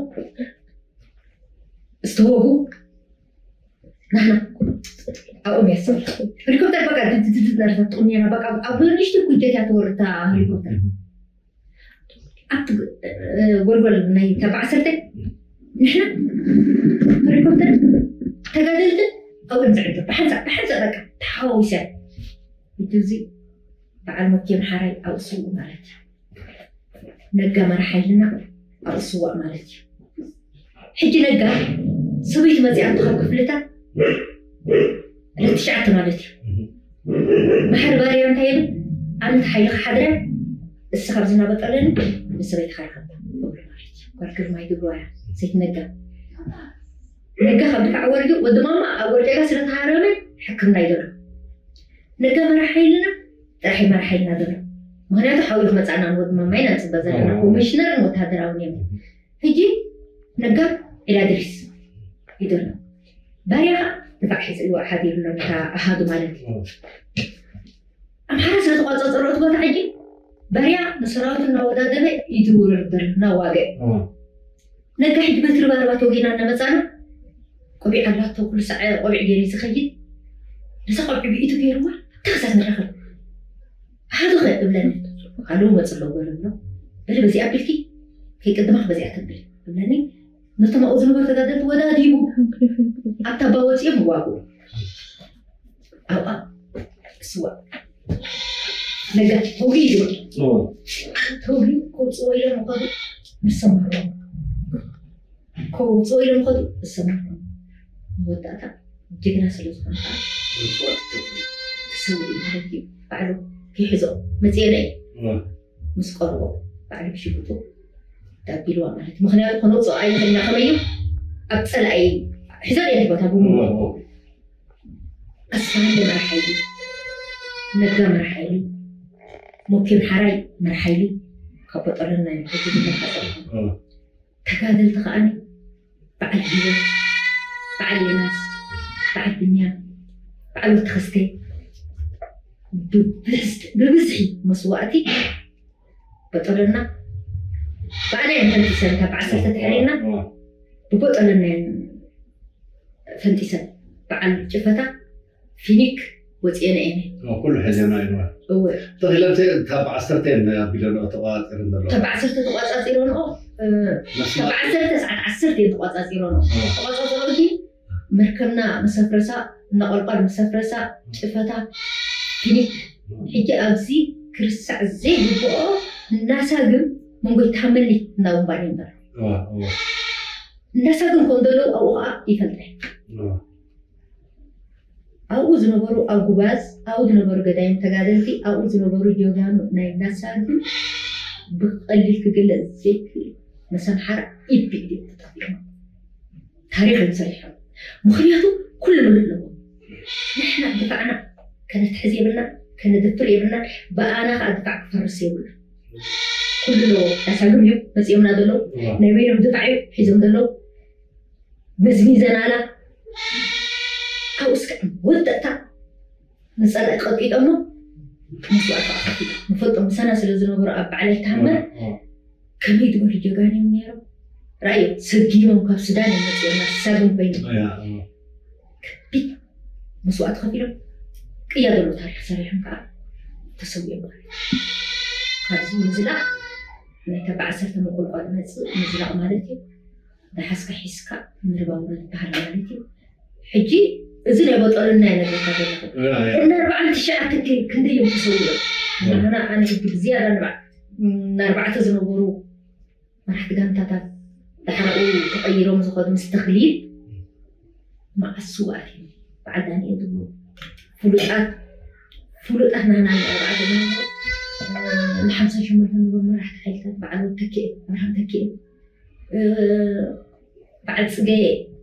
ዝተወጉ ናህና ኣብኦም እያ ትሰርሕ ሄሊኮፕተር በቃ ድድድድ ናርታ ትቕንየና በቃ ኣብ ንእሽተይ ኩጀት እያ ትወርድ እታ ሄሊኮፕተር ኣብቲ ጎልጎል ናይ ተባዕሰርተ ንሕና ሄሊኮፕተር ተጋደልትን ኣብኦም ዝዕድር ብሓንሳእ ብሓንሳእ በቃ ተሓዋዊሰ ሕጂ እዚ በዓል መኪና ሓራይ ኣብኡ ስውእ ማለት እዩ ነጋ መራሕ ሓይልና ኣብ ስዋእ ማለት እዩ። ሕጂ ነጋ ሰበይቲ መፂኣ ካብ ክፍልታት ዕለት ትሽዓተ ማለት እዩ። መሓሪ ባርያ እንታይ ይብል? ኣነ እቲ ሓይሊ ክሓድረ፣ እሱ ካብ ዝናበጠለኒ ንሰበይትኻ ርኸባ ይብሎ ማለት እዩ። ጓል ግርማይ ትብልዋ እያ ሰይቲ ነጋ። ነጋ ካብ ድፋዕ ወሪዱ ወዲ ማማ ኣብ ወርጨጋ ስለተሃረመ ሕክምና እዩ ዘሎ። ነጋ መራሕ ሓይልና ጥራሕ መራሕ ሓይልና ዘሎ። ምክንያቱ ሓውዩ ክመፃና ንወዲ ማማ ኢና ንፅበ ዘለና። ኮሚሽነርን ወታደራውን እዮም። ሕጂ ነጋ ኢላድሪስ እዩ ዘሎ። ባርያ ከዓ ድፋዕ ሒዝዎ ሓዲሩ ኣሎ፣ ነታ ኣሃዱ ማለት እዩ። ኣምሓራ ስለ ተቋፃፀሮ እቲ ቦታ ሕጂ ባርያ ንሰራዊት እናወዳደበ እዩ ዝውርር ዘሎ፣ እናዋገ። ነጋ ሕጂ በትሪ ባርባ ተወጊና እናመፃና ቆቢዕ ኣላቶ፣ ኩሉ ሳዕ ቆቢዕ ገይሩ ዝኸይድ። ነዛ ቆቢዕ ብኢቱ ገይርዋ ተኸሳት ንረኸብ። ኣሃዱ ኸ እብለኒ፣ ኣለዉ መፅ ኣለዉ በለ ብሎ። በለ በዚኣ ኣቢልኪ ከይቅድማኽ በዚኣ ተብል እብለኒ። ነቶም ኣብኡ ዝነበሩ ተጋደልቲ ወዳዲቡ ኣብታ ባወፂኦም ይዋግኡ። ኣብኣ ስዋ ነጋ ተውጊ እዩ። ተውጊ ከውፅዎ ኢሎም ከዱ ንሰማርዎም። ከውፅዎ ኢሎም ከዱ ንሰማርዎም። መወዳእታ ጀግና ስለ ዝኾነ ከዓ ተሰዊኡ ማለት እዩ። ባዕሉ ከይሕዞ መፅኤና እዩ። ምስ ቀርቦ ባዕሉ ብሽጉጡ ዳቢልዋ ማለት እዩ። ምክንያቱ ከነውፅኦ ኣይንኽእልና ከመይ እዩ ኣብ ፀላኢ ሒዞ ድየ ቦታ ብምዎ ኣስፋሃንደ መርሓይሊ፣ ነጋ መርሓይሊ፣ ሞኪም ሓራይ መርሓይሊ ካብ ቦጠለና እዮም ሕጂ ዝመሓፀ። ተጋደልቲ ከዓኒ በዓል ሂወት፣ በዓል የናስ፣ በዓል ብንያም፣ በዓል ወተኸስተ ብብዝሒ መስዋእቲ በጠለና ባዕላ እየን ፈንጢሰን ካብ ዓሰርተ ተሕሪና ብቦጠለና እየን ፈንጢሰን በዓል ጭፈታ ፊኒክ ወፂኤን እየን። ኩሉ ሒዘና ኢልዋ እወ ተኺለን እታ ብዓሰርተ እየን ኣቢለንኦ ተቋፂረን ዘለዋ ተብ ዓሰርተ ተቋፃፂረንኦ ተብ ዓሰርተ ሰዓት ዓሰርተ እየን ተቋፃፂረንኦ ተቋፃፅሮ ግን መርከብና መሰፍረሳ እናቆልቋል መሰፍረሳ ጭፈታ ፊኒክ ሕጂ ኣብዚ ክርስዕ ዘይግብኦ እናሳግም መንጎ ይትሃመኒ እናውንባል ነበር። እናሳግም ከም ዘለዉ ኣብኡ ከዓ ይፈልጠ ኣብኡ ዝነበሩ ኣጉባዝ ኣብኡ ዝነበሩ ገዳይም ተጋደልቲ ኣብኡ ዝነበሩ ጀጋኑ ናይ እናሳግም ብቀሊል ክግለፅ ዘይክእል መሰምሓር ኢድ ብኢድ እዮም ተጠፊኦም። ታሪኽ እዮም ሰሪሖም። ምክንያቱ ኩሉ ምሉእ ኣለዎ። ንሕና ድፋዕና ከነትሕዝ የብልና፣ ከነደፍር የብልና። ብኣና ከዓ ድፋዕ ክፈርስ የብሉ። ኩሉ ኣለዎ። ኣሳግም እዩ መፂኦምና ዘለዉ። ናይ በይኖም ድፋዕ እዩ ሒዞም ዘለዉ። መዝሚዘናላ ኣብኡ እስከ ወደእታ ንፀላኢ ቀጢጦሞ መስዋእቲ ኣኸፊሉ ንፈልጦ ምሳና ስለ ዝነበሩ ኣብ በዓል ኣይተሃመር ከመይ ዝበሉ ጀጋኑ እዮም ነይሮም። ራእዮ ሰጊሞም ካብ ሱዳን እዮም መፅኦም ናሳግም ኮይኑ ከቢድ መስዋእቲ ከፊሎም ቅያ ዘሎ ታሪክ ሰሪሖም ከዓ ተሰዊኦም ማለት እዩ። ካብዚ ምዝላቅ ናይ ተባዕ ዓሰርተ መቆልቋል መፅእ ምዝላቅ ማለት እዩ። ደሓስካ ሒዝካ ምርባውረ ዝበሃል ማለት እዩ። ሕጂ እዚ ናይ በጠሉና ይነግረካ ዘለኹ እና ኣርባዓን ትሽዓትን ክንደይ እዮም ተሰዊኦም። ንሕና ኣነ ሕጂ ብዝያዳ ንኣርባዕተ ዝነበሩ መራሕቲ ጋንታታት ዳሕራኡ ተቐይሮም ዝኸዱ ምስ ተኽሊል መዓስ ስውኣት እዮም። በዓል ዳንኤል ዝብሉ ፍሉጣት ፍሉጣት ናህና ንኣርባዕተ ዝነበሩ ንሓምሳ ሸሞንተ ዝነበሩ መራሕቲ ሓይልታት በዓል ተኪኤ ኣብርሃም ተኪኤ በዓል ፅገ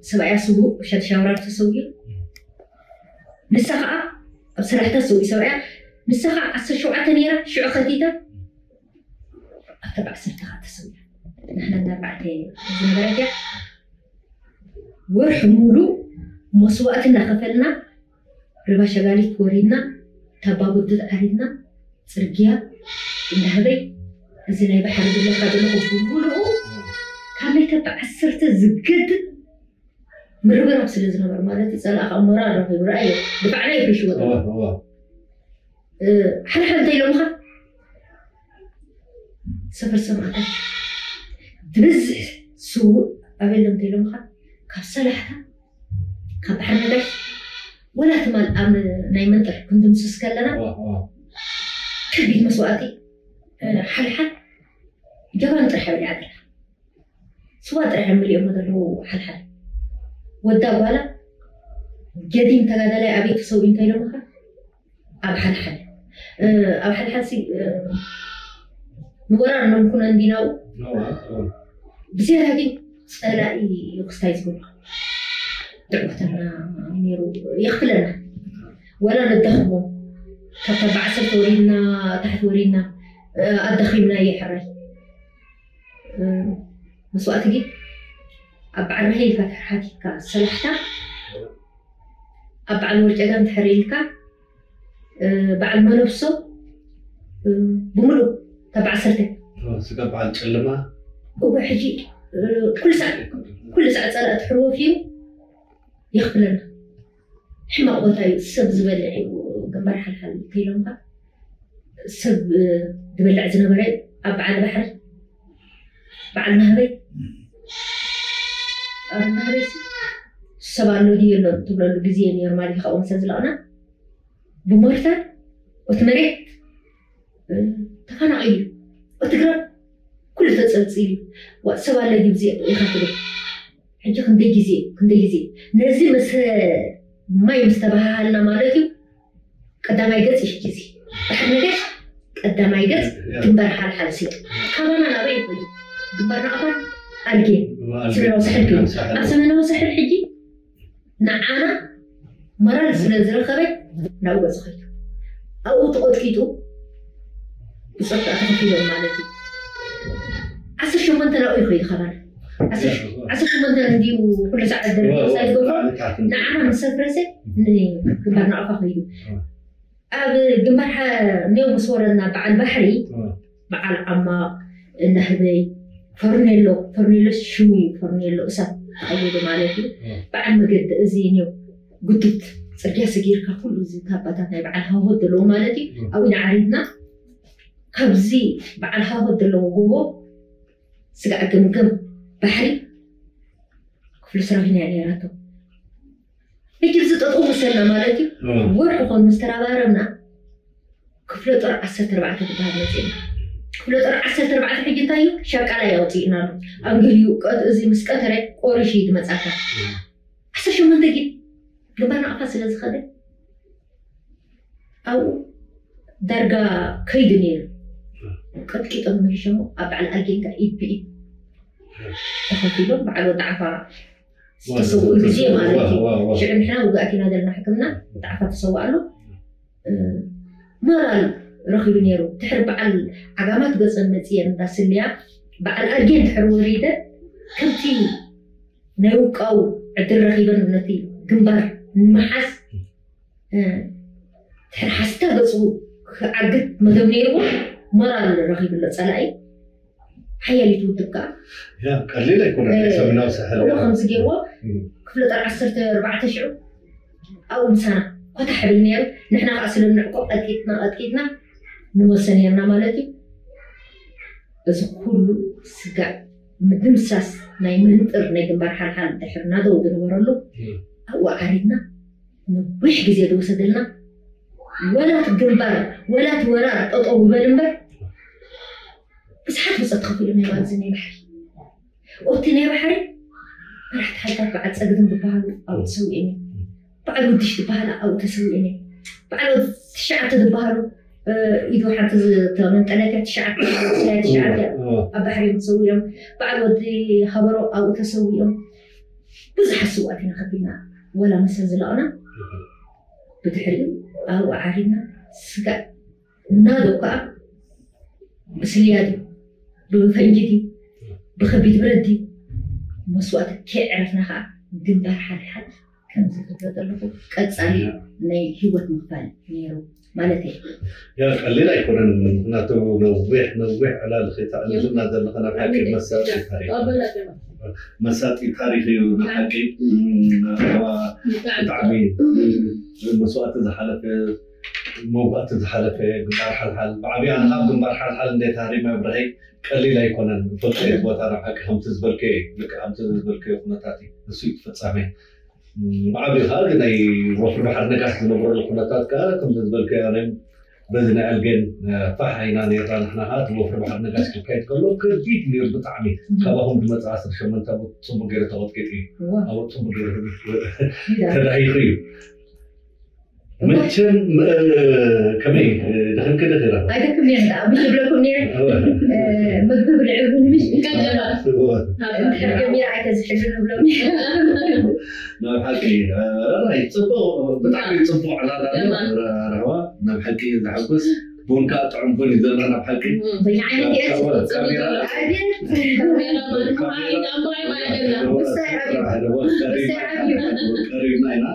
ሰብኣያ ስውእ ሻድሻ ወራር ተሰውዩ ንሳ ከዓ ኣብ ሰላሕታ ሰውዩ ሰብኣያ ንሳ ከዓ ዓሰርተ ሸውዓተ ነይራ ሽዑ ከቲታ ኣብታ ብዓሰርተ ከዓ ተሰውያ ንሕና እንዳርባዕተ ዝነበረት እያ ወርሒ ሙሉእ መስዋእቲ እናኸፈልና ርባ ሸጋሊት ወሪድና ታባ ጉድድ ዓሪድና ፅርግያ እንዳህበይ እዚ ናይ ባሕሪ ዝብለካ ዘለኹ ብምሉኡ ካብ ናይ ተባ ዓሰርተ ዝገድድ ምርብራብ ስለ ዝነበር ማለት እዩ ፀላእ ከዓ ሞራል ረኺቡ ረኣዮ ድፋዕና ይፍሽዎ ሓደ ሓደ እንታይ ኢሎምኻ ሰፈር ሰማእታት ዝበዝሕ ስውእ ኣበሎም እንታይ ኢሎምኻ ካብ ሰላሕታ ካብ ባሕሪ ነጋሽ ወላ ትማል ኣብ ናይ መንጠር ክንድምስስ ከለና ከቢድ መስዋእቲ ሓልሓል ጀባን ጥራሕ ይበልዓ ደላ። ስዋ ጥራሕ እዮም መሊኦሞ ዘለዉ ሓልሓል። ወዳ ጓላ ገዲም ተጋዳላይ ኣበይ ተሰዊኡ እንታይ ኢሎምኻ? ኣብ ሓልሓል ኣብ ሓልሓል ንወራር ነምኩነ እንዲናው ብዝያዳ ግን ጸላኢ እዩ ክስታይ ዝገብሮ። ድዕወተና ነይሩ። የኽፍለና ወላ ነዳኽሞ ካብታ በዓሰርተ ወሪድና ታሕቲ ወሪድና ኣዳኺምና እየ ሕራይ መስዋእቲ ግን ኣብ በዓል ራሄል ኢልካ ተሓቲትካ ሰላሕታ ኣብ በዓል ወርጨጋ እንተሕረ ኢልካ በዓል መነፍሶ ብምሉእ ካብ ዓሰርተ ስጋ በዓል ጨለማ እወ ሕጂ ኩሉ ሳዕ ኩሉ ሳዕ ፀላእ ትሕርወፍ እዩ የኽፍለና ሕማቕ ቦታ እዩ ሰብ ዝበልዕ እዩ ግንባር ሓልሓል ከይሎምካ ሰብ ዝበልዕ ዝነበረ ኣብ በዓል ባሕሪ በዓል ናህበይ ኣብ ናህበይ ሰብ ኣሎ ድዩ ኣሎ ትብለሉ ግዜ ነይሩ ማለት እዩ ካብኦም ሰብ ዝለቕና ብሞርታር እቲ መሬት ተፈናቒሉ እቲ ግራብ ኩሉ ተፀልፂሉ እዩ ሰብ ኣሎ ድዩ ኢኻ ትብል ሕጂ ክንደይ ግዜ ክንደይ ግዜ ነዚ ምስ ማይ ምስ ተባሃሃልና ማለት እዩ ቀዳማይ ገፅ እዩ ሕጂ እዚ ድሕር ነገር ቀዳማይ ገፅ ግንባር ሓልሓል ሲ ካባና ናበይ ይኸዱ ግንባር ናቕፋን ኣልጌ ሰሜናዊ ሳሕል ገይሩ ኣብ ሰሜናዊ ሳሕል ሕጂ ንዓና ሞራል ስለ ዝረኸበ ናብኡ ገፅ ኸይዱ ኣብኡ ተቐጥቂጡ ብፀጥታ ተኸፊሎም ማለት እዩ ዓሰርተ ሸሞንተ ናብኡ ይኸይዱ ካባና ዓሰርተ ሸሞንተ እንዲዩ ኩሉ ሰዓት ደረጃ ሳይትገብሮ ንዓና ምስ ኣፍረሰ ንግንባር ናቕፋ ኸይዱ ኣብ ግንባር ኔው ምስ ወረድና በዓል ባሕሪ በዓል ዓማቕ እንዳህበይ ፈርኔሎ ፈርኔሎ ሽሙ እዩ ፈርኔሎ እሳት ተቐይሩ ማለት እዩ በዓል መገዲ እዚ ኔው ጉድት ፅርግያ ሰጊርካ ኩሉ እዚ ታባታት ናይ በዓል ሃወት ዘለዎ ማለት እዩ ኣብኡ ኢና ዓሪድና ካብዚ በዓል ሃወት ዘለዎ ጎቦ ስጋዕ ገምገም ባሕሪ ክፍሉ ሰራዊትና እያ ነይራቶ ሕጂ እዚ ጠጠው መሰልና ማለት እዩ ወርሒ ኮን ምስ ተራባረብና ክፍለ ጦር ዓሰርተ ኣርባዕተ ትበሃል መፅና ክፍለ ጦር ዓሰርተ ኣርባዕተ ሕጂ እንታይ እዩ ሻቃላይ ኣውፅእና ኣሎ ኣንግልዩ እዚ ምስ ቀተረ ቆሪሽ እዩ ዝመፃካ ዓሰርተ ሸሞንተ ግን ግንባር ናቕፋ ስለ ዝኸደ ኣብኡ ዳርጋ ከይዱ ነይሩ ቀጥቂጦም መሊሾሞ ኣብ በዓል ኣልጌንካ ኢድ ብኢድ ተኸፊሎም በዓል ወዲ ዓፋ ዝተሰውኡ ግዜ ማለት እዩ ሽዑ ንሕና ውግኣት ኢና ዘለና ሕክምና ወዲ ዓፋ ተሰውኣሉ ሞራል ረኺቡ ነይሩ ድሕሪ በዓል ዓጋማት ገፀን መፅየን እንዳስልያ በዓል ኣልጌን ድሕሪ ወሪደ ከምቲ ናይ ውቃው ዕድል ረኺበን ነቲ ግንባር ንምሓዝ ድሕሪ ሓስታ ገፁ ክዓግት መደብ ነይርዎ ሞራል ረኺቡ ኣሎ ፀላኢ ሓያሊት ውድብ ከዓ ያ ቀሊል ኣይኮነ ሰሚናዊ ሳሕል እሞ ከምዚ ገይርዎ ክፍለ ጦር ዓሰርተ ኣርባዕተ ሽዑ ኣብኡ ምሳና ኮታ ሕብል ነይሩ ንሕና ከዓ ስለ ንዕቆ ቀጥቂጥና ቀጥቂጥና ንመልሰ ነይርና ማለት እዩ እዚ ኩሉ ስጋዕ ምድምሳስ ናይ መንጥር ናይ ግንባር ሓልሓል ድሕር ናደው ዝነበረሉ ኣብኡ ዓሪድና ነዊሕ ግዜ ዝወሰደልና ወላ እቲ ግንባር ወላ እቲ ወራር ጠጠው ይበል እምበር ብዙሓት ብፀት ተኸፊሎም እዮም ኣብዚ ናይ ባሕሪ ኣብቲ ናይ ባሕሪ መራሕቲ ሓይልታት በዓል ፀግድም ዝበሃሉ ኣብኡ ተሰዊኦም እዮም በዓል ውድሽ ዝበሃላ ኣብኡ ተሰዊኦም እዮም በዓል ትሽዓተ ዝበሃሉ ኢዱ ሓንቲ መንጠለትያ ትሽዓተ ትሽዓተ ኣብ ባሕሪ እዮም ተሰዊኦም በዓል ወዲ ሃበሮ ኣብኡ ተሰዊኦም ብዙሓት ስውኣት ኢና ከፊልና ወላ መሰል ዝለቕና ብድሕሪኡ ኣብኡ ዓሪድና ስጋዕ ናዶ ከዓ ብስልያ ድዩ ብፈንጂ ድዩ ብከቢድ ብረት ድዩ መስዋእቲ ከይዕረፍና ከዓ ግንባር ሓድሓድ ከምዚ ክብሎ ዘለኹ ቀፃሊ ናይ ህይወት ምክፋል ነይሩ ማለት እዩ ያ ቀሊል ኣይኮነን ምክንያቱ ነዊሕ ነዊሕ ዕላል ከይተዕልልና ዘለካ ናብ ሓቂ መሳጢ ታሪክ መሳጢ ታሪክ እዩ ንሓቂ ብጣዕሚ መስዋእቲ ዝሓለፈ መውጋእቲ ዝሓለፈ ግንባር ሓልሓል ብዓብያ ካብ ግንባር ሓልሓል እንደ ታሪክ መብርሀይ ቀሊል ኣይኮነን ፈልቀ ቦታ ናብ ሓቂ ከምቲ ዝበልከ ልክ ከምቲ ዝበልከ ኩነታት እዩ ንሱ እዩ ፍፃሜ ብዓብዩ ከዓ ናይ ወፍሪ ባሕሪ ነጋሽ ዝነበረሉ ኩነታት ከዓ ከምዚ ዝበልከ ኣነ በዚ ናይ ኣልገን ፋሕ ኢና ነርና ንሕና ከዓ እቲ ወፍሪ ባሕሪ ነጋሽ ክካየድ ከሎ ከቢድ ነይሩ ብጣዕሚ። ካባኹም ዝመፅእ ዓሰርተ ሸሞንተ ኣብኡ ፅቡቅ ገይሩ ተቐጥቂጡ እዩ። ኣብኡ ፅቡቅ ገይሩ ተዳሂኹ እዩ። መቸም ከመይ ድኽምኪ ድኺ ራ? ኣይደክም ነይረ። ምሽ ብለኩም ነይረ። ምግቢ ብልዕሉ ንምሽ እንድሕር ጀሚራ ኣይተዝሕልን ብሎም። ናብ ሓቂ ጽቡቕ፣ ብጣዕሚ ጽቡቕ ዕላላ ረህዋ። ናብ ሓቂ ዘሐጉስ ቡን ከዓ ጥዑም ቡን እዩ ዘሎ ናብ ሓቂ። ቀሪብና ኢና።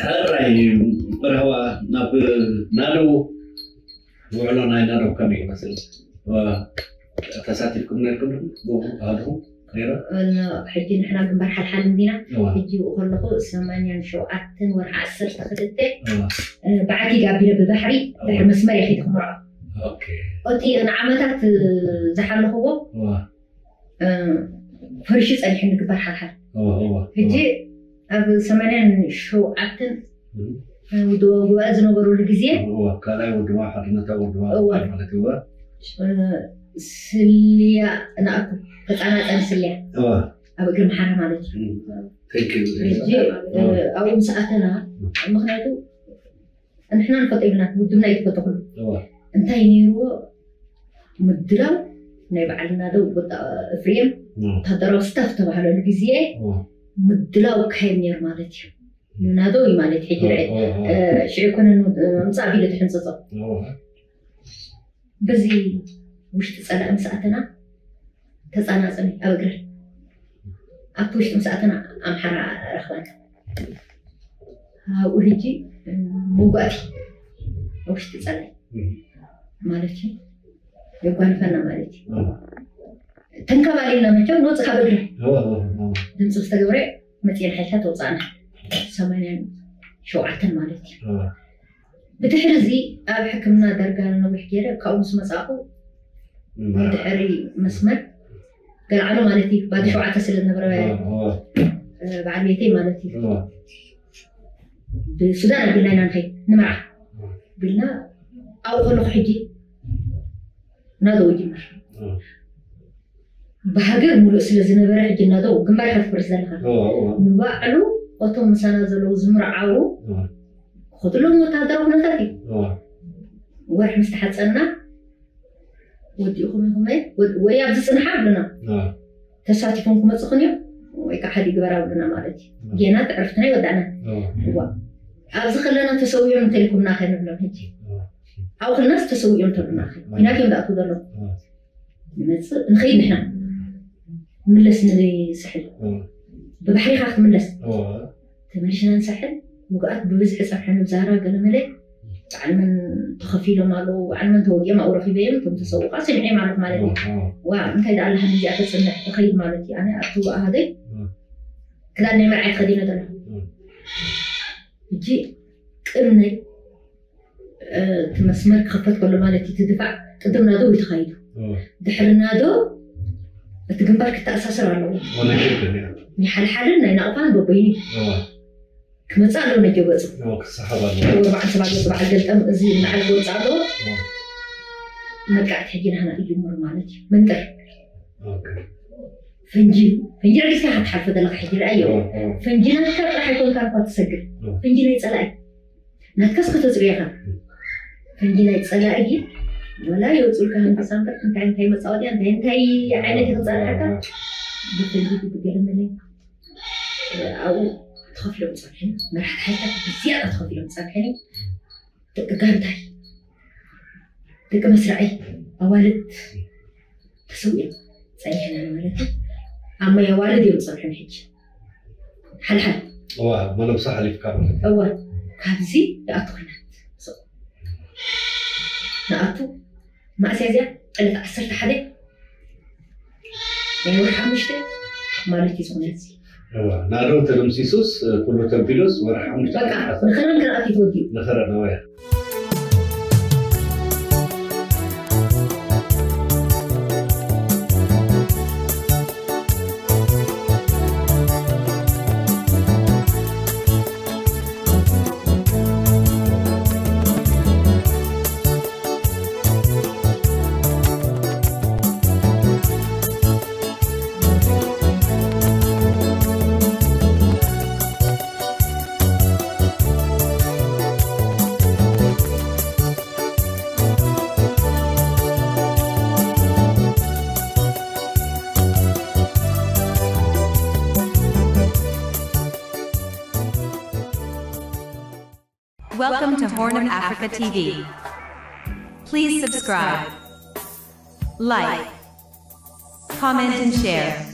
ሕራይ ረህዋ ናብ ናደው ውዕሎ ናይ ናደው ከመይ ይመስል? ተሳቲፍኩም ነርኩም ዶ? ብኡ ኣድኹም ነይረ? ሕጂ ንሕና ግንባር ሓልሓል እንዲና። ሕጂ ብኡ ከለኹ ሰማንያን ሸውዓተን ወርሒ ዓሰርተ ክልተ ብዓቲ ጋቢለ ብባሕሪ ድሕሪ መስመር የኺድ ክምርዖ። እቲ ንዓመታት ዝሓለኽዎ ፈሪሹ ጸኒሕኒ ግንባር ሓልሓል። ሕጂ ኣብ ሰማንያን ሸውዓተን ውድባዊ ጉባኤ ዝነበረሉ ግዜ ካልኣይ ውድባ ሓድነታዊ ውድባ ማለት እዩ። ስልያ ንኣቱ ተጻናጸን ስልያ ኣብ እግሪ ምሓራ ማለት እዩ። ሕጂ ኣብኡ ምስ ኣተና ምክንያቱ ንሕና ንፈልጦ ይብልና ውድብና ይትፈልጦ ኩሉ እንታይ ነይርዎ ምድላው ናይ በዓልና ዶ ወጣ እፍሬም ወታደራዊ ስታፍ ተባህለሉ ግዜ ምድላው ካየም ነይሩ ማለት እዩ። ንናዶ እዩ ማለት ሕጂ ርአ ሽዑ ኮነ ምፃ ቢለ ትሕንፅፆ በዚ ውሽጢ ፀላእ ምስ ኣተና ተፃናፀኒ ኣብ እግረን ኣብቲ ውሽጢ ምስ ኣተና ኣምሓራ ረኽባን ኣብኡ ሕጂ መጓእቲ ኣብ ውሽጢ ፀላእ ማለት እዩ የጓንፈና ማለት እዩ ተንከባሊልና መቸም ንወፅእ ካብ እግሪ ድምፂ ዝተገብረ መፅኤን ሓይልታት ወፃእና ሰማንያን ሸውዓተን ማለት እዩ ብድሕሪ እዚ ኣብ ሕክምና ዳርጋ ነዊሕ ገይረ ካብኡ ምስ መፃእኩ ድሕሪ መስመር ገልዓሎ ማለት እዩ ባዲ ሸውዓተ ስለ ዝነበረ በዓል ቤተይ ማለት እዩ ብሱዳን ኣቢልና ኢና ንኸይድ ንምርዓ ቢልና ኣብኡ ከለኹ ሕጂ ናደው ይጅምር ብሃገር ሙሉእ ስለ ዝነበረ ሕጂ ናደው ግንባር ኢኻ ትፈርስ ዘለኻ ንባዕሉ እቶም ምሳና ዘለዉ ዝምርዓዉ ክኸድሎም ወታሃደራዊ ኩነታት እዩ ወርሒ ምስ ተሓፀና ወዲእኹም ኢኹም ወይ ኣብዚ ፅንሓ ብሉና ተሳቲፎም ክመፅኹን እዮም ወይ ከዓ ሓደ ግበራ ብሉና ማለት እዩ ጌና ትዕርፍትና ይወዳእና ኣብዚ ከለና ተሰዊኦም እንተልኩምና ከ ንብሎም ሕጂ ኣብኡ ከለናስ ተሰዊኦም ተሉና ኩናት እዮም ዝኣትዉ ዘለዉ ንመፅእ ንኸይድ ንሕና ንምለስ ንስሕል ብባሕሪኻ ክትምለስ ተመሊስና ንሳሕል ውግኣት ብብዝሒ ፀንሐ ንብዛራ ገለመለ በዓል መን ተኸፊሎም ኣለዉ በዓል መን ተወጊኦም ኣብኡ ረኺበዮም እቶም ተሰውኡ ከዓ ሰሚዐዮም ኣለኹ ማለት እዩ ዋ እንታይ ደኣ ኣለሃ ነዚኣ ተፅንሕ እኸይድ ማለት እዩ ኣነ ኣብቲ ኣሃደይ ክዳን ናይ መርዓይ ተኸዲነ ዘለኹ ሕጂ ቅድመይ እቲ መስመር ክኸፈት ከሎ ማለት እቲ ድፋዕ ቅድም ናዶ እዩ ተኻይዱ ድሕሪ ናዶ እቲ ግንባር ክተኣሳሰር ኣለዎ ናይ ሓልሓልን ናይ ናቕፋን በበይኑ ክመፅእ ኣለዎ ነጆ ገፁ በዓል ሰባ ገፁ በዓል ገልጠም እዚ ንዓል ክወፅእ ኣለዎ መጥቃዕቲ ሕጂ ናህና እዩ ጅምሩ ማለት እዩ መንጥር ፈንጂ ፈንጂ ረጊስካ ክትሓልፈ ዘለካ ሕጂ ረኣዮ ፈንጂ ናትካ ጥራሕ ኣይኮንካ እኳ ትሰግር ፈንጂ ናይ ፀላኢ ናትካስ ከተፅርዮ ኢኻ ፈንጂ ናይ ፀላኢ ግን ወላ የውፅልካ ሃንበሳ እምበር እንታይ እንታይ መፃወትያ እንታይ እንታይ ዓይነት ይክፀርሓካ ብፈንጂ ብገለ መለ ኣብኡ ተኸፊሎም ፀንሐኒ መራሕቲ ሓይልታት ብዝያዳ ተኸፊሎም ፀንሐኒ ደቂ ጋንታይ ደቂ መስርዐይ ኣዋልድ ተሰዊኦም ፀኒሕና ማለት እዩ ኣብ ማይ ኣዋልድ እዮም ፀንሖም ሕጂ ሓልሓል እዋ መነብሳ ሓሊፍካ ማለት እዩ እዋ ካብዚ ይኣቱ ኩናት ንኣቱ ማእስያ እዚኣ ዕለት ዓሰርተ ሓደ ናይ ወርሒ ሓሙሽተ ማለት እዩ ዝኾነ እዚ እዋ ናደው ተደምሲሱስ ኩሉ ተቢሉስ ወርሒ ሓሙሽተ በቃ ንኸረን ከነኣቱ ተወዲኡ ንኸረን እወ Welcome to Horn of Africa T V. Please subscribe, like, comment, and share.